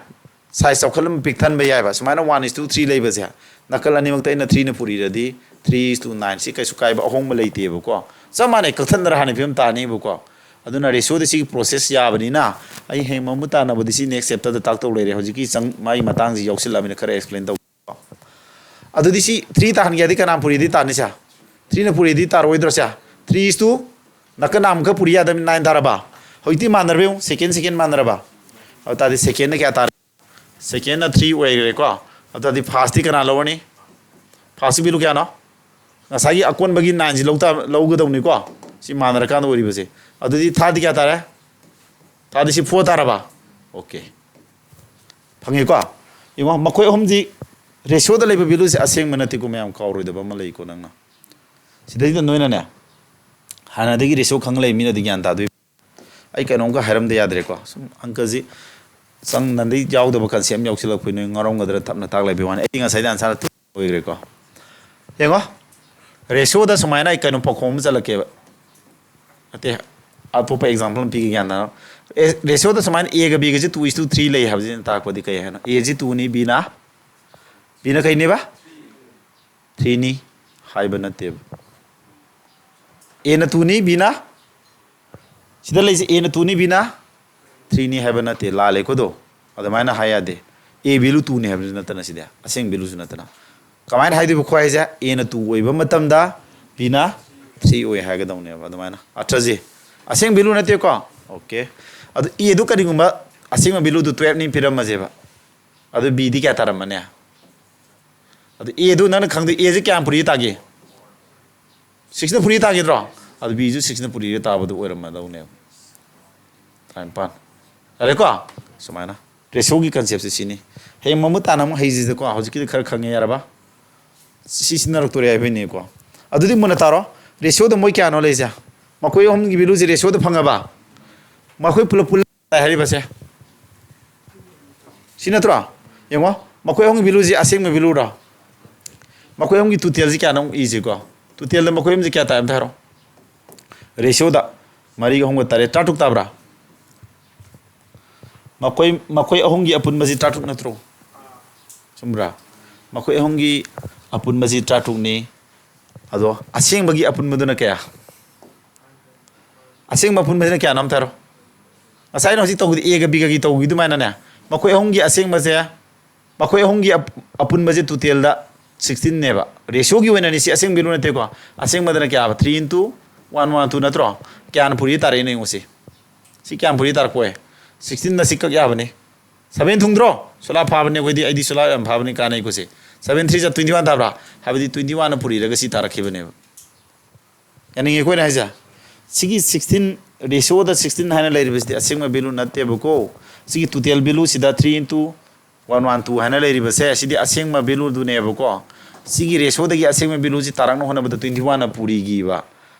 ꯁꯥꯏꯖ ꯆꯥꯎꯈꯠꯂꯝ ꯄꯤꯛꯊꯟꯕ ꯌꯥꯏꯕ꯫ ꯁꯨꯃꯥꯏꯅ one is to three ꯂꯩꯕꯁꯦ, ꯅꯥꯀꯜ ꯑꯅꯤꯃꯛꯇ ꯑꯩꯅ ꯊ꯭ꯔꯤꯅ ꯄꯨꯔꯤꯔꯗꯤ, three is to nine, ꯁꯤ ꯀꯩꯁꯨ ꯀꯥꯏꯕ ꯑꯍꯣꯡꯕ ꯂꯩꯇꯦꯕꯀꯣ꯫ ꯆꯞ ꯃꯥꯟꯅꯩ, ꯀꯛꯊꯠꯅꯔ ꯍꯥꯟꯅ ꯐꯤꯕꯝ ꯇꯥꯅꯤꯕꯀꯣ꯫ ꯑꯗꯨꯅ ꯔꯦꯁꯤꯌꯣꯗ ꯁꯤꯒꯤ ꯄ꯭ꯔꯣꯁꯦꯁ ꯌꯥꯕꯅꯤꯅ, ꯑꯩ ꯍꯌꯦꯡ ꯃꯃꯨꯠ ꯇꯥꯅꯕꯨꯗꯤ ꯁꯤ ꯅꯦꯛꯁ ꯆꯦꯞꯇꯔꯗ ꯇꯥꯛꯇꯧ ꯂꯩꯔꯦ꯫ ꯍꯧꯖꯤꯛꯀꯤ ꯆꯪ-, ꯃꯥꯒꯤ ꯃꯇꯥꯡꯁꯤ ꯌꯥꯎꯁꯤꯜꯂꯛꯑꯕꯅꯤꯅ ꯈꯔ ꯑꯦꯛꯁꯄ꯭ꯂꯦꯟ ꯇꯧ꯫ ꯑꯗꯨꯗꯤ ꯁꯤ ꯊ꯭ꯔꯤ ꯇꯥꯍꯟꯒꯦ ꯍꯥꯏꯗꯤ ꯀꯅꯥꯝ ꯄꯨꯔꯤꯗꯤ ꯇꯥꯅꯤ ꯁꯦ? ꯊ꯭ꯔꯤꯅ ꯄꯨꯔꯤꯗꯤ ꯇꯥꯔꯣꯏꯗ꯭ꯔꯣ ꯁꯦ? Three is to, ꯅꯥꯀꯟ ꯑꯃꯈꯛ ꯄꯨꯔꯤ ꯌꯥꯗꯕꯅꯤ, ꯅꯥꯏꯟ ꯇꯥꯔꯕ? ꯍꯧꯖꯤꯛꯇꯤ ꯃꯥꯟꯅꯔꯕ ꯌꯦꯡꯉꯨ, ꯁꯦꯀꯦꯟ, ꯁꯦꯀꯦꯟ ꯃꯥꯟꯅꯔꯕ? ꯑꯗꯨ ꯇꯥꯔꯗꯤ ꯁꯦꯀꯦꯟꯅ ꯀꯌꯥ ꯇꯥꯔꯦ? ꯁꯦꯀꯦꯟꯅ ꯊ꯭ꯔꯤ ꯑꯣꯏꯈ꯭ꯔꯦꯀꯣ꯫ ꯑꯗꯨ ꯇꯥꯔꯗꯤ ꯐꯥꯔꯁꯇꯤ ꯀꯅꯥ ꯂꯧꯔꯅꯤ? ꯐꯥꯔꯁꯀꯤ ꯚꯦꯂꯨ ꯀꯌꯥꯅꯣ? ꯉꯁꯥꯏꯒꯤ ꯑꯀꯣꯟꯕꯒꯤ ꯅꯥꯏꯟꯁꯤ ꯂꯧ ꯇꯥ-, ꯂꯧꯒꯗꯧꯅꯤꯀꯣ꯫ ꯁꯤ ꯃꯥꯟꯅꯔꯀꯥꯟꯗ ꯑꯣꯏꯔꯤꯕꯁꯦ꯫ ꯑꯗꯨꯗꯤ ꯊꯥꯔꯗꯤ ꯀꯌꯥ ꯇꯥꯔꯦ? ꯊꯥꯔꯗꯤ ꯁꯤ ꯐꯣꯔ ꯇꯥꯔꯕ? ꯑꯣꯀꯦ꯫ ꯐꯪꯉꯦꯀꯣ? ꯌꯦꯡꯉꯣ, ꯃꯈꯣꯏ ꯑꯍꯨꯝꯁꯤ ꯔꯦꯁꯤꯌꯣꯗ ꯂꯩꯕ ꯚꯦꯂꯨꯁꯦ ꯑꯁꯦꯡꯕ ꯅꯠꯇꯦꯀꯣ ꯃꯌꯥꯝ, ꯀꯥꯎꯔꯣꯏꯗꯕ ꯑꯃ ꯂꯩꯀꯣ ꯅꯪꯅ꯫ ꯁꯤꯗꯩꯗ ꯅꯣꯏꯅꯅꯦ, ꯍꯥꯟꯅꯗꯒꯤ ꯔꯦꯁꯤꯌꯣ ꯈꯪ ꯂꯩ ꯃꯤꯅꯗꯤ ꯒ꯭ꯌꯥꯟ ꯇꯥꯗꯣꯏ꯫ ꯑꯩ ꯀꯩꯅꯣꯝꯒ ꯍꯥꯏꯔꯝꯗ ꯌꯥꯗ꯭ꯔꯦꯀꯣ꯫ ꯁꯨꯝ ꯑꯪꯀꯁꯤ ꯆꯪ-, ꯅꯟꯗꯩ ꯌꯥꯎꯗꯕ ꯀꯟꯁꯦꯞ ꯑꯃ ꯌꯥꯎꯁꯤꯜꯂꯛꯄꯩ ꯅꯣꯏ ꯉꯥꯎꯔꯝꯒꯗ꯭ꯔꯥ ꯇꯞꯅ ꯇꯥꯛ ꯂꯩꯕꯩ ꯋꯥꯅꯤ꯫ ꯑꯩꯗꯤ ꯉꯁꯥꯏꯗꯤ ꯑꯟꯁꯥꯔ ꯑꯗꯨꯝ ꯑꯣꯏꯈ꯭ꯔꯦꯀꯣ꯫ ꯌꯦꯡꯉꯣ, ꯔꯦꯁꯤꯌꯣꯗ ꯁꯨꯃꯥꯏꯅ ꯑꯩ ꯀꯩꯅꯣ ꯄꯥꯎꯈꯣꯡ ꯑꯃ ꯆꯠꯂꯛꯀꯦꯕ꯫ ꯅꯠꯇꯦ, ꯑꯇꯣꯞꯄ ꯑꯦꯛꯖꯥꯝꯄꯜ ꯑꯃ ꯄꯤꯒꯦ ꯒ꯭ꯌꯥꯟ ꯇꯥꯅꯕ꯫ ꯑꯦ, ꯔꯦꯁꯤꯌꯣꯗ ꯁꯨꯃꯥꯏꯅ ꯑꯦꯒ ꯕꯤꯒꯁꯦ two is to three ꯂꯩ ꯍꯥꯏꯕꯁꯤꯅ ꯇꯥꯛꯄꯗꯤ ꯀꯩ ꯍꯥꯏꯅꯣ? ꯑꯦꯁꯤ ꯇꯨꯅꯤ, ꯕꯤꯅ, ꯕꯤꯅ ꯀꯩꯅꯦꯕ? ꯊ꯭ꯔꯤꯅꯤ ꯍꯥꯏꯕ ꯅꯠꯇꯦꯕ꯫ ꯑꯦꯅ ꯇꯨꯅꯤ, ꯕꯤꯅ, ꯁꯤꯗ ꯂꯩꯁꯦ ꯑꯦꯅ ꯇꯨꯅꯤ, ꯕꯤꯅ ꯊ꯭ꯔꯤꯅꯤ ꯍꯥꯏꯕ ꯅꯠꯇꯦ, ꯂꯥꯜꯂꯦꯀꯣ ꯑꯗꯣ꯫ ꯑꯗꯨꯃꯥꯏꯅ ꯍꯥꯏ ꯌꯥꯗꯦ꯫ A value two ꯅꯦ ꯍꯥꯏꯕꯁꯨ ꯅꯠꯇꯅ, ꯁꯤꯗꯤ ꯑꯁꯦꯡ value ꯁꯨ ꯅꯠꯇꯅ꯫ ꯀꯃꯥꯏꯅ ꯍꯥꯏꯗꯣꯏꯕ? ꯈ꯭ꯋꯥꯏꯁꯦ A ꯅ two ꯑꯣꯏꯕ ꯃꯇꯝꯗ B ꯅ three ꯑꯣꯏ ꯍꯥꯏꯒꯗꯧꯅꯦꯕ꯫ ꯑꯗꯨꯃꯥꯏꯅ ꯑꯠꯆꯥꯁꯦ ꯑꯁꯦꯡ value ꯅꯠꯇꯦꯀꯣ꯫ Okay, ꯑꯗꯨ A ꯗꯨ ꯀꯔꯤꯒꯨꯝꯕ ꯑꯁꯦꯡꯕ value ꯗꯨ twelve ꯅꯤ ꯄꯤꯔꯝꯃꯁꯦꯕ, ꯑꯗꯨ B ꯗꯤ ꯀꯌꯥ ꯇꯥꯔꯝꯃꯅꯤ? ꯑꯗꯨ A ꯗꯨ ꯅꯪꯅ ꯈꯪꯗꯣꯏ, A ꯁꯦ ꯀꯌꯥꯝ ꯄꯨꯔꯤ ꯇꯥꯒꯦ? Six ꯅ ꯄꯨꯔꯤ ꯇꯥꯈꯤꯗ꯭ꯔꯣ? ꯑꯗꯨ B ꯁꯨ six ꯅ ꯄꯨꯔꯤꯔ ꯇꯥꯕꯗꯨ ꯑꯣꯏꯔꯝꯃꯗꯧꯅꯦꯕ꯫ ꯇꯔꯥꯅꯤꯄꯥꯟ꯫ ꯌꯥꯔꯦꯀꯣ? ꯁꯨꯃꯥꯏꯅ ratio ꯒꯤ concept ꯁꯦ ꯁꯤꯅꯤ꯫ ꯍꯌꯦꯡ ꯃꯃꯨꯠ ꯇꯥꯅ ꯑꯃꯨꯛ ꯍꯩꯁꯤꯗꯀꯣ, ꯍꯧꯖꯤꯛꯀꯤꯗꯤ ꯈꯔ ꯈꯪꯉꯦ, ꯌꯥꯔꯕ? ꯁꯤ ꯁꯤꯖꯤꯟꯅꯔꯛꯇꯣꯔꯦ ꯍꯥꯏꯕꯩꯅꯦꯀꯣ꯫ ꯑꯗꯨꯗꯤ ꯃꯨꯟꯅ ꯇꯥꯔꯣ꯫ Ratio ꯗ ꯃꯣꯏ ꯀꯌꯥꯅꯣ ꯂꯩꯔꯤꯁꯦ? ꯃꯈꯣꯏ ꯑꯍꯨꯝꯒꯤ value ꯁꯦ ratio ꯗ ꯐꯪꯉꯕ? ꯃꯈꯣꯏ ꯄꯨꯂꯞ ꯄꯨꯜꯂ ꯇꯥꯏ ꯍꯥꯏꯔꯤꯕꯁꯦ ꯁꯤ ꯅꯠꯇ꯭ꯔꯣ? ꯌꯦꯡꯉꯣ, ꯃꯈꯣꯏ ꯑꯍꯨꯝꯒꯤ value ꯁꯦ ꯑꯁꯦꯡꯕ value ꯔꯣ? ꯃꯈꯣꯏ ꯑꯍꯨꯝꯒꯤ total ꯁꯦ ꯀꯌꯥꯅꯣ ꯑꯃꯨꯛ ꯏꯁꯤꯀꯣ꯫ Total ꯗ ꯃꯈꯣꯏ ꯑꯍꯨꯝꯁꯦ ꯀꯌꯥ ꯇꯥꯏ ꯑꯝꯇ ꯍꯥꯏꯔꯣ꯫ Ratio ꯗ ꯃꯔꯤꯒ ꯑꯍꯨꯝꯒ ꯇꯔꯦꯠ, ꯇꯔꯥꯇꯔꯨꯛ ꯇꯥꯕ꯭ꯔꯥ? ꯃꯈꯣꯏ, ꯃꯈꯣꯏ ꯑꯍꯨꯝꯒꯤ ꯑꯄꯨꯟꯕꯁꯤ ꯇꯔꯥꯇꯔꯨꯛ ꯅꯠꯇ꯭ꯔꯣ? ꯆꯨꯝꯕ꯭ꯔꯥ? ꯃꯈꯣꯏ ꯑꯍꯨꯝꯒꯤ ꯑꯄꯨꯟꯕꯁꯤ ꯇꯔꯥꯇꯔꯨꯛꯅꯤ꯫ ꯑꯗꯣ ꯑꯁꯦꯡꯕꯒꯤ ꯑꯄꯨꯟꯕꯗꯨꯅ ꯀꯌꯥ? ꯑꯁꯦꯡꯕ ꯑꯄꯨꯟꯕꯁꯤꯅ ꯀꯌꯥꯅꯣ ꯑꯝꯇ ꯍꯥꯏꯔꯣ꯫ ꯉꯁꯥꯏ ꯑꯩꯅ ꯍꯧꯖꯤꯛ ꯇꯧꯈꯤꯗ, A ꯒ B ꯒꯒꯤ ꯇꯧꯈꯤ ꯑꯗꯨꯃꯥꯏꯅꯅꯦ, ꯃꯈꯣꯏ ꯑꯍꯨꯝꯒꯤ ꯑꯁꯦꯡꯕꯁꯦ, ꯃꯈꯣꯏ ꯑꯍꯨꯝꯒꯤ ꯑꯞ-, ꯑꯄꯨꯟꯕꯁꯦ total ꯗ sixteen ꯅꯦꯕ꯫ Ratio ꯒꯤ ꯑꯣꯏꯅꯅꯤ ꯁꯤ, ꯑꯁꯦꯡꯕ value ꯅꯠꯇꯦꯀꯣ꯫ ꯑꯁꯦꯡꯕꯗꯅ ꯀꯌꯥ ꯍꯥꯏꯕ? Three into one one two ꯅꯠꯇ꯭ꯔꯣ? ꯀꯌꯥꯅ ꯄꯨꯔꯤ ꯇꯥꯔꯛꯏꯅꯣ ꯌꯦꯡꯉꯨ ꯁꯤ꯫ ꯁꯤ ꯀꯌꯥꯝ ꯄꯨꯔꯤ ꯇꯥꯔꯛꯄ ꯑꯣꯏ? Sixteen ꯅ ꯁꯤ ꯀꯛ ꯌꯥꯕꯅꯤ꯫ Seven ꯊꯨꯡꯗ꯭ꯔꯣ? ꯁꯣꯂꯥ ꯐꯥꯕꯅꯦ ꯑꯩꯈꯣꯏꯗꯤ, ꯑꯩꯗꯤ ꯁꯣꯂꯥ ꯌꯥꯝ ꯐꯥꯕꯅꯤ, ꯀꯥꯟꯅꯩꯀꯣ ꯁꯤ꯫ Seven three ꯖꯥ twenty one ꯇꯥꯕ꯭ꯔꯥ? ꯍꯥꯏꯕꯗꯤ twenty one ꯅ ꯄꯨꯔꯤꯔꯒ ꯁꯤ ꯇꯥꯔꯛꯈꯤꯕꯅꯦꯕ꯫ ꯌꯥꯅꯤꯡꯉꯦ ꯑꯩꯈꯣꯏꯅ ꯍꯥꯏꯁꯦ? ꯁꯤꯒꯤ sixteen, ratio ꯗ sixteen ꯍꯥꯏꯅ ꯂꯩꯔꯤꯕꯁꯤꯗꯤ ꯑꯁꯦꯡꯕ value ꯅꯠꯇꯦꯕꯀꯣ꯫ ꯁꯤꯒꯤ total value ꯁꯤꯗ three into one one two ꯍꯥꯏꯅ ꯂꯩꯔꯤꯕꯁꯦ, ꯁꯤꯗꯤ ꯑꯁꯦꯡꯕ value ꯗꯨꯅꯦꯕꯀꯣ꯫ ꯁꯤꯒꯤ ratio ꯗꯒꯤ ꯑꯁꯦꯡꯕ value ꯁꯤ ꯇꯥꯔꯛꯅ ꯍꯣꯠꯅꯕꯗ twenty one ꯅ ꯄꯨꯔꯤꯈꯤꯕ꯫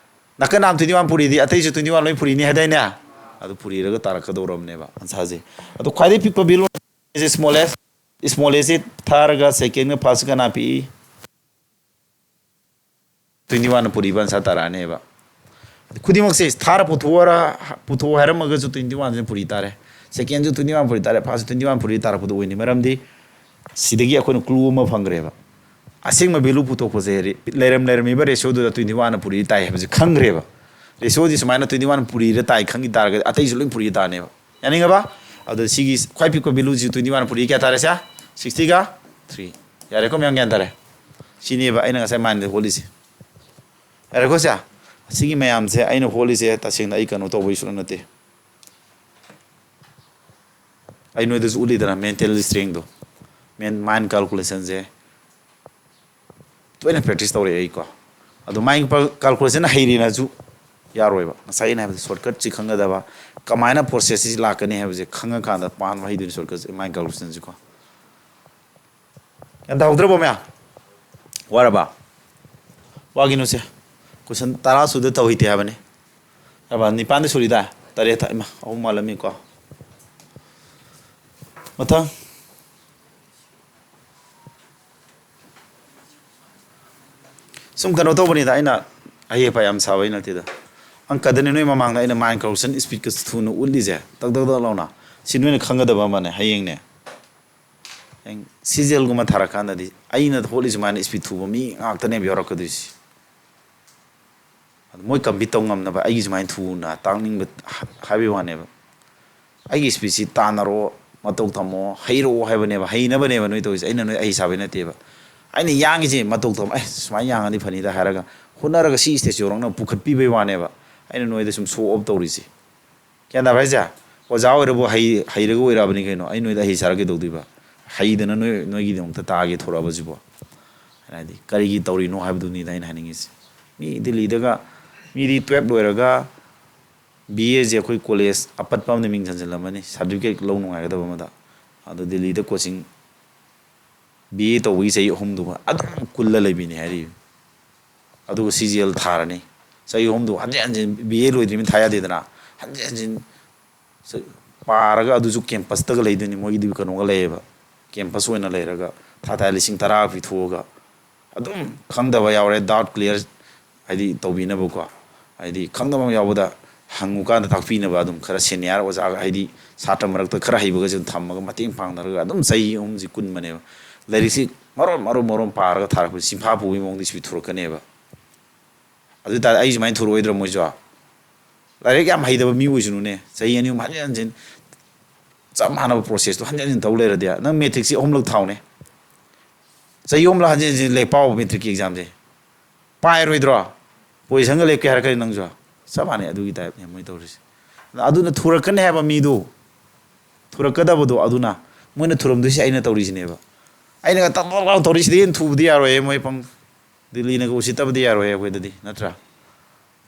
ꯅꯥꯀꯟ ꯅꯥꯝ twenty one ꯄꯨꯔꯤꯗꯤ ꯑꯇꯩꯁꯨ twenty one ꯂꯣꯏ ꯄꯨꯔꯤꯅꯤ ꯍꯥꯏꯗꯥꯏꯅꯦ? ꯑꯗꯨ ꯄꯨꯔꯤꯔꯒ ꯇꯥꯔꯛꯀꯗꯧꯔꯕꯅꯦꯕ answer ꯁꯦ꯫ ꯑꯗꯣ ꯈ꯭ꯋꯥꯏꯗꯒꯤ ꯄꯤꯛꯄ value ꯁꯤ smallest, smallest ꯁꯤ ꯊꯥꯔꯒ second ꯒ first ꯀꯅꯥ ꯄꯤꯛꯏ? Twenty one ꯅ ꯄꯨꯔꯤꯕ answer ꯇꯥꯔꯛꯑꯅꯦꯕ꯫ ꯈꯨꯗꯤꯡꯃꯛꯁꯦ ꯊꯥꯔ ꯄꯨꯊꯣꯛꯑꯔ-, ꯄꯨꯊꯣꯛꯑꯣ ꯍꯥꯏꯔꯝꯃꯒꯁꯨ twenty one ꯁꯤꯅ ꯄꯨꯔꯤ ꯇꯥꯔꯦ꯫ Second ꯁꯨ twenty one ꯄꯨꯔꯤ ꯇꯥꯔꯦ, first ꯁꯨ twenty one ꯄꯨꯔꯤ ꯇꯥꯔꯛꯄꯗꯣ ꯑꯣꯏꯅꯤ꯫ ꯃꯔꯝꯗꯤ ꯁꯤꯗꯒꯤ ꯑꯩꯈꯣꯏꯅ clue ꯑꯃ ꯐꯪꯈ꯭ꯔꯦꯕ꯫ ꯑꯁꯦꯡꯕ value ꯄꯨꯊꯣꯛꯄꯁꯦ ꯔꯤ-, ꯂꯩꯔꯝ-, ꯂꯩꯔꯝꯃꯤꯕ ratio ꯗꯨꯗ twenty one ꯅ ꯄꯨꯔꯤ ꯇꯥꯏ ꯍꯥꯏꯕꯁꯦ ꯈꯪꯈ꯭ꯔꯦꯕ꯫ Ratio ꯗꯤ ꯁꯨꯃꯥꯏꯅ twenty one ꯄꯨꯔꯤꯗ ꯇꯥꯏ ꯈꯪꯈꯤ ꯇꯥꯔꯒꯗꯤ ꯑꯇꯩꯁꯨ ꯂꯣꯏ ꯄꯨꯔꯤ ꯇꯥꯅꯦꯕ꯫ ꯌꯥꯅꯤꯡꯉꯕ? ꯑꯗꯣ ꯁꯤꯒꯤ ꯈ꯭ꯋꯥꯏ ꯄꯤꯛꯄ value ꯁꯤ twenty one ꯄꯨꯔꯤ ꯀꯌꯥ ꯇꯥꯔꯦ ꯁꯦ? Sixty ꯒ three꯫ ꯌꯥꯔꯦꯀꯣ ꯃꯌꯥꯝ, ꯒ꯭ꯌꯥꯟ ꯇꯥꯔꯦ? ꯁꯤꯅꯦꯕ ꯑꯩꯅ ꯉꯁꯥꯏ mind ꯗ ꯍꯣꯠꯂꯤꯁꯦ꯫ ꯌꯥꯔꯦꯀꯣ ꯁꯦ? ꯑꯁꯤꯒꯤ ꯃꯌꯥꯝꯁꯦ ꯑꯩꯅ ꯍꯣꯠꯂꯤꯁꯦ ꯇꯁꯦꯡꯅ ꯑꯩ ꯀꯩꯅꯣ ꯇꯧꯕꯒꯤ ꯁꯨꯡꯅꯠ ꯅꯠꯇꯦ꯫ ꯑꯩ ꯅꯣꯏꯗꯁꯨ ꯎꯠꯂꯤꯗꯅ mental strength ꯗꯣ, ꯃꯦꯟ-, mind calculation ꯁꯦ ꯇꯣꯏꯅ practice ꯇꯧꯔꯛꯑꯦ ꯑꯩꯀꯣ꯫ ꯑꯗꯣ mind ꯄ-, calculation ꯍꯩꯔꯦꯅꯁꯨ ꯌꯥꯔꯣꯏꯕ꯫ ꯉꯁꯥꯏ ꯑꯩꯅ ꯍꯥꯏꯕꯗ shortcut ꯁꯤ ꯈꯪꯒꯗꯕ, ꯀꯃꯥꯏꯅ process ꯁꯤ ꯂꯥꯛꯀꯅꯤ ꯍꯥꯏꯕꯁꯦ ꯈꯪꯉꯀꯥꯟꯗ ꯄꯥꯟꯕ ꯍꯩꯗꯣꯏꯅꯤ shortcut ꯁꯦ, mind calculation ꯁꯦꯀꯣ꯫ ꯒ꯭ꯌꯥꯟ ꯇꯥꯍꯧꯗ꯭ꯔꯕꯣ ꯃꯌꯥꯝ? ꯋꯥꯔꯕ? ꯋꯥꯒꯤꯅꯣꯁꯦ꯫ Question ꯇꯔꯥ ꯁꯨꯗ ꯇꯧꯍꯩꯇꯦ ꯍꯥꯏꯕꯅꯤ꯫ ꯌꯥꯔꯕ? ꯅꯤꯄꯥꯟꯗ ꯁꯨꯔꯤꯗꯥꯏ? ꯇꯔꯦꯠꯇ꯫ ꯏꯃꯥ, ꯑꯍꯨꯝ ꯋꯥꯠꯂꯝꯃꯤꯀꯣ꯫ ꯃꯊꯪ꯫ ꯁꯨꯝ ꯀꯩꯅꯣ ꯇꯧꯕꯅꯤꯗ, ꯑꯩꯅ ꯑꯍꯩ ꯑꯄꯥ ꯌꯥꯝ ꯁꯥꯕꯩ ꯅꯠꯇꯦꯗ꯫ ꯑꯪꯀꯗꯅꯤ ꯅꯣꯏ ꯃꯃꯥꯡꯗ ꯑꯩꯅ mind calculation speed ꯀ ꯊꯨꯅ ꯎꯠꯂꯤꯁꯦ, ꯇꯛ ꯇꯛ ꯇꯛ ꯂꯥꯎꯅ꯫ ꯁꯤ ꯅꯣꯏꯅ ꯈꯪꯒꯗꯕ ꯑꯃꯅꯦ꯫ ꯍꯌꯦꯡꯅꯦ, ꯍꯌꯦꯡ CGL ꯒꯨꯝꯕ ꯊꯥꯔꯀꯥꯟꯗꯗꯤ ꯑꯩꯅ ꯍꯣꯠꯂꯤ ꯁꯨꯃꯥꯏꯅ speed ꯊꯨꯕ ꯃꯤ ꯉꯥꯛꯇꯅꯦꯕ ꯌꯥꯎꯔꯛꯀꯗꯣꯏꯁꯦ꯫ ꯑꯗꯨ ꯃꯣꯏ compete ꯇꯧ ꯉꯝꯅꯕ ꯑꯩꯒꯤ ꯁꯨꯃꯥꯏꯅ ꯊꯨꯅ ꯇꯥꯛꯅꯤꯡꯕ ꯍꯥꯏꯕꯒꯤ ꯋꯥꯅꯦꯕ꯫ ꯑꯩꯒꯤ speed ꯁꯤ ꯇꯥꯟꯅꯔꯣ, ꯃꯇꯧ ꯇꯝꯃꯣ, ꯍꯩꯔꯛꯑꯣ ꯍꯥꯏꯕꯅꯦꯕ, ꯍꯩꯅꯕꯅꯦꯕ ꯅꯣꯏ ꯇꯧꯔꯤꯁꯦ꯫ ꯑꯩꯅ ꯅꯣꯏ ꯑꯍꯩ ꯁꯥꯕꯩ ꯅꯠꯇꯦꯕ꯫ ꯑꯩꯅ ꯌꯥꯡꯉꯤꯁꯦ ꯃꯇꯧ ꯇꯝꯃꯣ, "ꯑꯦ, ꯁꯨꯃꯥꯏꯅ ꯌꯥꯡꯉꯗꯤ ꯐꯅꯤꯗ" ꯍꯥꯏꯔꯒ ꯍꯣꯠꯅꯔꯒ ꯁꯤ stage ꯌꯧꯔꯛꯅꯕ ꯄꯨꯈꯠꯄꯤꯕꯩ ꯋꯥꯅꯦꯕ꯫ ꯑꯩꯅ ꯅꯣꯏꯗ ꯁꯨꯝ show off ꯇꯧꯔꯤꯁꯦ꯫ ꯒ꯭ꯌꯥꯟ ꯇꯥꯕ꯭ꯔꯥ ꯍꯥꯏꯁꯦ? ꯑꯣꯖꯥ ꯑꯣꯏꯔꯕꯨ ꯍꯩ-, ꯍꯩꯔꯒ ꯑꯣꯏꯔꯛꯑꯕꯅꯤ ꯀꯩꯅꯣ꯫ ꯑꯩ ꯅꯣꯏꯗ ꯑꯍꯩ ꯁꯥꯔ ꯀꯩꯗꯧꯗꯣꯏꯕ? ꯍꯩꯗꯅ ꯅꯣꯏ, ꯅꯣꯏꯒꯤꯗꯃꯛꯇ ꯇꯥꯒꯦ ꯊꯣꯔꯛꯑꯕꯁꯤꯕꯣ? ꯍꯥꯏꯗꯤ ꯀꯔꯤꯒꯤ ꯇꯧꯔꯤꯅꯣ ꯍꯥꯏꯕꯗꯨꯅꯤꯗ ꯑꯩꯅ ꯍꯥꯏꯅꯤꯡꯉꯤꯁꯦ꯫ ꯃꯤ ꯗꯤꯜꯂꯤꯗꯒ, ꯃꯤꯗꯤ twelve ꯂꯣꯏꯔꯒ B A ꯁꯦ ꯑꯩꯈꯣꯏ college ꯑꯄꯠꯄ ꯑꯃꯗ ꯃꯤꯡ ꯆꯟꯁꯤꯜꯂꯝꯃꯅꯤ, certificate ꯂꯧ ꯅꯨꯡꯉꯥꯏꯒꯗꯕ ꯑꯃꯗ꯫ ꯑꯗꯣ ꯗꯤꯜꯂꯤꯗ coaching B A ꯇꯧꯕꯒꯤ ꯆꯍꯤ ꯑꯍꯨꯝꯗꯨꯒ ꯑꯗꯨꯝ ꯀꯨꯜꯂ ꯂꯩꯕꯤꯅꯤ ꯍꯥꯏꯔꯤꯕ꯫ ꯑꯗꯨꯒ CGL ꯊꯥꯔꯅꯤ꯫ ꯆꯍꯤ ꯑꯍꯨꯝꯗꯨ ꯍꯟꯖꯤꯟ ꯍꯟꯖꯤꯟ, B A ꯂꯣꯏꯗ꯭ꯔꯤꯕꯅꯤꯅ ꯊꯥ ꯌꯥꯗꯦꯗꯅ, ꯍꯟꯖꯤꯟ ꯍꯟꯖꯤꯟ ꯆ-, ꯄꯥꯔꯒ ꯑꯗꯨꯁꯨ campus ꯇꯒ ꯂꯩꯗꯣꯏꯅꯤ꯫ ꯃꯣꯏꯒꯤꯗꯤ ꯀꯩꯅꯣꯒ ꯂꯩꯌꯦꯕ, campus ꯑꯣꯏꯅ ꯂꯩꯔꯒ ꯊꯥ ꯊꯥ ꯂꯤꯁꯤꯡ ꯇꯔꯥ ꯄꯤꯊꯣꯛꯑꯒ꯫ ꯑꯗꯨꯝ ꯈꯪꯗꯕ ꯌꯥꯎꯔꯦ, doubt clear ꯍꯥꯏꯗꯤ ꯇꯧꯕꯤꯅꯕꯀꯣ꯫ ꯍꯥꯏꯗꯤ ꯈꯪꯗꯕ ꯑꯃ ꯌꯥꯎꯕꯗ ꯍꯪꯉꯨꯀꯥꯟꯗ ꯇꯥꯛꯄꯤꯅꯕ ꯑꯗꯨꯝ ꯈꯔ senior ꯑꯣꯖꯥꯒ, ꯍꯥꯏꯗꯤ ꯁꯥꯇ꯭ꯔ ꯃꯔꯛꯇ ꯈꯔ ꯍꯩꯕꯒꯁꯨ ꯑꯗꯨꯝ ꯊꯝꯃꯒ ꯃꯇꯦꯡ ꯄꯥꯡꯅꯔꯒ ꯑꯗꯨꯝ ꯆꯍꯤ ꯑꯍꯨꯝꯁꯤ ꯀꯨꯟꯕꯅꯦꯕ꯫ ꯂꯥꯏꯔꯤꯛꯁꯤ ꯃꯔꯣꯟ ꯃꯔꯣꯟ ꯃꯔꯣꯟ ꯄꯥꯔꯒ ꯊꯥꯔꯛꯄꯁꯤ ꯆꯤꯟꯐꯥ ꯄꯨꯕꯒꯤ ꯃꯑꯣꯡꯗ speed ꯊꯣꯔꯛꯀꯅꯦꯕ꯫ ꯑꯗꯨ ꯑꯣꯏ ꯇꯥꯔꯗꯤ ꯑꯩ ꯁꯨꯃꯥꯏꯅ ꯊꯣꯔꯛꯑꯣꯏꯗ꯭ꯔꯣ ꯃꯣꯏꯁꯨ? ꯂꯥꯏꯔꯤꯛ ꯌꯥꯝ ꯍꯩꯇꯕ ꯃꯤ ꯑꯣꯏꯁꯅꯨꯅꯦ, ꯆꯍꯤ ꯑꯅꯤ ꯑꯍꯨꯝ ꯍꯟꯖꯤꯟ ꯍꯟꯖꯤꯟ ꯆꯞ ꯃꯥꯟꯅꯕ ꯄ꯭ꯔꯣꯁꯦꯁꯇꯣ ꯍꯟꯖꯤꯟ ꯍꯟꯖꯤꯟ ꯇꯧ ꯂꯩꯔꯗꯤ, ꯅꯪ ꯃꯦꯇ꯭ꯔꯤꯛꯁꯤ ꯑꯍꯨꯝꯂꯛ ꯊꯥꯎꯅꯦ, ꯆꯍꯤ ꯑꯍꯨꯝꯂꯛ ꯍꯟꯖꯤꯟ ꯍꯟꯖꯤꯟ ꯂꯥꯏꯔꯤꯛ ꯄꯥꯎꯕ ꯃꯦꯇ꯭ꯔꯤꯛꯀꯤ ꯑꯦꯛꯖꯥꯝꯁꯦ ꯄꯥꯏꯔꯣꯏꯗ꯭ꯔꯣ? ꯄꯣꯖꯤꯁꯟꯒ ꯂꯦꯞꯀꯦ ꯍꯥꯏꯔꯛꯀꯅꯤ ꯅꯪꯁꯨ꯫ ꯆꯞ ꯃꯥꯟꯅꯩ, ꯑꯗꯨꯒꯤ ꯇꯥꯏꯞꯅꯦ ꯃꯣꯏ ꯇꯧꯔꯤꯁꯦ꯫ ꯑꯗꯨꯅ ꯊꯨꯔꯛꯀꯅꯤ ꯍꯥꯏꯕ ꯃꯤꯗꯨ, ꯊꯨꯔꯛꯀꯗꯕꯗꯣ ꯑꯗꯨꯅ꯫ ꯃꯣꯏꯅ ꯊꯨꯔꯝꯗꯣꯏꯁꯦ ꯑꯩꯅ ꯇꯧꯔꯤꯁꯤꯅꯦꯕ꯫ ꯑꯩꯅꯒ ꯇꯞ ꯇꯞ ꯇꯞ ꯇꯧꯔꯤꯁꯤꯗꯤ ꯍꯦꯟꯅ ꯊꯨꯕꯗꯤ ꯌꯥꯔꯣꯏꯌꯦ ꯃꯣꯏ ꯄꯪ-, ꯗꯤꯜꯂꯤꯅꯒ ꯎꯁꯤꯠꯇꯕꯗꯤ ꯌꯥꯔꯣꯏꯌꯦ ꯑꯩꯈꯣꯏꯗꯗꯤ, ꯅꯠꯇ꯭ꯔꯥ?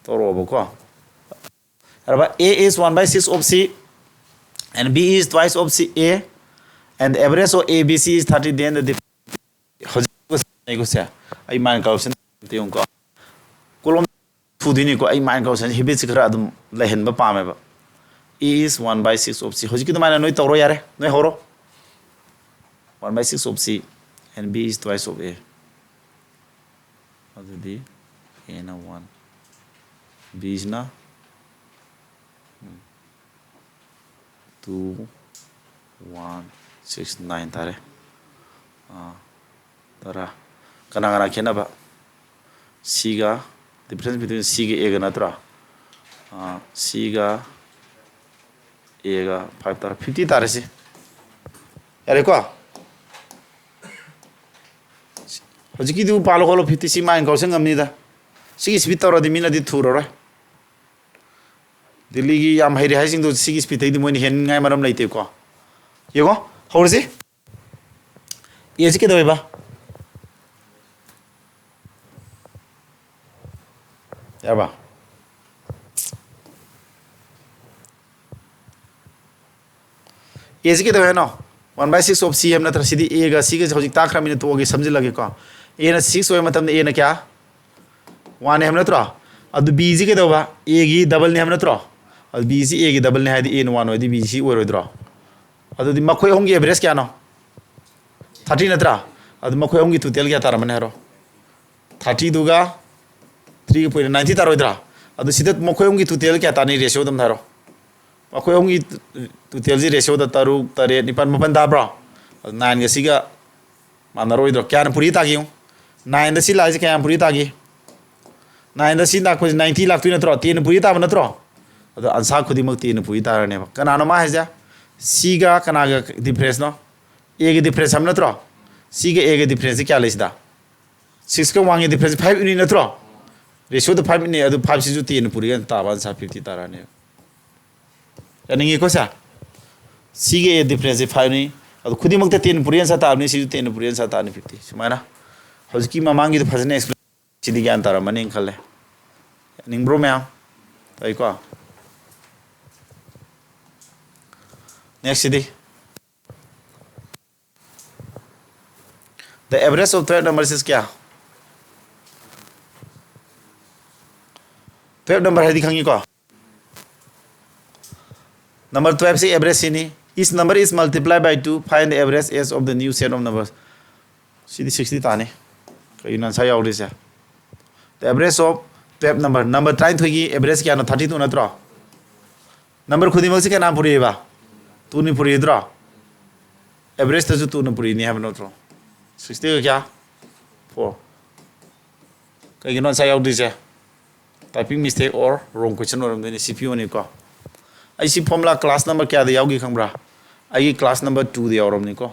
ꯇꯧꯔꯛꯑꯣꯕꯀꯣ꯫ ꯑꯗꯨꯒ A is one by six of C and B is twice of C A and average of A B C is thirty, then the dif-, ꯍꯧꯖꯤꯛ ꯁꯦ ꯑꯩ ꯃꯥꯏꯟ ꯀꯔꯞꯁꯟ ꯑꯝꯇ ꯌꯦꯡꯉꯨꯀꯣ꯫ ꯀꯣꯂꯣꯝ ꯊꯨꯗꯣꯏꯅꯤꯀꯣ, ꯑꯩ ꯃꯥꯏꯟ ꯀꯔꯞꯁꯟ ꯍꯦꯕꯤꯠꯁꯦ ꯈꯔ ꯑꯗꯨꯝ ꯂꯩꯍꯟꯕ ꯄꯥꯝꯃꯦꯕ꯫ A is one by six of C, ꯍꯧꯖꯤꯛꯀꯤ ꯑꯗꯨꯃꯥꯏꯅ ꯅꯣꯏ ꯇꯧꯔꯣ ꯌꯥꯔꯦ, ꯅꯣꯏ ꯍꯧꯔꯣ꯫ One by six of C and B is twice of A꯫ ꯑꯗꯨꯗꯤ A ꯅ one, B ꯁꯤꯅ two, one, six, nine ꯇꯥꯔꯦ꯫ ꯑꯥ, ꯇꯔꯥ꯫ ꯀꯅꯥ ꯀꯅꯥ ꯈꯦꯠꯅꯕ? Cꯒ, difference between Cꯒ Aꯒ ꯅꯠꯇ꯭ꯔꯣ? ꯑꯥ, Cꯒ Aꯒ five ꯇꯥꯔꯦ, fifty ꯇꯥꯔꯦ ꯁꯤ꯫ ꯌꯥꯔꯦꯀꯣ? ꯍꯧꯖꯤꯛꯀꯤꯗꯨ ꯄꯥꯜꯂꯣ ꯈꯣꯠꯂꯣ, fifty ꯁꯤ ꯃꯥꯏꯟ ꯀꯔꯞꯁꯟ ꯉꯝꯅꯤꯗ꯫ ꯁꯤꯒꯤ ꯁ꯭ꯄꯤꯠ ꯇꯧꯔꯗꯤ ꯃꯤꯅꯗꯤ ꯊꯨꯔꯔꯣꯏ꯫ ꯗꯤꯜꯂꯤꯒꯤ ꯌꯥꯝ ꯍꯩꯔꯦ ꯍꯥꯏꯁꯤꯡꯗꯣ ꯁꯤꯒꯤ ꯁ꯭ꯄꯤꯠꯇꯩꯗꯤ ꯃꯣꯏꯅ ꯍꯦꯟꯅꯤꯡꯉꯥꯏ ꯃꯔꯝ ꯂꯩꯇꯦꯀꯣ꯫ ꯌꯦꯡꯉꯣ, ꯍꯧꯔꯁꯤ꯫ Aꯁꯤ ꯀꯩꯗꯧꯋꯦꯕ? ꯌꯥꯔꯕ? Aꯁꯤ ꯀꯩꯗꯧꯋꯦ ꯍꯥꯏꯅꯣ? One by six of C ꯍꯥꯏꯕ ꯅꯠꯇ꯭ꯔꯥ? ꯁꯤꯗꯤ Aꯒ Cꯒꯁꯦ ꯍꯧꯖꯤꯛ ꯇꯥꯛꯈ꯭ꯔꯃꯤꯅ ꯇꯣꯛꯑꯒꯦ, ꯁꯝꯖꯤꯜꯂꯒꯦꯀꯣ꯫ Aꯅ six ꯑꯣꯏꯕ ꯃꯇꯝꯗ Aꯅ ꯀꯌꯥ? One ꯅꯦ ꯍꯥꯏꯕ ꯅꯠꯇ꯭ꯔꯣ? ꯑꯗꯨ Bꯁꯤ ꯀꯩꯗꯧꯕ? Aꯒꯤ double ꯅꯦ ꯍꯥꯏꯕ ꯅꯠꯇ꯭ꯔꯣ? ꯑꯗꯨ Bꯁꯤ Aꯒꯤ double ꯅꯦ ꯍꯥꯏꯗꯤ Aꯅ one ꯑꯣꯏꯔꯗꯤ Bꯁꯤ ꯑꯣꯏꯔꯣꯏꯗ꯭ꯔꯣ? ꯑꯗꯨꯗꯤ ꯃꯈꯣꯏ ꯑꯍꯨꯝꯒꯤ average ꯀꯌꯥꯅꯣ? Thirty ꯅꯠꯇ꯭ꯔꯥ? ꯑꯗꯨ ꯃꯈꯣꯏ ꯑꯍꯨꯝꯒꯤ total ꯀꯌꯥ ꯇꯥꯔꯝꯃꯅꯤ ꯍꯥꯏꯔꯣ? Thirtyꯗꯨꯒ threeꯒ point ninety ꯇꯥꯔꯣꯏꯗ꯭ꯔꯥ? ꯑꯗꯨ ꯁꯤꯗ ꯃꯈꯣꯏ ꯑꯍꯨꯝꯒꯤ total ꯀꯌꯥ ꯇꯥꯅꯤ? Ratioꯗ ꯑꯝꯇ ꯍꯥꯏꯔꯣ꯫ ꯃꯈꯣꯏ ꯑꯍꯨꯝꯒꯤ totalꯁꯤ ratioꯗ ꯇꯔꯨꯛ, ꯇꯔꯦꯠ, ꯅꯤꯄꯥꯜ, ꯃꯥꯄꯜ ꯇꯥꯕ꯭ꯔꯣ? ꯑꯗꯨ nineꯒ ꯁꯤꯒ ꯃꯥꯟꯅꯔꯣꯏꯗ꯭ꯔꯣ? ꯀꯌꯥꯅ ꯄꯨꯔꯤ ꯇꯥꯒꯦ ꯌꯦꯡꯉꯨ꯫ Nineꯗ ꯁꯤ ꯂꯥꯛꯏꯁꯦ ꯀꯌꯥꯅ ꯄꯨꯔꯤ ꯇꯥꯒꯦ? Nineꯗ ꯁꯤ ꯂꯥꯛꯄꯁꯦ ninety ꯂꯥꯛꯇꯣꯏ ꯅꯠꯇ꯭ꯔꯣ? Tenꯅ ꯄꯨꯔꯤ ꯇꯥꯕ ꯅꯠꯇ꯭ꯔꯣ? ꯑꯗꯣ answer ꯈꯨꯗꯤꯡꯃꯛ tenꯅ ꯄꯨꯔꯤ ꯇꯥꯔꯅꯦꯕ꯫ ꯀꯅꯥꯅꯣ ꯃꯥ ꯍꯥꯏꯁꯦ? ꯁꯤꯒ ꯀꯅꯥꯒ ꯗꯤꯐ꯭ꯔꯦꯟꯁꯅꯣ? ꯑꯦꯒ ꯗꯤꯐ꯭ꯔꯦꯟꯁ ꯍꯥꯏꯕ ꯅꯠꯇ꯭ꯔꯣ? ꯁꯤꯒ ꯑꯦꯒ ꯗꯤꯐ꯭ꯔꯦꯟꯁꯁꯤ ꯀꯌꯥ ꯂꯩ ꯁꯤꯗ? ꯁꯤꯛꯁꯀ ꯋꯥꯟꯒꯤ ꯗꯤꯐ꯭ꯔꯦꯟꯁꯁꯤ ꯐꯥꯏꯚ ꯏꯟꯅꯤ ꯅꯠꯇ꯭ꯔꯣ? ꯔꯦꯁꯤꯌꯣꯗ ꯐꯥꯏꯚ ꯏꯟꯅꯤ, ꯑꯗꯨ ꯐꯥꯏꯚꯁꯤꯁꯨ ꯇꯦꯟꯅ ꯄꯨꯔꯤꯒ ꯇꯥꯕ ꯑꯟꯁꯥꯔ ꯐꯤꯐꯇꯤ ꯇꯥꯔꯛꯑꯅꯤ꯫ ꯌꯥꯅꯤꯡꯉꯤꯀꯣ ꯁꯦ? ꯁꯤꯒꯤ ꯑꯦ ꯗꯤꯐ꯭ꯔꯦꯟꯁꯁꯤ ꯐꯥꯏꯚꯅꯤ, ꯑꯗꯨ ꯈꯨꯗꯤꯡꯃꯛꯇ ꯇꯦꯟ ꯄꯨꯔꯤ ꯑꯟꯁꯥꯔ ꯇꯥꯕꯅꯤ, ꯁꯤꯁꯨ ꯇꯦꯟ ꯄꯨꯔꯤ ꯑꯟꯁꯥꯔ ꯇꯥꯕꯅꯤ ꯐꯤꯐꯇꯤ꯫ ꯁꯨꯃꯥꯏꯅ ꯍꯧꯖꯤꯛꯀꯤ ꯃꯃꯥꯡꯒꯤꯗꯣ ꯐꯖꯅ ꯑꯦꯛꯁꯄ꯭ꯂꯦꯟ, ꯁꯤꯗꯤ ꯒ꯭ꯌꯥꯟ ꯇꯥꯔꯝꯃꯅꯤꯅ ꯈꯜꯂꯦ꯫ ꯌꯥꯅꯤꯡꯕ꯭ꯔꯣ ꯃꯌꯥꯝ? ꯇꯥꯏꯀꯣ? ꯅꯦꯛꯁꯁꯤꯗꯤ, the average of twelve numbers is ꯀꯌꯥ? Twelve number ꯍꯥꯏꯗꯤ ꯈꯪꯉꯤꯀꯣ? Number twelve ꯁꯤ average ꯁꯤꯅꯤ꯫ Each number is multiplied by two, find the average as of the new set of numbers. ꯁꯤꯗꯤ ꯁꯤꯛꯁꯇꯤ ꯇꯥꯅꯤ꯫ ꯀꯩꯒꯤꯅꯣ ꯑꯟꯁꯥꯔ ꯌꯥꯎꯗ꯭ꯔꯤꯁꯦ? The average of twelve number, number ꯇꯔꯥꯅꯤꯊꯣꯏꯒꯤ average ꯀꯌꯥꯅꯣ? ꯊꯥꯔꯇꯤ ꯇꯨ ꯅꯠꯇ꯭ꯔꯣ? Number ꯈꯨꯗꯤꯡꯃꯛꯁꯤ ꯀꯅꯥ ꯄꯨꯔꯛꯏꯕ? ꯇꯨꯅꯤ ꯄꯨꯔꯛꯏꯗ꯭ꯔꯣ? Averageꯇꯁꯨ ꯇꯨꯅ ꯄꯨꯔꯛꯏꯅꯤ ꯍꯥꯏꯕ ꯅꯠꯇ꯭ꯔꯣ? ꯁꯤꯛꯁꯇꯤꯒ ꯀꯌꯥ? ꯐꯣꯔ꯫ ꯀꯩꯒꯤꯅꯣ ꯑꯟꯁꯥꯔ ꯌꯥꯎꯗ꯭ꯔꯤꯁꯦ? Typing mistake or wrong question ꯑꯣꯏꯔꯝꯗꯣꯏꯅꯤ꯫ ꯁꯤ ꯄꯤꯌꯣꯅꯤꯀꯣ꯫ ꯑꯩ ꯁꯤ formula class number ꯀꯌꯥꯗ ꯌꯥꯎꯈꯤ ꯈꯪꯕ꯭ꯔꯥ? ꯑꯩꯒꯤ class number twoꯗ ꯌꯥꯎꯔꯕꯅꯤꯀꯣ꯫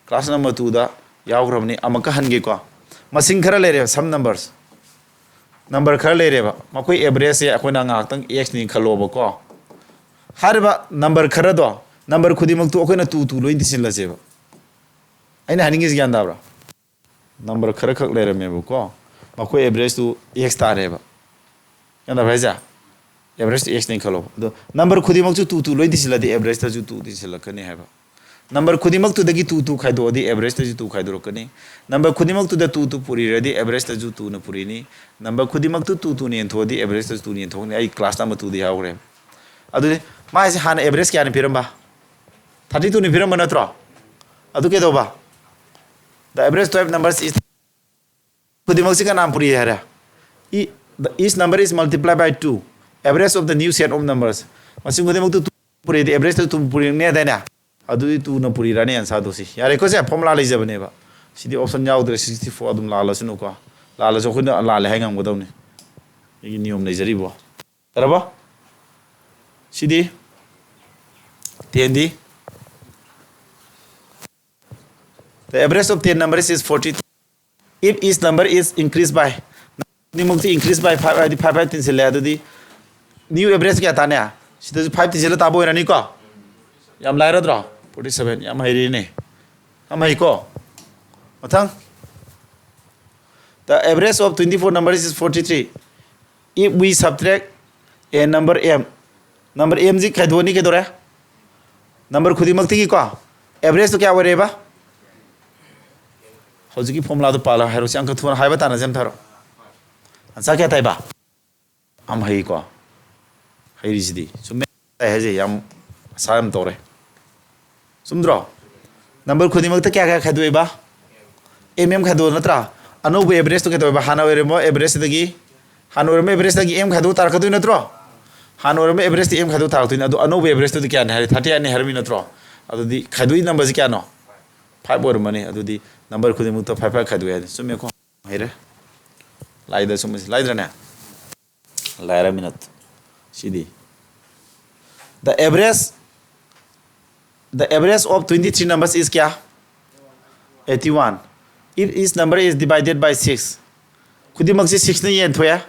Class number twoꯗ ꯌꯥꯎꯈ꯭ꯔꯕꯅꯤ꯫ ꯑꯃꯨꯛꯀ ꯍꯟꯒꯦꯀꯣ꯫ ꯃꯁꯤꯡ ꯈꯔ ꯂꯩꯔꯦꯕ, some numbers꯫ Number ꯈꯔ ꯂꯩꯔꯦꯕ꯫ ꯃꯈꯣꯏ averageꯁꯦ ꯑꯩꯈꯣꯏꯅ ꯉꯥꯏꯍꯥꯛꯇꯪ Xꯅꯤ ꯈꯜꯂꯣꯕꯀꯣ꯫ ꯍꯥꯏꯔꯤꯕ number ꯈꯔꯗꯣ, number ꯈꯨꯗꯤꯡꯃꯛꯇꯨ ꯑꯩꯈꯣꯏꯅ two two ꯂꯣꯏ ꯇꯤꯁꯤꯜꯂꯁꯦꯕ꯫ ꯑꯩꯅ ꯍꯥꯏꯅꯤꯡꯉꯤꯁꯤ ꯒ꯭ꯌꯥꯟ ꯇꯥꯕ꯭ꯔꯥ? Number ꯈꯔ ꯈꯛ ꯂꯩꯔꯝꯃꯦꯕꯀꯣ꯫ ꯃꯈꯣꯏ averageꯇꯨ X ꯇꯥꯔꯦꯕ꯫ ꯒ꯭ꯌꯥꯟ ꯇꯥꯕ꯭ꯔꯥ ꯍꯥꯏꯁꯦ? Averageꯇꯨ Xꯅꯤ ꯈꯜꯂꯣ꯫ ꯑꯗꯣ number ꯈꯨꯗꯤꯡꯃꯛꯁꯨ two two ꯂꯣꯏ ꯇꯤꯁꯤꯜꯂꯗꯤ averageꯇꯁꯨ two ꯇꯤꯁꯤꯜꯂꯛꯀꯅꯤ ꯍꯥꯏꯕ꯫ Number ꯈꯨꯗꯤꯡꯃꯛꯇꯨꯗꯒꯤ two two ꯈꯥꯏꯗꯣꯛꯑꯗꯤ averageꯇꯁꯨ two ꯈꯥꯏꯗꯣꯔꯛꯀꯅꯤ꯫ Number ꯈꯨꯗꯤꯡꯃꯛꯇꯨꯗ two two ꯄꯨꯔꯤꯔꯗꯤ averageꯇꯁꯨ twoꯅ ꯄꯨꯔꯤꯅꯤ꯫ Number ꯈꯨꯗꯤꯡꯃꯛꯇꯨ two twoꯅ ꯌꯦꯟꯊꯣꯛꯑꯗꯤ averageꯇꯁꯨ twoꯅ ꯌꯦꯟꯊꯣꯛꯀꯅꯤ꯫ ꯑꯩ class number twoꯗ ꯌꯥꯎꯈ꯭ꯔꯦ꯫ ꯑꯗꯨꯗꯤ ꯃꯥꯏꯁꯦ ꯍꯥꯟꯅ average ꯀꯌꯥꯅ ꯄꯤꯔꯝꯕ? Thirty twoꯅ ꯄꯤꯔꯝꯕ ꯅꯠꯇ꯭ꯔꯣ? ꯑꯗꯨ ꯀꯩꯗꯧꯕ? The average twelve numbers is ꯈꯨꯗꯤꯡꯃꯛꯁꯤ ꯀꯅꯥ ꯄꯨꯔꯤ ꯍꯥꯏꯔꯦ? E, the, each number is multiplied by two, average of the new set of numbers. ꯃꯁꯤꯡ ꯈꯨꯗꯤꯡꯃꯛꯇꯨ two ꯄꯨꯔꯤꯗꯤ averageꯇ two ꯄꯨꯔꯤꯅꯦ ꯍꯥꯏꯗꯥꯏꯅꯦ? ꯑꯗꯨꯗꯤ twoꯅ ꯄꯨꯔꯤꯔꯅꯤ answerꯗꯣ ꯁꯤ꯫ ꯌꯥꯔꯦꯀꯣ ꯁꯦ? Formula ꯂꯩꯖꯕꯅꯦꯕ꯫ ꯁꯤꯗꯤ option ꯌꯥꯎꯗ꯭ꯔꯦ, sixty four ꯑꯗꯨꯝ ꯂꯥꯜꯂꯁꯅꯨꯀꯣ꯫ ꯂꯥꯜꯂꯁꯨ ꯑꯩꯈꯣꯏꯅ ꯂꯥꯜꯂꯦ ꯍꯥꯏ ꯉꯝꯒꯗꯕꯅꯤ꯫ ꯑꯩꯒꯤ ꯅꯤꯌꯣꯝ ꯂꯩꯖꯔꯤꯕꯣ꯫ ꯌꯥꯔꯕꯣ? ꯁꯤꯗꯤ Ten D? The average of ten numbers is forty. If each number is increased by, ꯈꯨꯗꯤꯡꯃꯛꯇꯤ increase by five ꯍꯥꯏꯗꯤ five five ꯇꯤꯟꯁꯤꯜꯂꯦ, ꯑꯗꯨꯗꯤ new average ꯀꯌꯥ ꯇꯥꯅꯤ? ꯁꯤꯗꯁꯨ five ꯇꯤꯟꯁꯤꯜꯂ ꯇꯥꯕ ꯑꯣꯏꯔꯅꯤꯀꯣ? ꯌꯥꯝ ꯂꯥꯏꯔꯗ꯭ꯔꯣ? Forty seven, ꯌꯥꯝ ꯍꯩꯔꯤꯅꯦ, ꯌꯥꯝ ꯍꯩꯀꯣ꯫ ꯃꯊꯪ, the average of twenty four numbers is forty three. If we subtract a number m, number m ꯁꯤ ꯈꯥꯏꯗꯣꯛꯑꯅꯤ, ꯀꯩꯗꯧꯔꯦ? Number ꯈꯨꯗꯤꯡꯃꯛꯇꯒꯤꯀꯣ average ꯇꯣ ꯀꯌꯥ ꯑꯣꯏꯔꯦꯕ? ꯍꯧꯖꯤꯛꯀꯤ formula ꯗꯣ ꯄꯥꯜꯂꯒ ꯍꯥꯏꯔꯣ, ꯁꯤ ꯑꯪꯀ ꯊꯨꯅ ꯍꯥꯏꯕ ꯇꯥꯟꯅꯁꯦ ꯑꯝꯇ ꯍꯥꯏꯔꯣ꯫ Answer ꯀꯌꯥ ꯇꯥꯏꯕ? ꯌꯥꯝ ꯍꯩꯀꯣ, ꯍꯩꯔꯤꯁꯤꯗꯤ꯫ ꯆꯨꯝꯃꯦ꯫ ꯇꯥꯏ ꯍꯥꯏꯁꯦ ꯌꯥꯝ ꯑꯁꯥ ꯌꯥꯝ ꯇꯧꯔꯦ꯫ ꯆꯨꯝꯗ꯭ꯔꯣ? Number ꯈꯨꯗꯤꯡꯃꯛꯇ ꯀꯌꯥ ꯀꯌꯥ ꯈꯥꯏꯗꯣꯛꯑꯦꯕ? M M ꯈꯥꯏꯗꯣꯛꯑꯣ ꯅꯠꯇ꯭ꯔꯥ? ꯑꯅꯧꯕ average ꯇꯣ ꯀꯩꯗꯧꯋꯦꯕ? ꯍꯥꯟꯅ ꯑꯣꯏꯔꯝꯕ average ꯇꯒꯤ, ꯍꯥꯟꯅ ꯑꯣꯏꯔꯝꯕ average ꯇꯒꯤ m ꯈꯥꯏꯗꯣꯛ ꯇꯥꯔꯛꯀꯗꯣꯏ ꯅꯠꯇ꯭ꯔꯣ? ꯍꯥꯟꯅ ꯑꯣꯏꯔꯝꯕ average ꯇꯒꯤ m ꯈꯥꯏꯗꯣꯛ ꯇꯥꯔꯛꯇꯣꯏꯅꯤ꯫ ꯑꯗꯣ ꯑꯅꯧꯕ average ꯇꯨꯗꯤ ꯀꯌꯥꯅꯤ ꯍꯥꯏꯔꯦ? Thirty eight ꯅꯤ ꯍꯥꯏꯔꯝꯃꯤ ꯅꯠꯇ꯭ꯔꯣ? ꯑꯗꯨꯗꯤ ꯈꯥꯏꯗꯣꯛꯏ number ꯁꯤ ꯀꯌꯥꯅꯣ? Five ꯑꯣꯏꯔꯝꯃꯅꯤ꯫ ꯑꯗꯨꯗꯤ number ꯈꯨꯗꯤꯡꯃꯛꯇ five five ꯈꯥꯏꯗꯣꯛꯑꯦ ꯍꯥꯏꯗꯤ ꯆꯨꯝꯃꯦꯀꯣ꯫ ꯍꯩꯔꯦ꯫ ꯂꯥꯏꯗ ꯁꯨꯝꯕꯁꯤ ꯂꯥꯏꯗ꯭ꯔꯅꯦ? ꯂꯥꯏꯔꯃꯤꯅ ꯁꯤꯗꯤ꯫ The average, the average of twenty three numbers is ꯀꯌꯥ? Eighty one. If each number is divided by six, ꯈꯨꯗꯤꯡꯃꯛꯁꯤ six ꯅ ꯌꯦꯟꯊꯣꯛꯑꯦ,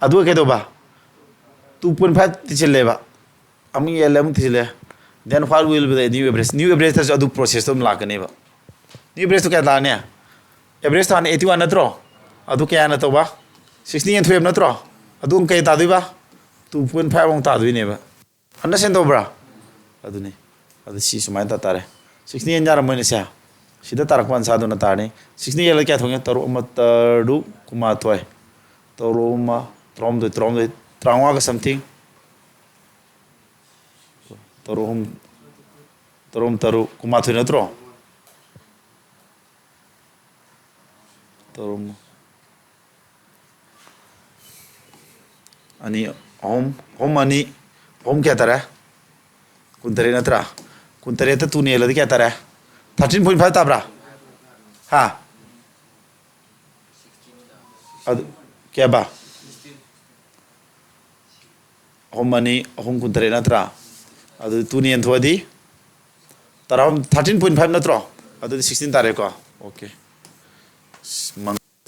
ꯑꯗꯨꯒ ꯀꯩꯗꯧꯕ? Two point five ꯇꯤꯁꯤꯜꯂꯦꯕ꯫ ꯑꯃꯨꯛ ꯌꯦꯜꯂꯦ, ꯑꯃꯨꯛ ꯊꯤꯖꯤꯜꯂꯦ꯫ Then what will be the new average? New average ꯇꯁꯨ ꯑꯗꯨ process ꯇꯣ ꯑꯗꯨꯝ ꯂꯥꯛꯀꯅꯦꯕ꯫ New average ꯇꯣ ꯀꯌꯥ ꯇꯥꯅꯤ? Average ꯇꯣ ꯍꯥꯟꯅ eighty one ꯅꯠꯇ꯭ꯔꯣ? ꯑꯗꯨ ꯀꯌꯥꯅ ꯇꯧꯕ? Six ꯅ ꯌꯦꯟꯊꯣꯛꯑꯦꯕ ꯅꯠꯇ꯭ꯔꯣ? ꯑꯗꯨ ꯑꯃꯨꯛ ꯀꯩ ꯇꯥꯗꯣꯏꯕ? Two point five ꯑꯃꯨꯛ ꯇꯥꯗꯣꯏꯅꯦꯕ꯫ Understand ꯇꯧꯕ꯭ꯔꯥ? ꯑꯗꯨꯅꯤ꯫ ꯑꯗꯨ ꯁꯤ ꯁꯨꯃꯥꯏꯅ ꯇꯥ ꯇꯥꯔꯦ꯫ Six ꯅ ꯌꯦꯟ ꯌꯥꯔꯝꯃꯣꯏꯅꯦ ꯁꯦ꯫ ꯁꯤꯗ ꯇꯥꯔꯛꯄ answer ꯗꯨꯅ ꯇꯥꯔꯅꯤ꯫ Six ꯅ ꯌꯦꯜꯂ ꯀꯌꯥ ꯊꯣꯛꯅꯤ? ꯇꯔꯨꯛ ꯑꯃ ꯇꯔꯨꯛ, ꯀꯨꯟꯃꯥꯊꯣꯏ꯫ ꯇꯔꯨꯛ ꯑꯃ ꯇꯔꯥꯍꯨꯝꯗꯣꯏ, ꯇꯔꯥꯍꯨꯝꯗꯣꯏ, ꯇꯔꯥꯃꯉꯥꯒ something꯫ ꯇꯔꯨꯛ ꯑꯍꯨꯝ, ꯇꯔꯨꯛ ꯑꯍꯨꯝ ꯇꯔꯨꯛ, ꯀꯨꯟꯃꯥꯊꯣꯏ ꯅꯠꯇ꯭ꯔꯣ? ꯇꯔꯨꯛ ꯑꯃ, ꯑꯅꯤ, ꯑꯍꯨꯝ, ꯑꯍꯨꯝ ꯑꯅꯤ, ꯑꯍꯨꯝ ꯀꯌꯥ ꯇꯥꯔꯦ? ꯀꯨꯟꯇꯔꯦꯠ ꯅꯠꯇ꯭ꯔꯥ? ꯀꯨꯟꯇꯔꯦꯠꯇ two ꯅ ꯌꯦꯜꯂꯗꯤ ꯀꯌꯥ ꯇꯥꯔꯦ? Thirteen point five ꯇꯥꯕ꯭ꯔꯥ? ꯍꯥ? ꯑꯗꯨ ꯀꯌꯥꯕ? ꯑꯍꯨꯝ ꯑꯅꯤ, ꯑꯍꯨꯝ ꯀꯨꯟꯇꯔꯦꯠ ꯅꯠꯇ꯭ꯔꯥ? ꯑꯗꯨ ꯇꯨꯅ ꯌꯦꯟꯊꯣꯛꯑꯗꯤ ꯇꯔꯥ, ꯊꯥꯔꯇꯤꯟ ꯄꯣꯏꯟ ꯐꯥꯏꯚ ꯅꯠꯇ꯭ꯔꯣ? ꯑꯗꯨꯗꯤ ꯁꯤꯛꯁꯇꯤꯟ ꯇꯥꯔꯦꯀꯣ꯫ ꯑꯣꯀꯦ꯫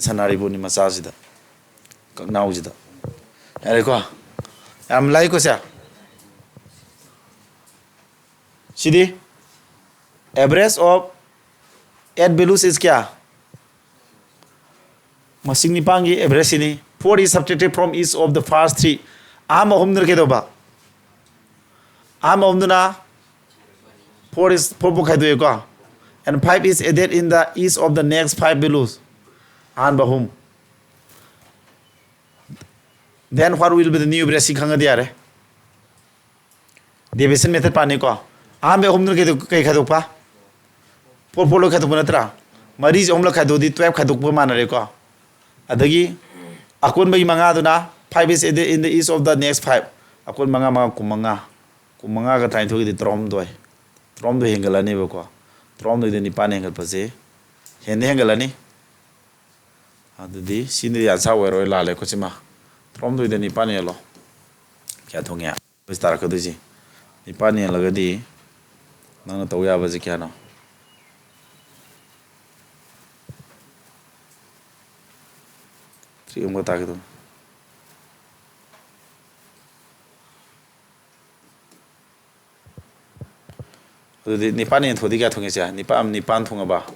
ꯁꯥꯟꯅꯔꯤꯕꯅꯤ ꯃꯆꯥꯁꯤꯗ, ꯀꯛꯅꯥꯎꯁꯤꯗ꯫ ꯌꯥꯔꯦꯀꯣ? ꯌꯥꯝ ꯂꯥꯏꯀꯣ ꯁꯦ꯫ ꯁꯤꯗꯤ average of eight values is ꯀꯌꯥ? ꯃꯁꯤꯡ ꯅꯤꯄꯥꯟꯒꯤ average ꯁꯤꯅꯤ꯫ Four is subtracted from each of the first three. ꯑꯍꯥꯟꯕ ꯑꯍꯨꯝꯗꯨꯅ ꯀꯩꯗꯧꯕ? ꯑꯍꯥꯟꯕ ꯑꯍꯨꯝꯗꯨꯅ four is, four ꯐꯥꯎ ꯈꯥꯏꯗꯣꯛꯑꯦꯀꯣ꯫ And five is added in the each of the next five values. ꯑꯍꯥꯟꯕ ꯑꯍꯨꯝ꯫ Then what will be the new average? ꯁꯤ ꯈꯪꯉꯗꯤ ꯌꯥꯔꯦ꯫ Division method ꯄꯥꯅꯤꯀꯣ꯫ ꯑꯍꯥꯟꯕ ꯑꯍꯨꯝꯗꯨꯅ ꯀꯩꯗꯧ-, ꯀꯩ ꯈꯥꯏꯗꯣꯛꯄ? Four, four ꯂꯣꯏ ꯈꯥꯏꯗꯣꯛꯄ ꯅꯠꯇ꯭ꯔꯥ? ꯃꯔꯤꯁꯦ ꯑꯍꯨꯝꯂꯛ ꯈꯥꯏꯗꯣꯛꯑꯗꯤ twelve ꯈꯥꯏꯗꯣꯛꯄ ꯃꯥꯟꯅꯔꯦꯀꯣ꯫ ꯑꯗꯒꯤ ꯑꯀꯣꯟꯕꯒꯤ ꯃꯉꯥꯗꯨꯅ five is added in the each of the next five. ꯑꯀꯣꯟ ꯃꯉꯥ, ꯃꯉꯥ, ꯀꯨꯟꯃꯉꯥ꯫ ꯀꯨꯟꯃꯉꯥꯒ ꯇꯔꯥꯅꯤꯊꯣꯏꯒꯗꯤ ꯇꯔꯥꯍꯨꯝꯗꯣꯏ꯫ ꯇꯔꯥꯍꯨꯝꯗꯣꯏ ꯍꯦꯟꯒꯠꯂꯅꯦꯕꯀꯣ꯫ ꯇꯔꯥꯍꯨꯝꯗꯣꯏꯗ ꯅꯤꯄꯥꯟ ꯍꯦꯟꯒꯠꯄꯁꯦ ꯍꯦꯟꯗꯤ ꯍꯦꯟꯒꯠꯂꯅꯤ꯫ ꯑꯗꯨꯗꯤ ꯁꯤꯅꯗꯤ answer ꯑꯣꯏꯔꯣꯏ, ꯂꯥꯜꯂꯦꯀꯣ ꯁꯤꯃ꯫ ꯇꯔꯥꯍꯨꯝꯗꯣꯏꯗ ꯅꯤꯄꯥꯟ ꯌꯦꯜꯂꯣ꯫ ꯀꯌꯥ ꯊꯣꯡꯉꯦ? ꯁꯤ ꯇꯥꯔꯛꯀꯗꯣꯏꯁꯤ꯫ ꯅꯤꯄꯥꯟ ꯌꯦꯜꯂꯒꯗꯤ ꯅꯪꯅ ꯇꯧ ꯌꯥꯕꯁꯤ ꯀꯌꯥꯅꯣ? Three ꯑꯃꯒ ꯇꯥꯔꯛꯀꯗꯧꯅꯤ꯫ ꯑꯗꯨꯗꯤ ꯅꯤꯄꯥꯟ ꯌꯦꯟꯊꯣꯛꯑꯗꯤ ꯀꯌꯥ ꯊꯣꯡꯉꯦ ꯁꯦ? ꯅꯤꯄꯥꯟ, ꯅꯤꯄꯥꯟ ꯊꯣꯡꯉꯕ?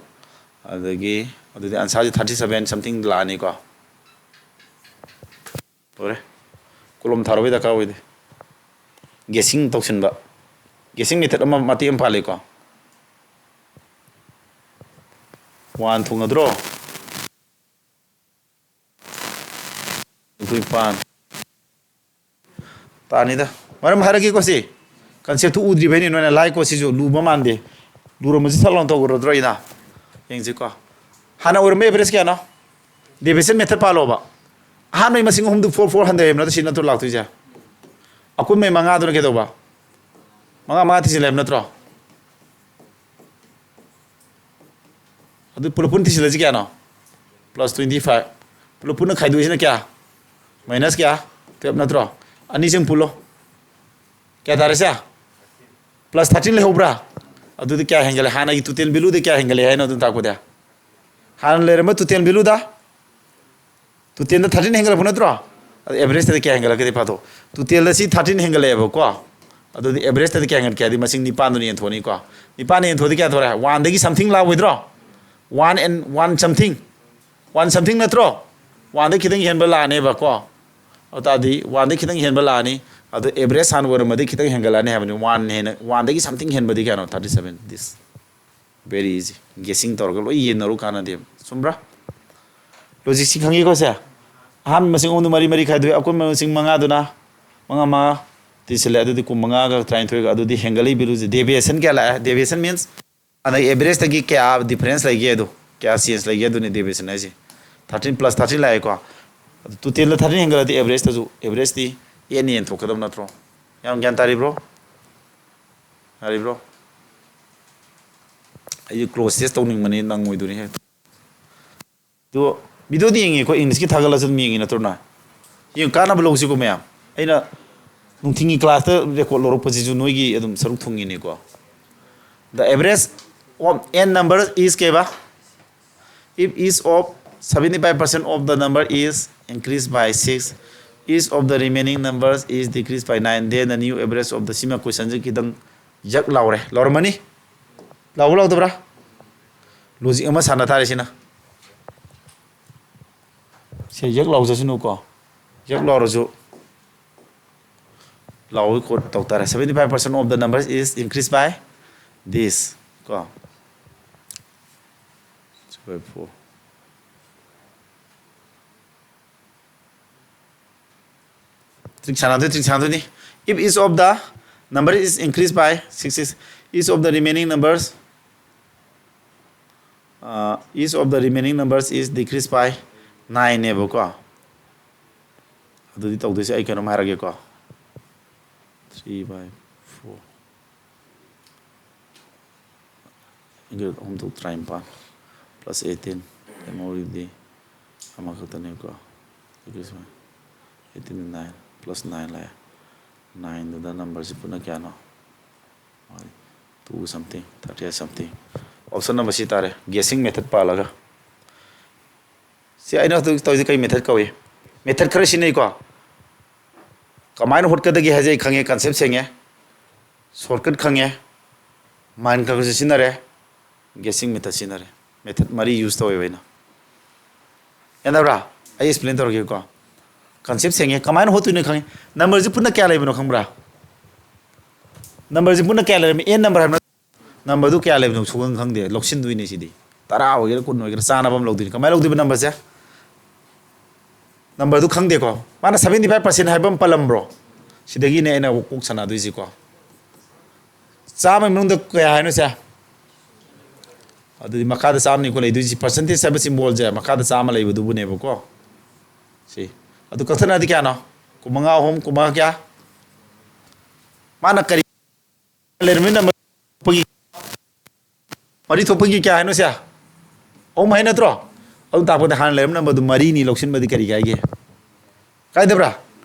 ꯑꯗꯒꯤ ꯑꯗꯨꯗꯤ answer ꯁꯦ thirty seven something ꯂꯥꯛꯑꯅꯤꯀꯣ꯫ ꯂꯣꯏꯔꯦ꯫ ꯀꯣꯂꯣꯝ ꯊꯥꯔꯨꯕꯩ ꯗꯔꯀꯥꯔ ꯑꯣꯏꯗꯦ꯫ Guessing ꯇꯧꯁꯤꯟꯕ꯫ Guessing method ꯑꯃ ꯃꯇꯦꯛ ꯑꯃ ꯄꯥꯜꯂꯤꯀꯣ꯫ One ꯊꯣꯡꯅꯗ꯭ꯔꯣ? ꯅꯤꯐꯨ ꯅꯤꯄꯥꯟ꯫ ꯇꯥꯅꯤꯗ꯫ ꯃꯔꯝ ꯍꯥꯏꯔꯒꯦꯀꯣ ꯁꯤ꯫ Concept ꯇꯨ ꯎꯗ꯭ꯔꯤꯕꯩꯅꯤ ꯅꯣꯏꯅ ꯂꯥꯏꯀꯣ ꯁꯤꯁꯨ ꯂꯨꯕ ꯃꯥꯟꯗꯦ꯫ ꯂꯨꯔꯝꯕꯁꯤ ꯁꯠ ꯂꯥꯎꯅ ꯇꯧꯒꯗ꯭ꯔꯣ ꯑꯩꯅ? ꯌꯦꯡꯁꯤꯀꯣ꯫ ꯍꯥꯟꯅ ꯑꯣꯏꯔꯝꯕ average ꯀꯌꯥꯅꯣ? Division method ꯄꯥꯜꯂꯣꯕ꯫ ꯑꯍꯥꯟꯕꯩ ꯃꯁꯤꯡ ꯑꯍꯨꯝꯗꯨ four, four ꯍꯟꯊꯩ ꯍꯥꯏꯕ ꯅꯠꯇ꯭ꯔꯣ ꯁꯤ ꯅꯠꯇ꯭ꯔꯣ ꯂꯥꯛꯇꯣꯏꯁꯦ? ꯑꯀꯨꯟꯕꯩ ꯃꯉꯥꯗꯨꯅ ꯀꯩꯗꯧꯕ? ꯃꯉꯥ, ꯃꯉꯥ ꯊꯤꯖꯤꯜꯂꯦ ꯍꯥꯏꯕ ꯅꯠꯇ꯭ꯔꯣ? ꯑꯗꯨ ꯄꯨꯂꯞ ꯄꯨꯟꯅ ꯊꯤꯖꯤꯜꯂꯁꯤ ꯀꯌꯥꯅꯣ? Plus twenty five꯫ ꯄꯨꯂꯞ ꯄꯨꯟꯅ ꯈꯥꯏꯗꯣꯛꯏꯁꯤꯅ ꯀꯌꯥ? Minus ꯀꯌꯥ? Twelve ꯅꯠꯇ꯭ꯔꯣ? ꯑꯅꯤꯁꯤꯡ ꯄꯨꯜꯂꯣ꯫ ꯀꯌꯥ ꯇꯥꯔꯦ ꯁꯦ? Plus thirteen ꯂꯩꯍꯧꯕ꯭ꯔꯥ? ꯑꯗꯨꯗꯤ ꯀꯌꯥ ꯍꯦꯟꯒꯠꯂꯦ? ꯍꯥꯟꯅꯒꯤ ꯇꯨ ꯇꯦꯟ ꯚꯦꯂꯨꯗ ꯀꯌꯥ ꯍꯦꯟꯒꯠꯂꯦ ꯍꯥꯏꯅꯣ? ꯑꯗꯨꯝ ꯇꯥꯛꯄꯗ ꯍꯥꯟꯅ ꯂꯩꯔꯝꯕ ꯇꯨ ꯇꯦꯟ ꯚꯦꯂꯨꯗ ꯇꯨ ꯇꯦꯟꯗ ꯊꯥꯔꯇꯤꯟ ꯍꯦꯟꯒꯠꯂꯛꯄ ꯅꯠꯇ꯭ꯔꯣ? ꯑꯗꯨ ꯑꯦꯚꯔꯦꯖꯇꯗꯤ ꯀꯌꯥ ꯍꯦꯟꯒꯠꯂꯛꯀꯗꯤ ꯐꯥꯗꯣ? ꯇꯨ ꯇꯦꯟꯗ ꯁꯤ ꯊꯥꯔꯇꯤꯟ ꯍꯦꯟꯒꯠꯂꯛꯑꯦꯕꯀꯣ, ꯑꯗꯨꯗꯤ ꯑꯦꯚꯔꯦꯖꯇꯗꯤ ꯀꯌꯥ ꯍꯦꯟꯒꯠꯀꯦ ꯍꯥꯏꯗꯤ ꯃꯁꯤꯡ ꯅꯤꯄꯥꯟꯗꯨꯅ ꯌꯦꯟꯊꯣꯛꯑꯅꯤꯀꯣ. ꯅꯤꯄꯥꯟꯅ ꯌꯦꯟꯊꯣꯛꯑꯗꯤ ꯀꯌꯥ ꯊꯣꯔꯛꯑꯦ? ꯋꯥꯟꯗꯒꯤ ꯁꯝꯊꯤꯡ ꯂꯥꯛꯑꯣꯏꯗ꯭ꯔꯣ? One and one something, one something ꯅꯠꯇ꯭ꯔꯣ? ꯋꯥꯟꯗꯒꯤ ꯈꯤꯇꯪ ꯍꯦꯟꯕ ꯂꯥꯛꯑꯅꯦꯕꯀꯣ. ꯑꯗꯨ ꯇꯥꯔꯗꯤ ꯋꯥꯟꯗꯒꯤ ꯈꯤꯇꯪ ꯍꯦꯟꯕ ꯂꯥꯛꯑꯅꯤ. ꯑꯗꯨ ꯑꯦꯚꯔꯦꯖ ꯍꯥꯟꯅ ꯑꯣꯏꯔꯝꯃꯗꯤ ꯈꯤꯇꯪ ꯍꯦꯟꯒꯠꯂꯛꯑꯅꯤ ꯍꯥꯏꯕꯅꯤ. ꯋꯥꯟ ꯍꯦꯟꯅ, ꯋꯥꯟꯗꯒꯤ ꯁꯝꯊꯤꯡ ꯍꯦꯟꯕꯗꯤ ꯀꯌꯥꯅꯣ? Thirty seven. This very easy. Guessing ꯇꯧꯔꯒ ꯂꯣꯏ ꯌꯦꯟꯅꯔꯨ ꯀꯥꯟꯅꯗꯦꯕ. ꯆꯨꯝꯕ꯭ꯔꯥ? ꯂꯣꯖꯤꯛꯁꯤ ꯈꯪꯉꯤꯀꯣ ꯁꯦ? ꯑꯍꯥꯟꯕ ꯃꯁꯤꯡ ꯑꯍꯨꯝꯗꯨ ꯃꯔꯤ ꯃꯔꯤ ꯈꯥꯏꯗꯣꯛꯑꯦ, ꯑꯄꯨꯟꯕ ꯃꯁꯤꯡ ꯃꯉꯥꯗꯨꯅ ꯃꯉꯥ ꯃꯉꯥ ꯇꯤꯁꯤꯜꯂꯦ, ꯑꯗꯨꯗꯤ ꯀꯨꯟꯃꯉꯥꯒ ꯇꯔꯥꯅꯤꯊꯣꯏꯒ. ꯑꯗꯨꯗꯤ ꯍꯦꯟꯒꯠꯂꯛꯏ ꯚꯦꯂꯨꯁꯦ, ꯗꯦꯚꯤꯌꯦꯁꯟ ꯀꯌꯥ ꯂꯥꯛꯑꯦ? ꯗꯦꯚꯤꯌꯦꯁꯟ ꯃꯤꯟꯁ ꯍꯥꯟꯅꯒꯤ ꯑꯦꯚꯔꯦꯖꯇꯒꯤ ꯀꯌꯥ ꯗꯤꯐꯔꯦꯟꯁ ꯂꯩꯒꯦ ꯑꯗꯣ, ꯀꯌꯥ ꯆꯦꯟꯖ ꯂꯩꯒꯦ ꯑꯗꯨꯅꯤ ꯗꯦꯚꯤꯌꯦꯁꯟ ꯍꯥꯏꯁꯦ. ꯊꯥꯔꯇꯤꯟ ꯄ꯭ꯂꯁ ꯊꯥꯔꯇꯤꯟ ꯂꯥꯛꯑꯦꯀꯣ. ꯑꯗꯨ ꯇꯨ ꯇꯦꯟꯗ ꯊꯥꯔꯇꯤꯟ ꯍꯦꯟꯒꯠꯂꯗꯤ ꯑꯦꯚꯔꯦꯖꯇꯁꯨ, ꯑꯦꯚꯔꯦꯖꯇꯤ ꯑꯦꯟꯅ ꯌꯦꯟꯊꯣꯛꯀꯗꯕ ꯅꯠꯇ꯭ꯔꯣ? ꯌꯥꯝ ꯒ꯭ꯌꯥꯟ ꯇꯥꯔꯤꯕ꯭ꯔꯣ? ꯌꯥꯔꯤꯕ꯭ꯔꯣ? ꯑꯩꯁꯨ ꯀ꯭ꯂꯣꯖ ꯇꯦꯁ ꯇꯧꯅꯤꯡꯕꯅꯤ, ꯅꯪꯉꯣꯏꯗꯣꯏꯅꯤ ꯍꯦꯛ. ꯑꯗꯣ ꯚꯤꯗꯤꯑꯣꯗꯤ ꯌꯦꯡꯉꯤꯀꯣ, ꯏꯪꯂꯤꯁꯀꯤ ꯊꯥꯒꯠꯂꯁꯨ ꯑꯗꯨꯝ ꯌꯦꯡꯉꯤ ꯅꯠꯇ꯭ꯔꯣ ꯅꯣꯏ? ꯌꯦꯡ ꯀꯥꯟꯅꯕ ꯂꯧꯁꯤꯀꯣ ꯃꯌꯥꯝ. ꯑꯩꯅ ꯅꯨꯡꯊꯤꯜꯒꯤ ꯀ꯭ꯂꯥꯁꯇ ꯔꯦꯀꯣꯔꯠ ꯂꯧꯔꯛꯄꯁꯤꯁꯨ ꯅꯣꯏꯒꯤ ꯑꯗꯨꯝ ꯁꯔꯨꯛ ꯊꯨꯡꯉꯤꯅꯤꯀꯣ. The average of n number is ꯀꯩꯕ? If each of seventy five percent of the number is increased by six, each of the remaining numbers is decreased by nine, then the new average of the, ꯁꯤꯃ ꯀꯣꯏꯁꯟꯁꯦ ꯈꯤꯇꯪ ꯌꯛ ꯂꯥꯎꯔꯦ, ꯂꯥꯎꯔꯝꯃꯅꯤ? ꯂꯥꯎꯕ ꯂꯥꯎꯗꯕ꯭ꯔꯥ? Logic ꯑꯃ ꯁꯥꯟꯅ ꯇꯥꯔꯦ ꯁꯤꯅ. ꯁꯦ ꯌꯛ ꯂꯥꯎꯖꯁꯅꯨꯀꯣ, ꯌꯛ ꯂꯥꯎꯔꯁꯨ ꯂꯥꯎꯕꯒꯤ code ꯇꯧ ꯇꯥꯔꯦ. Seventy five percent of the numbers is increased by this ꯀꯣ. Six by four. ꯇ꯭ꯔꯤꯛ ꯁꯥꯟꯅꯗꯣꯏ, ꯇ꯭ꯔꯤꯛ ꯁꯥꯟꯅꯗꯣꯏꯅꯤ. If each of the number is increased by six, is each of the remaining numbers, uh, each of the remaining numbers is decreased by nineꯅꯦꯕꯀꯣ. ꯑꯗꯨꯗꯤ ꯇꯧꯗꯣꯏꯁꯦ ꯑꯩ ꯀꯩꯅꯣꯝ ꯍꯥꯏꯔꯒꯦꯀꯣ. Three by four. ꯑꯍꯨꯝ ꯇꯔꯨꯛ ꯇꯔꯥꯅꯤꯄꯥꯟ plus eighteen, ꯂꯦꯝꯍꯧꯔꯤꯗꯤ ꯑꯃꯈꯛꯇꯅꯦꯀꯣ. ꯑꯩꯠꯇꯤꯟ ꯅꯥꯏꯟ plus ꯅꯥꯏꯟ ꯂꯥꯛꯑꯦ. ꯅꯥꯏꯟꯗꯨꯗ ꯅꯝꯕꯔꯁꯤ ꯄꯨꯟꯅ ꯀꯌꯥꯅꯣ? Two something, thirty something. Option number ꯁꯤ ꯇꯥꯔꯦ, guessing method ꯄꯥꯜꯂꯒ꯫ ꯁꯤ ꯑꯩꯅ ꯍꯧꯖꯤꯛ ꯇꯧꯔꯤꯁꯦ ꯀꯩ method ꯀꯧꯏ? Method ꯈꯔ ꯁꯤꯖꯤꯟꯅꯩꯀꯣ꯫ ꯀꯃꯥꯏꯅ ꯍꯣꯠꯀꯗꯒꯦ ꯍꯥꯏꯁꯦ ꯑꯩ ꯈꯪꯉꯦ, concept ꯁꯦꯡꯉꯦ, shortcut ꯈꯪꯉꯦ, mind ꯈꯔ ꯈꯔꯁꯨ ꯁꯤꯖꯤꯟꯅꯔꯦ, guessing method ꯁꯤꯖꯤꯟꯅꯔꯦ꯫ Method ꯃꯔꯤ use ꯇꯧꯋꯦꯕ ꯑꯩꯅ꯫ ꯌꯥꯅꯕ꯭ꯔꯥ? ꯑꯩ explain ꯇꯧꯔꯒꯦꯀꯣ꯫ Concept ꯁꯦꯡꯉꯦ, ꯀꯃꯥꯏꯅ ꯍꯣꯠꯇꯣꯏꯅꯣ ꯈꯪꯉꯦ꯫ Numberꯁꯤ ꯄꯨꯟꯅ ꯀꯌꯥ ꯂꯩꯕꯅꯣ ꯈꯪꯕ꯭ꯔꯥ? Numberꯁꯤ ꯄꯨꯟꯅ ꯀꯌꯥ ꯂꯩꯔꯝꯃꯤ? N number ꯍꯥꯏꯕ ꯅꯠꯇ꯭ꯔꯣ? Numberꯗꯨ ꯀꯌꯥ ꯂꯩꯕꯅꯣ ꯁꯨꯈꯪ ꯈꯪꯗꯦ, ꯂꯧꯁꯤꯟꯗꯣꯏꯅꯦ ꯁꯤꯗꯤ꯫ ꯇꯔꯥ ꯑꯣꯏꯒꯦꯔꯥ, ꯀꯨꯟ ꯑꯣꯏꯒꯦꯔꯥ, ꯆꯥꯅꯕ ꯑꯃ ꯂꯧꯗꯣꯏꯅꯤ꯫ ꯀꯃꯥꯏꯅ ꯂꯧꯗꯣꯏꯕ numberꯁꯦ? Numberꯗꯨ ꯈꯪꯗꯦꯀꯣ꯫ ꯃꯥꯅ seventy five percent ꯍꯥꯏꯕ ꯑꯃ ꯄꯜꯂꯝꯕ꯭ꯔꯣ? ꯁꯤꯗꯒꯤꯅꯦ ꯑꯩꯅ ꯀꯣꯛ ꯁꯥꯟꯅꯗꯣꯏꯁꯤꯀꯣ꯫ ꯆꯥꯝꯃꯒꯤ ꯃꯅꯨꯡꯗ ꯀꯌꯥ ꯍꯥꯏꯅꯣ ꯁꯦ? ꯑꯗꯨꯗꯤ ꯃꯈꯥꯗ ꯆꯥꯝꯃꯅꯤꯀꯣ ꯂꯩꯗꯣꯏꯁꯤ, percentage ꯍꯥꯏꯕ symbolꯁꯦ ꯃꯈꯥꯗ ꯆꯥꯝꯃ ꯂꯩꯕꯗꯨꯕꯨꯅꯦꯕꯀꯣ꯫ ꯁꯤ꯫ ꯑꯗꯨ ꯀꯛꯊꯠꯅꯔꯗꯤ ꯀꯌꯥꯅꯣ? ꯀꯨꯟꯃꯉꯥ ꯑꯍꯨꯝ, ꯀꯨꯟꯃꯉꯥ ꯀꯌꯥ? ꯃꯥꯅ ꯀꯔꯤ ꯂꯩꯔꯝꯃꯤ number ꯊꯣꯛꯄꯒꯤ, ꯃꯔꯤ ꯊꯣꯛꯄꯒꯤ ꯀꯌꯥ ꯍꯥꯏꯅꯣ ꯁꯦ? ꯑꯍꯨꯝ ꯍꯥꯏ ꯅꯠꯇ꯭ꯔꯣ? ꯑꯗꯨ ꯇꯥꯛꯄꯗ ꯍꯥꯟꯅ ꯂꯩꯔꯝꯕ numberꯗꯨ ꯃꯔꯤꯅꯤ ꯂꯧꯁꯤꯟꯕꯗꯤ ꯀꯔꯤ ꯀꯥꯏꯒꯦ? ꯀꯥꯏꯗꯕ꯭ꯔꯥ?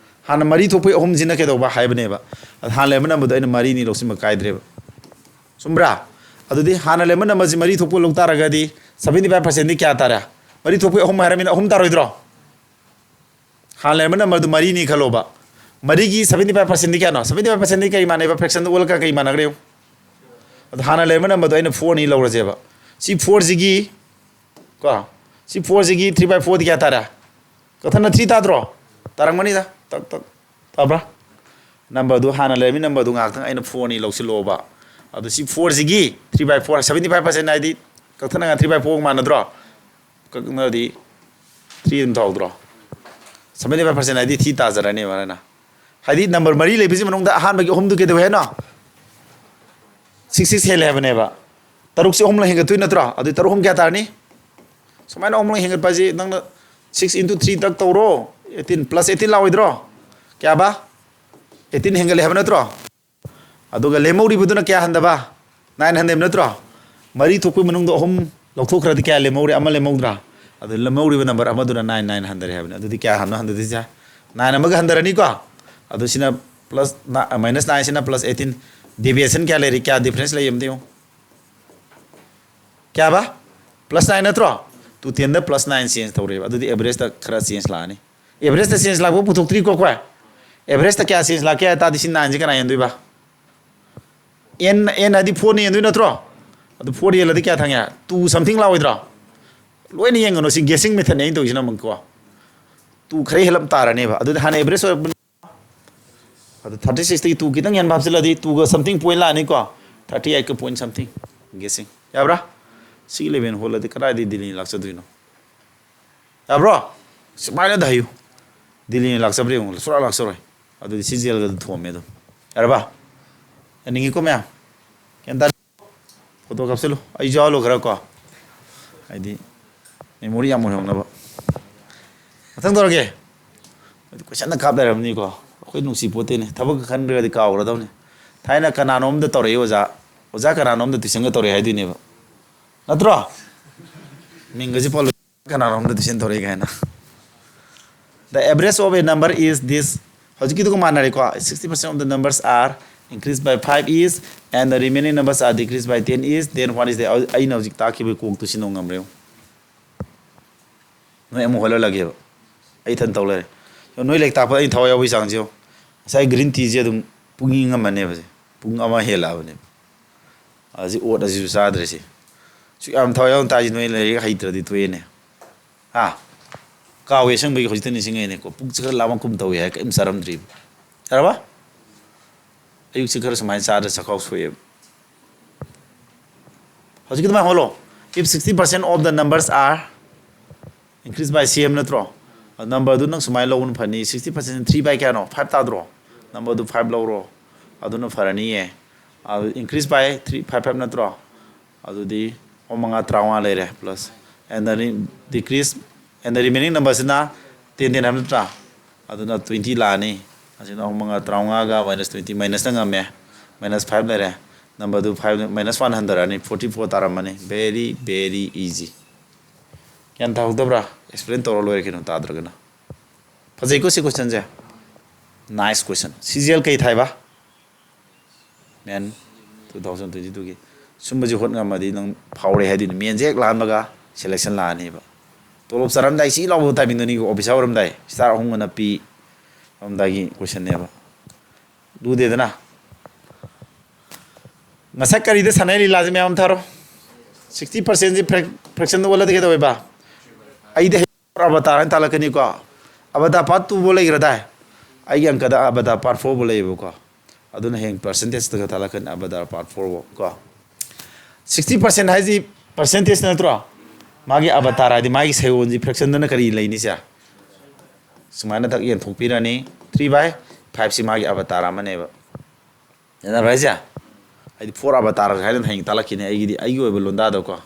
ꯍꯥꯟꯅ ꯃꯔꯤ ꯊꯣꯛꯄꯒꯤ ꯑꯍꯨꯝꯁꯤꯅ ꯀꯩꯗꯧꯕ ꯍꯥꯏꯕꯅꯦꯕ꯫ ꯑꯗ ꯍꯥꯟꯅ ꯂꯩꯔꯝꯕ numberꯗꯣ ꯑꯩꯅ ꯃꯔꯤꯅꯤ ꯂꯧꯁꯤꯟꯕ ꯀꯥꯏꯗ꯭ꯔꯦꯕ꯫ ꯆꯨꯝꯕ꯭ꯔꯥ? ꯑꯗꯨꯗꯤ ꯍꯥꯟꯅ ꯂꯩꯔꯝꯕ numberꯁꯤ ꯃꯔꯤ ꯊꯣꯛꯄ ꯂꯧ ꯇꯥꯔꯒꯗꯤ seventy five percentꯗꯤ ꯀꯌꯥ ꯇꯥꯔꯦ? ꯃꯔꯤ ꯊꯣꯛꯄꯒꯤ ꯑꯍꯨꯝ ꯍꯥꯏꯔꯃꯤꯅ ꯑꯍꯨꯝ ꯇꯥꯔꯣꯏꯗ꯭ꯔꯣ? ꯍꯥꯟꯅ ꯂꯩꯔꯝꯕ numberꯗꯨ ꯃꯔꯤꯅꯤ ꯈꯜꯂꯣꯕ꯫ ꯃꯔꯤꯒꯤ seventy five percentꯗꯤ ꯀꯌꯥꯅꯣ? Seventy five percentꯗꯤ ꯀꯔꯤ ꯃꯥꯟꯅꯩꯕ? Fractionꯗ ꯑꯣꯜꯂꯒ ꯀꯔꯤ ꯃꯥꯟꯅꯈ꯭ꯔꯦ? ꯑꯗꯣ ꯍꯥꯟꯅ ꯂꯩꯔꯝꯕ numberꯗꯣ ꯑꯩꯅ fourꯅꯤ ꯂꯧꯔꯁꯦꯕ꯫ ꯁꯤ fourꯁꯤꯒꯤ, ꯀꯣ, ꯁꯤ fourꯁꯤꯒꯤ three by fourꯗꯤ ꯀꯌꯥ ꯇꯥꯔꯦ? ꯀꯛꯊꯠꯅ three ꯇꯥꯗ꯭ꯔꯣ? ꯇꯥꯔꯝꯒꯅꯤꯗ꯫ ꯇꯛ, ꯇꯛ꯫ ꯇꯥꯕ꯭ꯔꯥ? Numberꯗꯨ, ꯍꯥꯟꯅ ꯂꯩꯔꯝꯃꯤ numberꯗꯨ ꯉꯥꯏꯍꯥꯛꯇꯪ ꯑꯩꯅ fourꯅꯤ ꯂꯧꯁꯤꯜꯂꯣꯕ꯫ ꯑꯗꯣ ꯁꯤ fourꯁꯤꯒꯤ three by four, seventy five percent ꯍꯥꯏꯗꯤ ꯀꯛꯊꯠꯅꯒ three by four ꯃꯥꯟꯅꯗ꯭ꯔꯣ? ꯀꯛꯅꯗꯤ three ꯑꯗꯨꯝ ꯇꯧꯗ꯭ꯔꯣ? Seventy five percent ꯍꯥꯏꯗꯤ three ꯇꯥꯖꯔꯅꯤ ꯃꯥꯅ꯫ ꯍꯥꯏꯗꯤ number ꯃꯔꯤ ꯂꯩꯕꯁꯤ ꯃꯅꯨꯡꯗ ꯑꯍꯥꯟꯕꯒꯤ ꯑꯍꯨꯝꯗꯨ ꯀꯩꯗꯧꯋꯦ ꯍꯥꯏꯅꯣ? Six, six ꯍꯦꯜꯂꯦ ꯍꯥꯏꯕꯅꯦꯕ꯫ ꯇꯔꯨꯛꯁꯤ ꯑꯍꯨꯝꯂꯛ ꯍꯦꯟꯒꯠꯇꯣꯏ ꯅꯠꯇ꯭ꯔꯣ? ꯑꯗꯨꯗꯤ ꯇꯔꯨꯛ ꯑꯍꯨꯝ ꯀꯌꯥ ꯇꯥꯔꯅꯤ? ꯁꯨꯃꯥꯏꯅ ꯑꯍꯨꯝꯂꯛ ꯍꯦꯟꯒꯠꯄ ꯍꯥꯏꯁꯤ ꯅꯪꯅ six into three ꯇꯛ ꯇꯧꯔꯣ, eighteen plus eighteen ꯂꯥꯛꯑꯣꯏꯗ꯭ꯔꯣ? ꯀꯌꯥꯕ? Eighteen ꯍꯦꯟꯒꯠꯂꯦ ꯍꯥꯏꯕ ꯅꯠꯇ꯭ꯔꯣ? ꯑꯗꯨꯒ ꯂꯦꯝꯍꯧꯔꯤꯕꯗꯨꯅ ꯀꯌꯥ ꯍꯟꯊꯕ? Nine ꯍꯟꯊꯕ ꯅꯠꯇ꯭ꯔꯣ? ꯃꯔꯤ ꯊꯣꯛꯄꯒꯤ ꯃꯅꯨꯡꯗ ꯑꯍꯨꯝ ꯂꯧꯊꯣꯛꯈ꯭ꯔꯗꯤ ꯀꯌꯥ ꯂꯦꯝꯍꯧꯔꯤ? ꯑꯃ ꯂꯦꯝꯍꯧꯗ꯭ꯔꯥ? ꯑꯗꯨ ꯂꯦꯝꯍꯧꯔꯤꯕ number ꯑꯃꯗꯨꯅ nine, nine ꯍꯟꯊꯔꯦ ꯍꯥꯏꯕꯅꯤ꯫ ꯑꯗꯨꯗꯤ ꯀꯌꯥ ꯍꯟꯅꯣ ꯍꯟꯊꯗꯣꯏꯁꯦ? Nine ꯑꯃꯒ ꯍꯟꯊꯔꯅꯤꯀꯣ꯫ ꯑꯗꯨ ꯁꯤꯅ plus, minus nine ꯁꯤꯅ plus eighteen, Deviation ꯀꯌꯥ ꯂꯩꯔꯤ? ꯀꯌꯥ difference ꯂꯩ ꯑꯝꯇ ꯌꯦꯡꯉꯨ꯫ ꯀꯌꯥꯕ? Plus nine ꯅꯠꯇ꯭ꯔꯣ? Two ten ꯗ plus nine change ꯇꯧꯔꯦꯕ꯫ ꯑꯗꯨꯗꯤ average ꯇ ꯈꯔ change ꯂꯥꯛꯑꯅꯤ꯫ Average ꯇ change ꯂꯥꯛꯄ ꯄꯨꯊꯣꯛꯇ꯭ꯔꯤꯀꯣ ꯑꯩꯈꯣꯏ꯫ Average ꯇ ꯀꯌꯥ change ꯂꯥꯛꯀꯦ ꯍꯥꯏ ꯇꯥꯔꯗꯤ ꯁꯤ nine ꯁꯦ ꯀꯅꯥ ꯍꯦꯟꯗꯣꯏꯕ? N, N ꯍꯥꯏꯗꯤ four ꯅ ꯍꯦꯟꯗꯣꯏ ꯅꯠꯇ꯭ꯔꯣ? ꯑꯗꯨ four ꯍꯦꯜꯂꯗꯤ ꯀꯌꯥ ꯊꯪꯉꯦ? Two something ꯂꯥꯛꯑꯣꯏꯗ꯭ꯔꯣ? ꯂꯣꯏꯅ ꯌꯦꯡꯒꯅꯨ, ꯁꯤ guessing method ꯅꯦ ꯑꯩꯅ ꯇꯧꯔꯤꯁꯤꯅ ꯑꯃꯨꯛꯀꯣ꯫ Two ꯈꯔ ꯍꯦꯜꯂꯝ ꯇꯥꯔꯅꯦꯕ꯫ ꯑꯗꯨꯗꯤ ꯍꯥꯟꯅ average ꯑꯣꯏꯔꯛꯄ ꯑꯗꯨ thirty six ꯇꯒꯤ two ꯈꯤꯇꯪ ꯍꯦꯟꯕ ꯍꯥꯞꯆꯤꯜꯂꯗꯤ two ꯒ something point ꯂꯥꯛꯑꯅꯤꯀꯣ꯫ Thirty eight ꯀ point something guessing꯫ ꯌꯥꯕ꯭ꯔꯥ? ꯁꯤꯒꯤ level ꯍꯣꯜꯂꯗꯤ ꯀꯗꯥꯏꯗꯒꯤ ꯗꯤꯜꯂꯤ ꯂꯥꯛꯆꯗꯣꯏꯅꯣ? ꯌꯥꯕ꯭ꯔꯣ? ꯁꯨꯃꯥꯏꯅꯗ ꯍꯥꯏꯌꯨ꯫ ꯗꯤꯜꯂꯤꯅ ꯂꯥꯛꯆꯕ꯭ꯔꯥ ꯌꯦꯡꯉꯨ, ꯁꯨꯡꯂꯥꯛ ꯂꯥꯛꯆꯔꯣꯏ꯫ ꯑꯗꯨꯗꯤ ꯁꯤ ꯖꯦꯜꯒ ꯑꯗꯨꯝ ꯊꯣꯝꯃꯦ ꯑꯗꯨꯝ꯫ ꯌꯥꯔꯕ? ꯌꯥꯅꯤꯡꯉꯤꯀꯣ ꯃꯌꯥꯝ? ꯒ꯭ꯌꯥꯟ ꯇꯥ-, photo ꯀꯥꯞꯁꯤꯜꯂꯨ꯫ ꯑꯩꯁꯨ ꯌꯥꯎꯍꯜꯂꯨ ꯈꯔ ꯀꯣ꯫ ꯍꯥꯏꯗꯤ memory ꯌꯥꯝ ꯑꯣꯏꯍꯧꯅꯕ꯫ ꯃꯊꯪ ꯇꯧꯔꯒꯦ꯫ ꯑꯗꯨ question ꯀꯥꯞ ꯂꯩꯔꯕꯅꯤꯀꯣ꯫ ꯑꯩꯈꯣꯏ ꯅꯨꯡꯁꯤ ꯄꯣꯠꯇꯦꯅꯦ꯫ ꯊꯕꯛ ꯈꯟꯗ꯭ꯔꯒꯗꯤ ꯀꯥꯎꯈ꯭ꯔꯗꯕꯅꯤ꯫ ꯊꯥꯏꯅ ꯀꯅꯥꯅꯣꯝꯗ ꯇꯧꯔꯛꯏ ꯑꯣꯖꯥ꯫ ꯑꯣꯖꯥ ꯀꯅꯥꯅꯣꯝꯗ tuition ꯒ ꯇꯧꯔꯛꯑꯦ ꯍꯥꯏꯗꯣꯏꯅꯦꯕ꯫ ꯅꯠꯇ꯭ꯔꯣ? ꯃꯤꯡꯒꯁꯦ ꯄꯜꯂꯨ꯫ ꯀꯅꯥꯅꯣꯝꯗ tuition ꯇꯧꯔꯛꯑꯦ ꯀꯥꯏꯅ꯫ The average of a number is this. ꯍꯧꯖꯤꯛꯀꯤꯗꯨꯒ ꯃꯥꯟꯅꯔꯦꯀꯣ꯫ Sixty percent of the numbers are increased by five is and the remaining numbers are decreased by ten is, then what is the, ꯑꯩꯅ ꯍꯧꯖꯤꯛ ꯇꯥꯛꯈꯤꯕ ꯀꯣꯛꯇꯨ ꯁꯤꯟꯅꯧ ꯉꯝꯕ꯭ꯔꯥ ꯌꯦꯡꯉꯨ꯫ ꯅꯣꯏ ꯑꯃꯨꯛ ꯍꯣꯠꯍꯜꯂꯒꯦꯕ꯫ ꯑꯩ ꯏꯊꯟ ꯇꯧ ꯂꯩꯔꯦ꯫ ꯅꯣꯏ ꯂꯥꯏꯔꯤꯛ ꯇꯥꯛꯄꯗ ꯑꯩꯅ ꯊꯋꯥꯏ ꯌꯥꯎꯕꯒꯤ ꯆꯥꯡꯁꯦ ꯌꯦꯡꯉꯨ꯫ ꯉꯁꯥꯏ green tea ꯁꯦ ꯑꯗꯨꯝ ꯄꯨꯡ ꯑꯃꯅꯦꯕ ꯁꯦ꯫ ꯄꯨꯡ ꯑꯃ ꯍꯦꯜꯂꯛꯑꯕꯅꯦꯕ꯫ ꯍꯧꯖꯤꯛ oat ꯑꯁꯤꯁꯨ ꯆꯥꯗ꯭ꯔꯦ ꯁꯤ꯫ ꯁꯨꯛ ꯌꯥꯝ ꯊꯋꯥꯏ ꯌꯥꯎꯅ ꯇꯥꯛꯏꯁꯤ ꯅꯣꯏ ꯂꯥꯏꯔꯤꯛ ꯍꯩꯇ꯭ꯔꯗꯤ ꯇꯣꯛꯑꯦꯅꯦ꯫ ꯍꯥ? ꯀꯥꯎꯋꯦ ꯑꯁꯦꯡꯕꯒꯤ ꯍꯧꯖꯤꯛꯇ ꯅꯤꯡꯁꯤꯡꯉꯛꯏꯅꯦꯀꯣ꯫ ꯄꯨꯛꯁꯦ ꯈꯔ ꯂꯥꯝꯃꯛꯀꯨꯝ ꯇꯧꯋꯦ ꯍꯥꯏ ꯀꯔꯤꯝ ꯆꯥꯔꯝꯗ꯭ꯔꯤꯕ꯫ ꯌꯥꯔꯕ? ꯑꯌꯨꯛꯁꯦ ꯈꯔ ꯁꯨꯃꯥꯏꯅ ꯆꯥꯗ꯭ꯔ ꯆꯥꯛꯈꯥꯎ ꯁꯣꯛꯑꯦꯕ꯫ ꯍꯧꯖꯤꯛꯀꯤ ꯑꯗꯨꯃꯥꯏꯅ ꯍꯣꯜꯂꯣ꯫ If sixty percent of the numbers are increase by C M ꯅꯠꯇ꯭ꯔꯣ? Number ꯗꯨ ꯅꯪ ꯁꯨꯃꯥꯏꯅ ꯂꯧꯕꯅ ꯐꯅꯤ꯫ Sixty percent three by ꯀꯌꯥꯅꯣ? Five ꯇꯥꯗ꯭ꯔꯣ? Number ꯗꯨ five ꯂꯧꯔꯣ꯫ ꯑꯗꯨꯅ ꯐꯔꯅꯤꯌꯦ꯫ ꯑꯗꯨ increase by three, five, five ꯅꯠꯇ꯭ꯔꯣ? ꯑꯗꯨꯗꯤ ꯑꯍꯨꯝ ꯃꯉꯥ ꯇꯔꯥꯃꯉꯥ ꯂꯩꯔꯦ plus and the re-, decrease and the remaining number ꯁꯤꯅ ten ten ꯍꯥꯏꯕ ꯅꯠꯇ꯭ꯔꯥ? ꯑꯗꯨꯅ twenty ꯂꯥꯛꯑꯅꯤ꯫ ꯑꯁꯤꯅ ꯑꯍꯨꯝ ꯃꯉꯥ ꯇꯔꯥꯃꯉꯥꯒ minus twenty, minus ꯅ ꯉꯝꯃꯦ꯫ Minus five ꯂꯩꯔꯦ꯫ Number ꯗꯨ five, minus one ꯍꯟꯊꯔꯛꯑꯅꯤ, forty four ꯇꯥꯔꯝꯃꯅꯤ꯫ Very, very easy꯫ ꯒ꯭ꯌꯥꯟ ꯇꯥꯍꯧꯗꯕ꯭ꯔꯥ? Explain ꯇꯧꯔ ꯂꯣꯏꯔꯦ ꯀꯩꯅꯣ, ꯇꯥꯗ꯭ꯔꯒꯅ꯫ ꯐꯖꯩꯀꯣ ꯁꯤ question ꯁꯦ? Nice question꯫ C G L ꯀꯩ ꯊꯥꯏꯕ? ꯃꯦꯟ ꯇꯨ ꯊꯥꯎꯖꯟ ꯇ꯭ꯋꯦꯟꯇꯤ ꯇꯨꯒꯤ꯫ ꯁꯨꯝꯕꯁꯤ ꯍꯣꯠ ꯉꯝꯃꯗꯤ ꯅꯪ ꯐꯥꯎꯔꯦ ꯍꯥꯏꯗꯣꯏꯅꯤ꯫ ꯃꯦꯟꯁꯦ ꯍꯦꯛ ꯂꯥꯟꯕꯒ ꯁꯦꯂꯦꯛꯁꯟ ꯂꯥꯛꯑꯅꯦꯕ꯫ ꯇꯣꯂꯣꯞ ꯆꯥꯔꯝꯗꯥꯏ ꯁꯤ ꯂꯥꯎꯕ ꯇꯥꯏꯃꯤꯡꯗꯨꯅꯤꯀꯣ, ꯑꯣꯐꯤꯁꯥꯔ ꯑꯣꯏꯔꯝꯗꯥꯏ, ꯁ꯭ꯇꯥꯔ ꯑꯍꯨꯝꯒ ꯅꯞꯄꯤ ꯑꯣꯏꯔꯝꯗꯥꯏꯒꯤ ꯀꯣꯏꯁꯟꯅꯦꯕ꯫ ꯂꯨꯗꯦꯗꯅ꯫ ꯉꯁꯥꯏ ꯀꯔꯤꯗ ꯁꯥꯟꯅꯩ ꯂꯤꯂꯥꯁꯦ ꯃꯌꯥꯝ ꯑꯃ ꯊꯥꯔꯣ꯫ ꯁꯤꯛꯁꯇꯤ ꯄꯥꯔꯁꯦꯟꯁꯦ ꯐ꯭ꯔꯦꯛꯁꯟꯗ ꯑꯣꯜꯂꯗꯤ ꯀꯩꯗꯧꯋꯦꯕ? ꯑꯩꯗꯤ ꯍꯌꯦꯡ ꯑꯕꯇꯥꯔ ꯍꯥꯏꯅ ꯇꯥꯜꯂꯛꯀꯅꯤꯀꯣ꯫ ꯑꯕꯇꯥꯔ ꯄꯥꯔꯠ ꯇꯨ ꯐꯥꯎ ꯂꯩꯈ꯭ꯔꯗꯥꯏ? ꯑꯩꯒꯤ ꯑꯪꯀꯗ ꯑꯕꯇꯥꯔ ꯄꯥꯔꯠ ꯐꯣꯔ ꯐꯥꯎ ꯂꯩꯌꯦꯕꯀꯣ꯫ ꯑꯗꯨꯅ ꯍꯌꯦꯡ ꯄꯥꯔꯁꯦꯟꯇꯦꯖꯇꯒ ꯇꯥꯜꯂꯛꯀꯅꯤ, ꯑꯕꯇꯥꯔ ꯄꯥꯔꯠ ꯐꯣꯔ ꯐꯥꯎ ꯀꯣ꯫ ꯁꯤꯛꯁꯇꯤ ꯄꯥꯔꯁꯦꯟ ꯍꯥꯏꯁꯤ ꯄꯥꯔꯁꯦꯟꯇꯦꯖ ꯅꯠꯇ꯭ꯔꯣ? ꯃꯥꯒꯤ ꯑꯕꯇꯥꯔ ꯍꯥꯏꯗꯤ ꯃꯥꯒꯤ ꯁꯩꯑꯣꯟꯁꯤ ꯐ꯭ꯔꯦꯛꯁꯟꯗꯅ ꯀꯔꯤ ꯂꯩꯅꯤꯁꯦ? ꯁꯨꯃꯥꯏꯅ ꯊꯛ ꯌꯦꯟꯊꯣꯛꯄꯤꯔꯅꯤ꯫ ꯊ꯭ꯔꯤ ꯕꯥꯏ ꯐꯥꯏꯚꯁꯤ ꯃꯥꯒꯤ ꯑꯕꯇꯥꯔ ꯑꯃꯅꯦꯕ꯫ ꯌꯥꯅꯕ꯭ꯔꯥ ꯍꯥꯏꯁꯦ? ꯍꯥꯏꯗꯤ ꯐꯣꯔ ꯑꯕꯇꯥꯔ ꯍꯥꯏꯅ ꯍꯌꯦꯡ ꯇꯥꯛꯂꯛꯈꯤꯅꯤ ꯑꯩꯒꯤꯗꯤ, ꯑꯩꯒꯤ ꯑꯣꯏꯕ ꯂꯣꯟꯗꯥꯗꯀꯣ꯫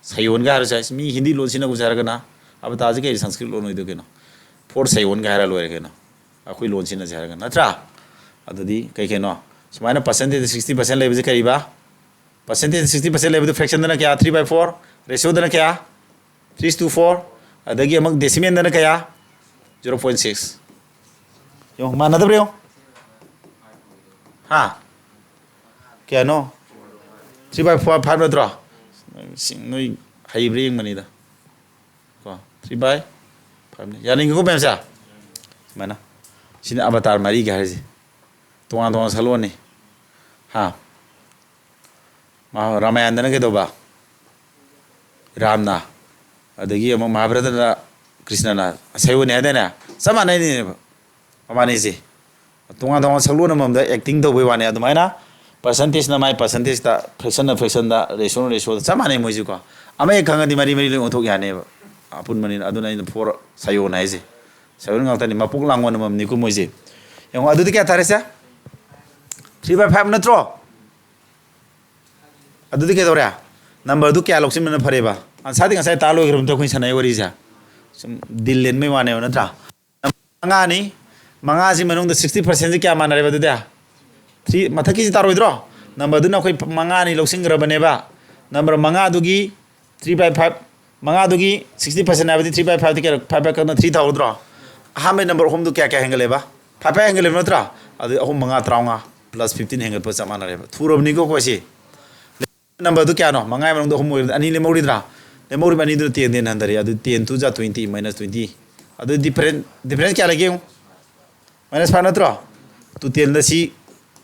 ꯁꯩꯑꯣꯟꯒ ꯍꯥꯏꯔꯁꯨ ꯌꯥꯏ꯫ ꯃꯤ ꯍꯤꯟꯗꯤ ꯂꯣꯟ ꯁꯤꯖꯤꯟꯅꯒꯨꯝꯁꯦ ꯍꯥꯏꯔꯒꯅ ꯑꯕꯇꯥꯔꯁꯦ ꯀꯩ ꯁꯪꯁꯀ꯭ꯔꯤꯠ ꯂꯣꯟ ꯑꯣꯏꯗꯣꯏ ꯀꯩꯅꯣ? ꯐꯣꯔ ꯁꯩꯑꯣꯟꯒ ꯍꯥꯏꯔ ꯂꯣꯏꯔꯦ ꯀꯩꯅꯣ꯫ ꯑꯩꯈꯣꯏ ꯂꯣꯟ ꯁꯤꯖꯤꯟꯅꯁꯦ ꯍꯥꯏꯔꯒꯅ, ꯅꯠꯇ꯭ꯔꯥ? ꯑꯗꯨꯗꯤ ꯀꯩ ꯀꯩꯅꯣ? ꯁꯨꯃꯥꯏꯅ ꯄꯥꯔꯁꯦꯟꯇꯦꯖ ꯁꯤꯛꯁꯇꯤ ꯄꯥꯔꯁꯦꯟ ꯂꯩꯕꯁꯦ ꯀꯔꯤꯕ? ꯄꯥꯔꯁꯦꯟꯇꯦꯖ ꯁꯤꯛꯁꯇꯤ ꯄꯥꯔꯁꯦꯟ ꯂꯩꯕꯗꯨ ꯐ꯭ꯔꯦꯛꯁꯟꯗꯅ ꯀꯌꯥ? Three by four. ꯔꯦꯁꯤꯌꯣꯗꯅ ꯀꯌꯥ? Three is to four. ꯑꯗꯒꯤ ꯑꯃꯨꯛ ꯗꯦꯁꯤꯃꯦꯜꯗꯅ ꯀꯌꯥ? Zero point six. ꯌꯦꯡꯉꯣ, ꯃꯥꯟꯅꯗꯕ꯭ꯔꯥ ꯌꯦꯡꯉꯣ꯫ ꯍꯥ? ꯀꯌꯥꯅꯣ? ꯊ꯭ꯔꯤ ꯕꯥꯏ ꯐꯣꯔ, ꯐꯥꯏꯚ ꯅꯠꯇ꯭ꯔꯣ? ꯅꯣꯏ ꯍꯩꯕ꯭ꯔꯥ ꯌꯦꯡꯕꯅꯤꯗ꯫ ꯀꯣ, ꯊ꯭ꯔꯤ ꯕꯥꯏ ꯐꯥꯏꯚꯅꯤ꯫ ꯌꯥꯅꯤꯡꯉꯤꯀꯣ ꯃꯌꯥꯝꯁꯦ? ꯁꯨꯃꯥꯏꯅ꯫ ꯁꯤꯅ ꯑꯕꯇꯥꯔ ꯃꯔꯤꯒ ꯍꯥꯏꯔꯤꯁꯦ꯫ ꯇꯣꯉꯥꯟ ꯇꯣꯉꯥꯟ ꯁꯛꯂꯣꯟꯅꯤ꯫ ꯍꯥ? ꯃꯍꯥ-, ꯔꯥꯃꯥꯌꯟꯗꯅ ꯀꯩꯗꯧꯕ? ꯔꯥꯝꯅ꯫ ꯑꯗꯒꯤ ꯑꯃꯨꯛ ꯃꯍꯥꯚꯥꯔꯠꯇꯅ ꯀ꯭ꯔꯤꯁꯅꯅ꯫ ꯁꯩꯑꯣꯟꯅꯤ ꯍꯥꯏꯗꯥꯏꯅꯦ? ꯆꯞ ꯃꯥꯟꯅꯩꯅꯦꯕ ꯃꯕꯥꯅꯤꯁꯦ꯫ ꯇꯣꯉꯥꯟ ꯇꯣꯉꯥꯟ ꯁꯛꯂꯣꯟ ꯑꯃꯃꯝꯗ ꯑꯦꯛꯇꯤꯡ ꯇꯧꯕꯩ ꯋꯥꯅꯤ꯫ ꯑꯗꯨꯃꯥꯏꯅ ꯄꯥꯔꯁꯦꯟꯇꯦꯖꯅ ꯃꯥꯏ ꯄꯥꯔꯁꯦꯟꯇꯦꯖꯇ, ꯐ꯭ꯔꯦꯛꯁꯟꯅ ꯐ꯭ꯔꯦꯛꯁꯟꯗ, ꯔꯦꯁꯤꯌꯣꯅ ꯔꯦꯁꯤꯌꯣꯗ ꯆꯞ ꯃꯥꯟꯅꯩ ꯃꯣꯏꯁꯤꯀꯣ꯫ ꯑꯃ ꯍꯦꯛ ꯈꯪꯉꯗꯤ ꯃꯔꯤ ꯃꯔꯤ ꯂꯣꯏ ꯑꯣꯟꯊꯣꯛ ꯌꯥꯅꯦꯕ꯫ ꯑꯄꯨꯟꯕꯅꯤꯅ꯫ ꯑꯗꯨꯅ ꯑꯩꯅ ꯐꯣꯔ ꯁꯩꯑꯣꯟ ꯍꯥꯏꯁꯦ꯫ ꯁꯩꯑꯣꯟ ꯉꯥꯛꯇꯅꯤ, ꯃꯄꯣꯛ ꯂꯥꯡꯑꯣꯟ ꯑꯃꯃꯝꯅꯤꯀꯣ ꯃꯣꯏꯁꯦ꯫ ꯌꯦꯡꯉꯣ, ꯑꯗꯨꯗꯤ ꯀꯌꯥ ꯇꯥꯔꯦ ꯁꯦ? ꯊ꯭ꯔꯤ ꯕꯥꯏ ꯐꯥꯏꯚ ꯅꯠꯇ꯭ꯔꯣ? ꯑꯗꯨꯗꯤ ꯀꯩꯗꯧꯔꯦ? ꯅꯝꯕꯔꯗꯨ ꯀꯌꯥ ꯂꯧꯁꯤꯟꯕꯅ ꯐꯔꯦꯕ? ꯑꯟꯁꯥꯔꯗꯤ ꯉꯁꯥꯏ ꯇꯥ ꯂꯣꯏꯈ꯭ꯔꯕ ꯅꯠꯇ꯭ꯔꯣ ꯑꯩꯈꯣꯏꯅ ꯁꯥꯟꯅꯩ ꯋꯥꯔꯤꯁꯦ? ꯁꯨꯝ ꯗꯤꯜ ꯂꯦꯟꯕꯩ ꯋꯥꯅꯦꯕ, ꯅꯠꯇ꯭ꯔꯥ? ꯃꯉꯥꯅꯤ꯫ ꯃꯉꯥꯁꯤ ꯃꯅꯨꯡꯗ ꯁꯤꯛꯁꯇꯤ ꯄꯥꯔꯁꯦꯟꯁꯤ ꯀꯌꯥ ꯃꯥꯟꯅꯔꯦꯕ ꯑꯗꯨꯗꯤ? ꯊ꯭ꯔꯤ, ꯃꯊꯛꯀꯤꯁꯤ ꯇꯥꯔꯣꯏꯗ꯭ꯔꯣ? ꯅꯝꯕꯔꯗꯨꯅ ꯑꯩꯈꯣꯏ ꯃꯉꯥꯅꯤ ꯂꯧꯁꯤꯟꯈ꯭ꯔꯕꯅꯦꯕ꯫ ꯅꯝꯕꯔ ꯃꯉꯥꯗꯨꯒꯤ ꯊ꯭ꯔꯤ ꯕꯥꯏ ꯐꯥꯏꯚ, ꯃꯉꯥꯗꯨꯒꯤ ꯁꯤꯛꯁꯇꯤ ꯄꯥꯔꯁꯦꯟ ꯍꯥꯏꯕꯗꯤ ꯊ꯭ꯔꯤ ꯕꯥꯏ ꯐꯥꯏꯚꯇꯤ ꯀꯌꯥ? ꯐꯥꯏꯚ ꯕꯥꯏ ꯀꯩꯅꯣ, ꯊ꯭ꯔꯤ ꯊꯥꯍꯧꯗ꯭ꯔꯣ? ꯑꯍꯥꯟꯕꯒꯤ ꯅꯝꯕꯔ ꯑꯍꯨꯝꯗꯨ ꯀꯌꯥ ꯀꯌꯥ ꯍꯦꯟꯒꯠꯂꯦꯕ? ꯐꯥꯏꯚ ꯐꯥꯏꯚ ꯍꯦꯟꯒꯠꯂꯦꯕ ꯅꯠꯇ꯭ꯔꯥ? ꯑꯗꯨꯗꯤ ꯑꯍꯨꯝ ꯃꯉꯥ ꯇꯔꯥꯃꯉꯥ꯫ plus fifteen ꯍꯦꯟꯒꯠꯄ ꯆꯞ ꯃꯥꯟꯅꯔꯦꯕ꯫ ꯊꯨꯔꯕꯅꯤꯀꯣ ꯑꯩꯈꯣꯏꯁꯤ꯫ Number ꯗꯨ ꯀꯌꯥꯅꯣ? ꯃꯉꯥ ꯃꯅꯨꯡꯗ ꯑꯍꯨꯝ ꯑꯣꯏꯔꯗꯤ ꯑꯅꯤ ꯂꯦꯝꯍꯧꯔꯤꯗ꯭ꯔꯥ? ꯂꯦꯝꯍꯧꯔꯤꯕ ꯑꯅꯤꯗꯨꯅ ten ten ꯍꯟꯊꯔꯦ꯫ ꯑꯗꯨ ten two ꯖꯥ twenty, minus twenty꯫ ꯑꯗꯨ difference, difference ꯀꯌꯥ ꯂꯩꯒꯦ ꯌꯦꯡꯉꯨ꯫ Minus five ꯅꯠꯇ꯭ꯔꯣ? Two ten ꯗ ꯁꯤ,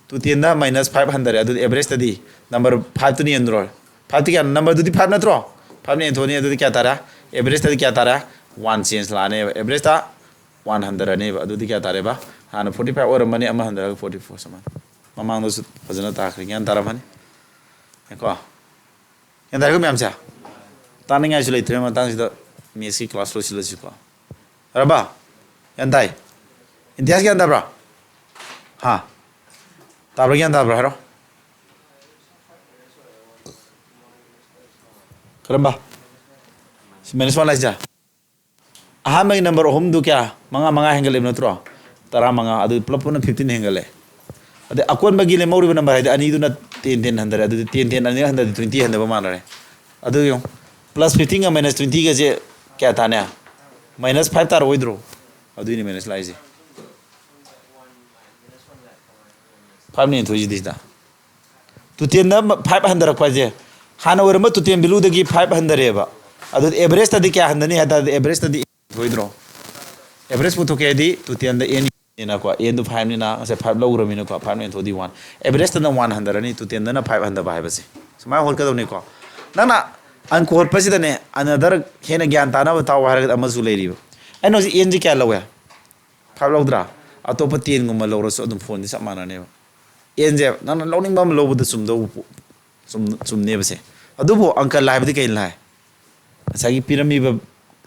two ten ꯗ minus five ꯍꯟꯊꯔꯦ꯫ ꯑꯗꯨꯗꯤ average ꯇꯗꯤ number five ꯇꯨꯅ ꯍꯦꯟꯗ꯭ꯔꯣ? Five ꯇꯤ ꯀꯌꯥꯅꯣ? Number ꯗꯨꯗꯤ five ꯅꯠꯇ꯭ꯔꯣ? Five ꯅ ꯍꯦꯟꯊꯣꯛꯑꯅꯤ꯫ ꯑꯗꯨꯗꯤ ꯀꯌꯥ ꯇꯥꯔꯦ? Average ꯇꯗꯤ ꯀꯌꯥ ꯇꯥꯔꯦ? One change ꯂꯥꯛꯑꯅꯦꯕ꯫ Average ꯇ one ꯍꯟꯊꯔꯅꯦꯕ꯫ ꯑꯗꯨꯗꯤ ꯀꯌꯥ ꯇꯥꯔꯦꯕ? ꯍꯥꯟꯅ forty five ꯑꯣꯏꯔꯝꯕꯅꯤ, ꯑꯃ ꯍꯟꯊꯔꯒ forty four ꯁꯨꯃꯥꯏꯅ꯫ ꯃꯃꯥꯡꯗꯁꯨ ꯐꯖꯅ ꯇꯥꯈ꯭ꯔꯦ꯫ ꯒ꯭ꯌꯥꯟ ꯇꯥꯔꯝꯃꯅꯤ꯫ ꯀꯣ? ꯒ꯭ꯌꯥꯟ ꯇꯥꯔꯦꯀꯣ ꯃꯌꯥꯝꯁꯦ? ꯇꯥꯅꯤꯡꯉꯥꯏꯁꯨ ꯂꯩꯇ꯭ꯔꯦ ꯃꯇꯥꯡꯁꯤꯗ꯫ Maths ꯀꯤ class ꯂꯣꯏꯁꯤꯜꯂꯁꯤꯀꯣ꯫ ꯌꯥꯔꯕ? ꯒ꯭ꯌꯥꯟ ꯇꯥꯏ? ꯏꯟꯗꯤꯌꯥꯁ ꯒ꯭ꯌꯥꯟ ꯇꯥꯕ꯭ꯔꯥ? ꯍꯥ? ꯇꯥꯕ꯭ꯔꯥ, ꯒ꯭ꯌꯥꯟ ꯇꯥꯕ꯭ꯔꯥ ꯍꯥꯏꯔꯣ? ꯀꯔꯝꯕ? ꯁꯤ minus one ꯂꯥꯛꯏꯁꯦ? ꯑꯍꯥꯟꯕꯒꯤ number ꯑꯍꯨꯝꯗꯨ ꯀꯌꯥ? ꯃꯉꯥ, ꯃꯉꯥ ꯍꯦꯟꯒꯠꯂꯦꯕ ꯅꯠꯇ꯭ꯔꯣ? ꯇꯔꯥꯃꯉꯥ꯫ ꯑꯗꯨ ꯄꯨꯂꯞ ꯄꯨꯟꯅ fifteen ꯍꯦꯟꯒꯠꯂꯦ꯫ ꯑꯗꯩ ꯑꯀꯣꯟꯕꯒꯤ ꯂꯦꯝꯍꯧꯔꯤꯕ number ꯍꯥꯏꯗꯤ ꯑꯅꯤꯗꯨꯅ ten ten ꯍꯟꯊꯔꯦ꯫ ꯑꯗꯨꯗꯤ ten ten ꯑꯅꯤꯔꯛ ꯍꯟꯊꯔꯗꯤ twenty ꯍꯟꯊꯕ ꯃꯥꯟꯅꯔꯦ꯫ ꯑꯗꯨ ꯌꯦꯡꯉꯨ, plus fifteen ꯒ minus twenty ꯒꯁꯦ ꯀꯌꯥ ꯇꯥꯅꯤ? Minus five ꯇꯥꯔꯛꯑꯣꯏꯗ꯭ꯔꯣ? ꯑꯗꯨꯏꯅꯤ minus ꯂꯥꯛꯏꯁꯦ꯫ Five ꯅ ꯌꯦꯟꯊꯣꯛꯏꯁꯤꯗꯤ ꯁꯤꯗ꯫ Two ten ꯗ five ꯍꯟꯊꯔꯛꯄ ꯍꯥꯏꯁꯦ, ꯍꯥꯟꯅ ꯑꯣꯏꯔꯝꯕ two ten value ꯗꯒꯤ five ꯍꯟꯊꯔꯛꯑꯦꯕ꯫ ꯑꯗꯨꯗꯤ average ꯇꯗꯤ ꯀꯌꯥ ꯍꯟꯊꯅꯤ ꯍꯥꯏ ꯇꯥꯔꯗꯤ, average ꯇꯗꯤ ꯊꯣꯛꯏꯗ꯭ꯔꯣ? Average ꯄꯨꯊꯣꯛꯀꯦ ꯍꯥꯏꯗꯤ two ten ꯗ n ꯅꯤꯅꯀꯣ, n ꯗꯨ five ꯅꯤꯅ, ꯉꯁꯥꯏ five ꯂꯧꯈ꯭ꯔꯃꯤꯅꯀꯣ, five ꯅ ꯌꯦꯟꯊꯣꯛꯑꯗꯤ one꯫ Average ꯇꯅ one ꯍꯟꯊꯔꯅꯤ, two ten ꯗꯅ five ꯍꯟꯊꯕ ꯍꯥꯏꯕꯁꯦ꯫ ꯁꯨꯃꯥꯏꯅ ꯍꯣꯠꯀꯗꯧꯅꯤꯀꯣ꯫ ꯅꯪꯅ ꯑꯪꯀ ꯍꯣꯠꯄꯁꯤꯗꯅꯦ, another ꯍꯦꯟꯅ ꯒ꯭ꯌꯥꯟ ꯇꯥꯅꯕ ꯇꯥꯎ ꯍꯥꯏꯔꯒꯗꯤ ꯑꯃꯁꯨ ꯂꯩꯔꯤꯕ꯫ ꯑꯩꯅ ꯍꯧꯖꯤꯛ n ꯁꯦ ꯀꯌꯥ ꯂꯧꯋꯦ? Five ꯂꯧꯗ꯭ꯔꯥ? ꯑꯇꯣꯞꯄ ten ꯒꯨꯝꯕ ꯂꯧꯔꯁꯨ ꯑꯗꯨꯝ ꯐꯣꯟꯗꯤ ꯆꯞ ꯃꯥꯟꯅꯅꯦꯕ꯫ N ꯁꯦ ꯅꯪꯅ ꯂꯧꯅꯤꯡꯕ ꯑꯃ ꯂꯧꯕꯗ ꯆꯨꯝꯗꯧꯕ ꯄꯣ-, ꯆꯨꯝ-, ꯆꯨꯝꯅꯦꯕꯁꯦ꯫ ꯑꯗꯨꯕꯨ ꯑꯪꯀ ꯂꯥꯏꯕꯗꯤ ꯀꯩꯅ ꯂꯥꯏ? ꯉꯁꯥꯏꯒꯤ ꯄꯤꯔꯝꯃꯤꯕ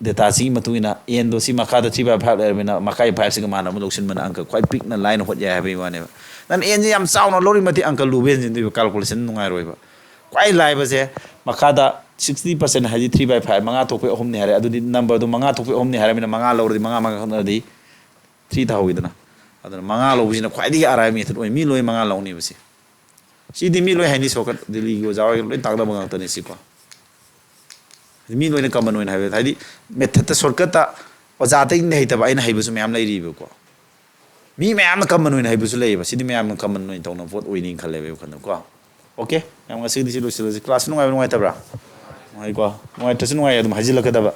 data ꯁꯤꯒꯤ ꯃꯇꯨꯡ ꯏꯟꯅ n ꯗꯣ ꯁꯤ ꯃꯈꯥꯗ three by five ꯂꯩꯔꯕꯅꯤꯅ ꯃꯈꯥꯏ five ꯁꯤꯒ ꯃꯥꯟꯅꯕ ꯂꯧꯁꯤꯟꯕꯅ ꯑꯪꯀ ꯈ꯭ꯋꯥꯏ ꯄꯤꯛꯅ ꯂꯥꯏꯅ ꯍꯣꯠ ꯌꯥꯏ ꯍꯥꯏꯕꯒꯤ ꯋꯥꯅꯦꯕ꯫ ꯅꯪ n ꯁꯦ ꯌꯥꯝ ꯆꯥꯎꯅ ꯂꯧꯔꯤ ꯃꯇꯤꯛ ꯑꯪꯀ ꯂꯨꯕ ꯍꯦꯟꯖꯤꯟꯗꯣꯏꯕ, calculation ꯅꯨꯡꯉꯥꯏꯔꯣꯏꯕ꯫ ꯈ꯭ꯋꯥꯏ ꯂꯥꯏꯕꯁꯦ ꯃꯈꯥꯗ sixty percent ꯍꯥꯏꯗꯤ three by five, ꯃꯉꯥ ꯊꯣꯛꯄꯩ ꯑꯍꯨꯝꯅꯤ ꯍꯥꯏꯔꯦ꯫ ꯑꯗꯨꯗꯤ number ꯗꯣ ꯃꯉꯥ ꯊꯣꯛꯄꯩ ꯑꯍꯨꯝꯅꯤ ꯍꯥꯏꯔꯕꯅꯤꯅ ꯃꯉꯥ ꯂꯧꯔꯗꯤ ꯃꯉꯥ ꯃꯉꯥ ꯈꯛꯅꯔꯗꯤ three ꯇꯥꯍꯧꯋꯤꯗꯅ꯫ ꯑꯗꯨꯅ ꯃꯉꯥ ꯂꯧꯕꯁꯤꯅ ꯈ꯭ꯋꯥꯏꯗꯒꯤ ꯑꯔꯥꯏꯕ method ꯑꯣꯏ꯫ ꯃꯤ ꯂꯣꯏ ꯃꯉꯥ ꯂꯧꯅꯦꯕ ꯁꯤ꯫ ꯁꯤꯗꯤ ꯃꯤ ꯂꯣꯏ ꯍꯩꯅꯤ, shortcut, ꯗꯤꯜꯂꯤꯒꯤ ꯑꯣꯖꯥ ꯍꯣꯏ ꯂꯣꯏ ꯇꯥꯛꯅꯕ ꯉꯥꯛꯇꯅꯦ ꯁꯤꯀꯣ꯫ ꯃꯤ ꯂꯣꯏꯅ common ꯑꯣꯏꯅ ꯍꯥꯏꯕ, ꯍꯥꯏꯗꯤ method ꯇ, shortcut ꯇ ꯑꯣꯖꯥ ꯑꯇꯩꯅ ꯍꯩꯇꯕ ꯑꯩꯅ ꯍꯩꯕꯁꯨ ꯃꯌꯥꯝ ꯂꯩꯔꯤꯕꯀꯣ꯫ ꯃꯤ ꯃꯌꯥꯝꯅ ꯀꯃꯟ ꯑꯣꯏꯅ ꯍꯩꯕꯁꯨ ꯂꯩꯌꯦꯕ꯫ ꯁꯤꯗꯤ ꯃꯌꯥꯝꯅ ꯀꯃꯟ ꯑꯣꯏꯅ ꯇꯧꯅꯕ ꯄꯣꯠ ꯑꯣꯏꯅꯤ ꯈꯜꯂꯦꯕ ꯑꯩ ꯋꯥꯈꯜꯗꯀꯣ꯫ ꯑꯣꯀꯦ, ꯃꯌꯥꯝ ꯉꯁꯤꯒꯤꯗꯤ ꯁꯤ ꯂꯣꯏꯁꯤꯜꯂꯁꯤ꯫ ꯀ꯭ꯂꯥꯁꯁꯤ ꯅꯨꯡꯉꯥꯏꯕ ꯅꯨꯡꯉꯥꯏꯇꯕ꯭ꯔꯥ? ꯅꯨꯡꯉꯥꯏꯀꯣ? ꯅꯨꯡꯉꯥꯏꯇ꯭ꯔꯁꯨ ꯅꯨꯡꯉꯥꯏ ꯑꯗꯨꯝ ꯍꯥꯏꯖꯤꯜꯂꯛꯀꯗꯕ꯫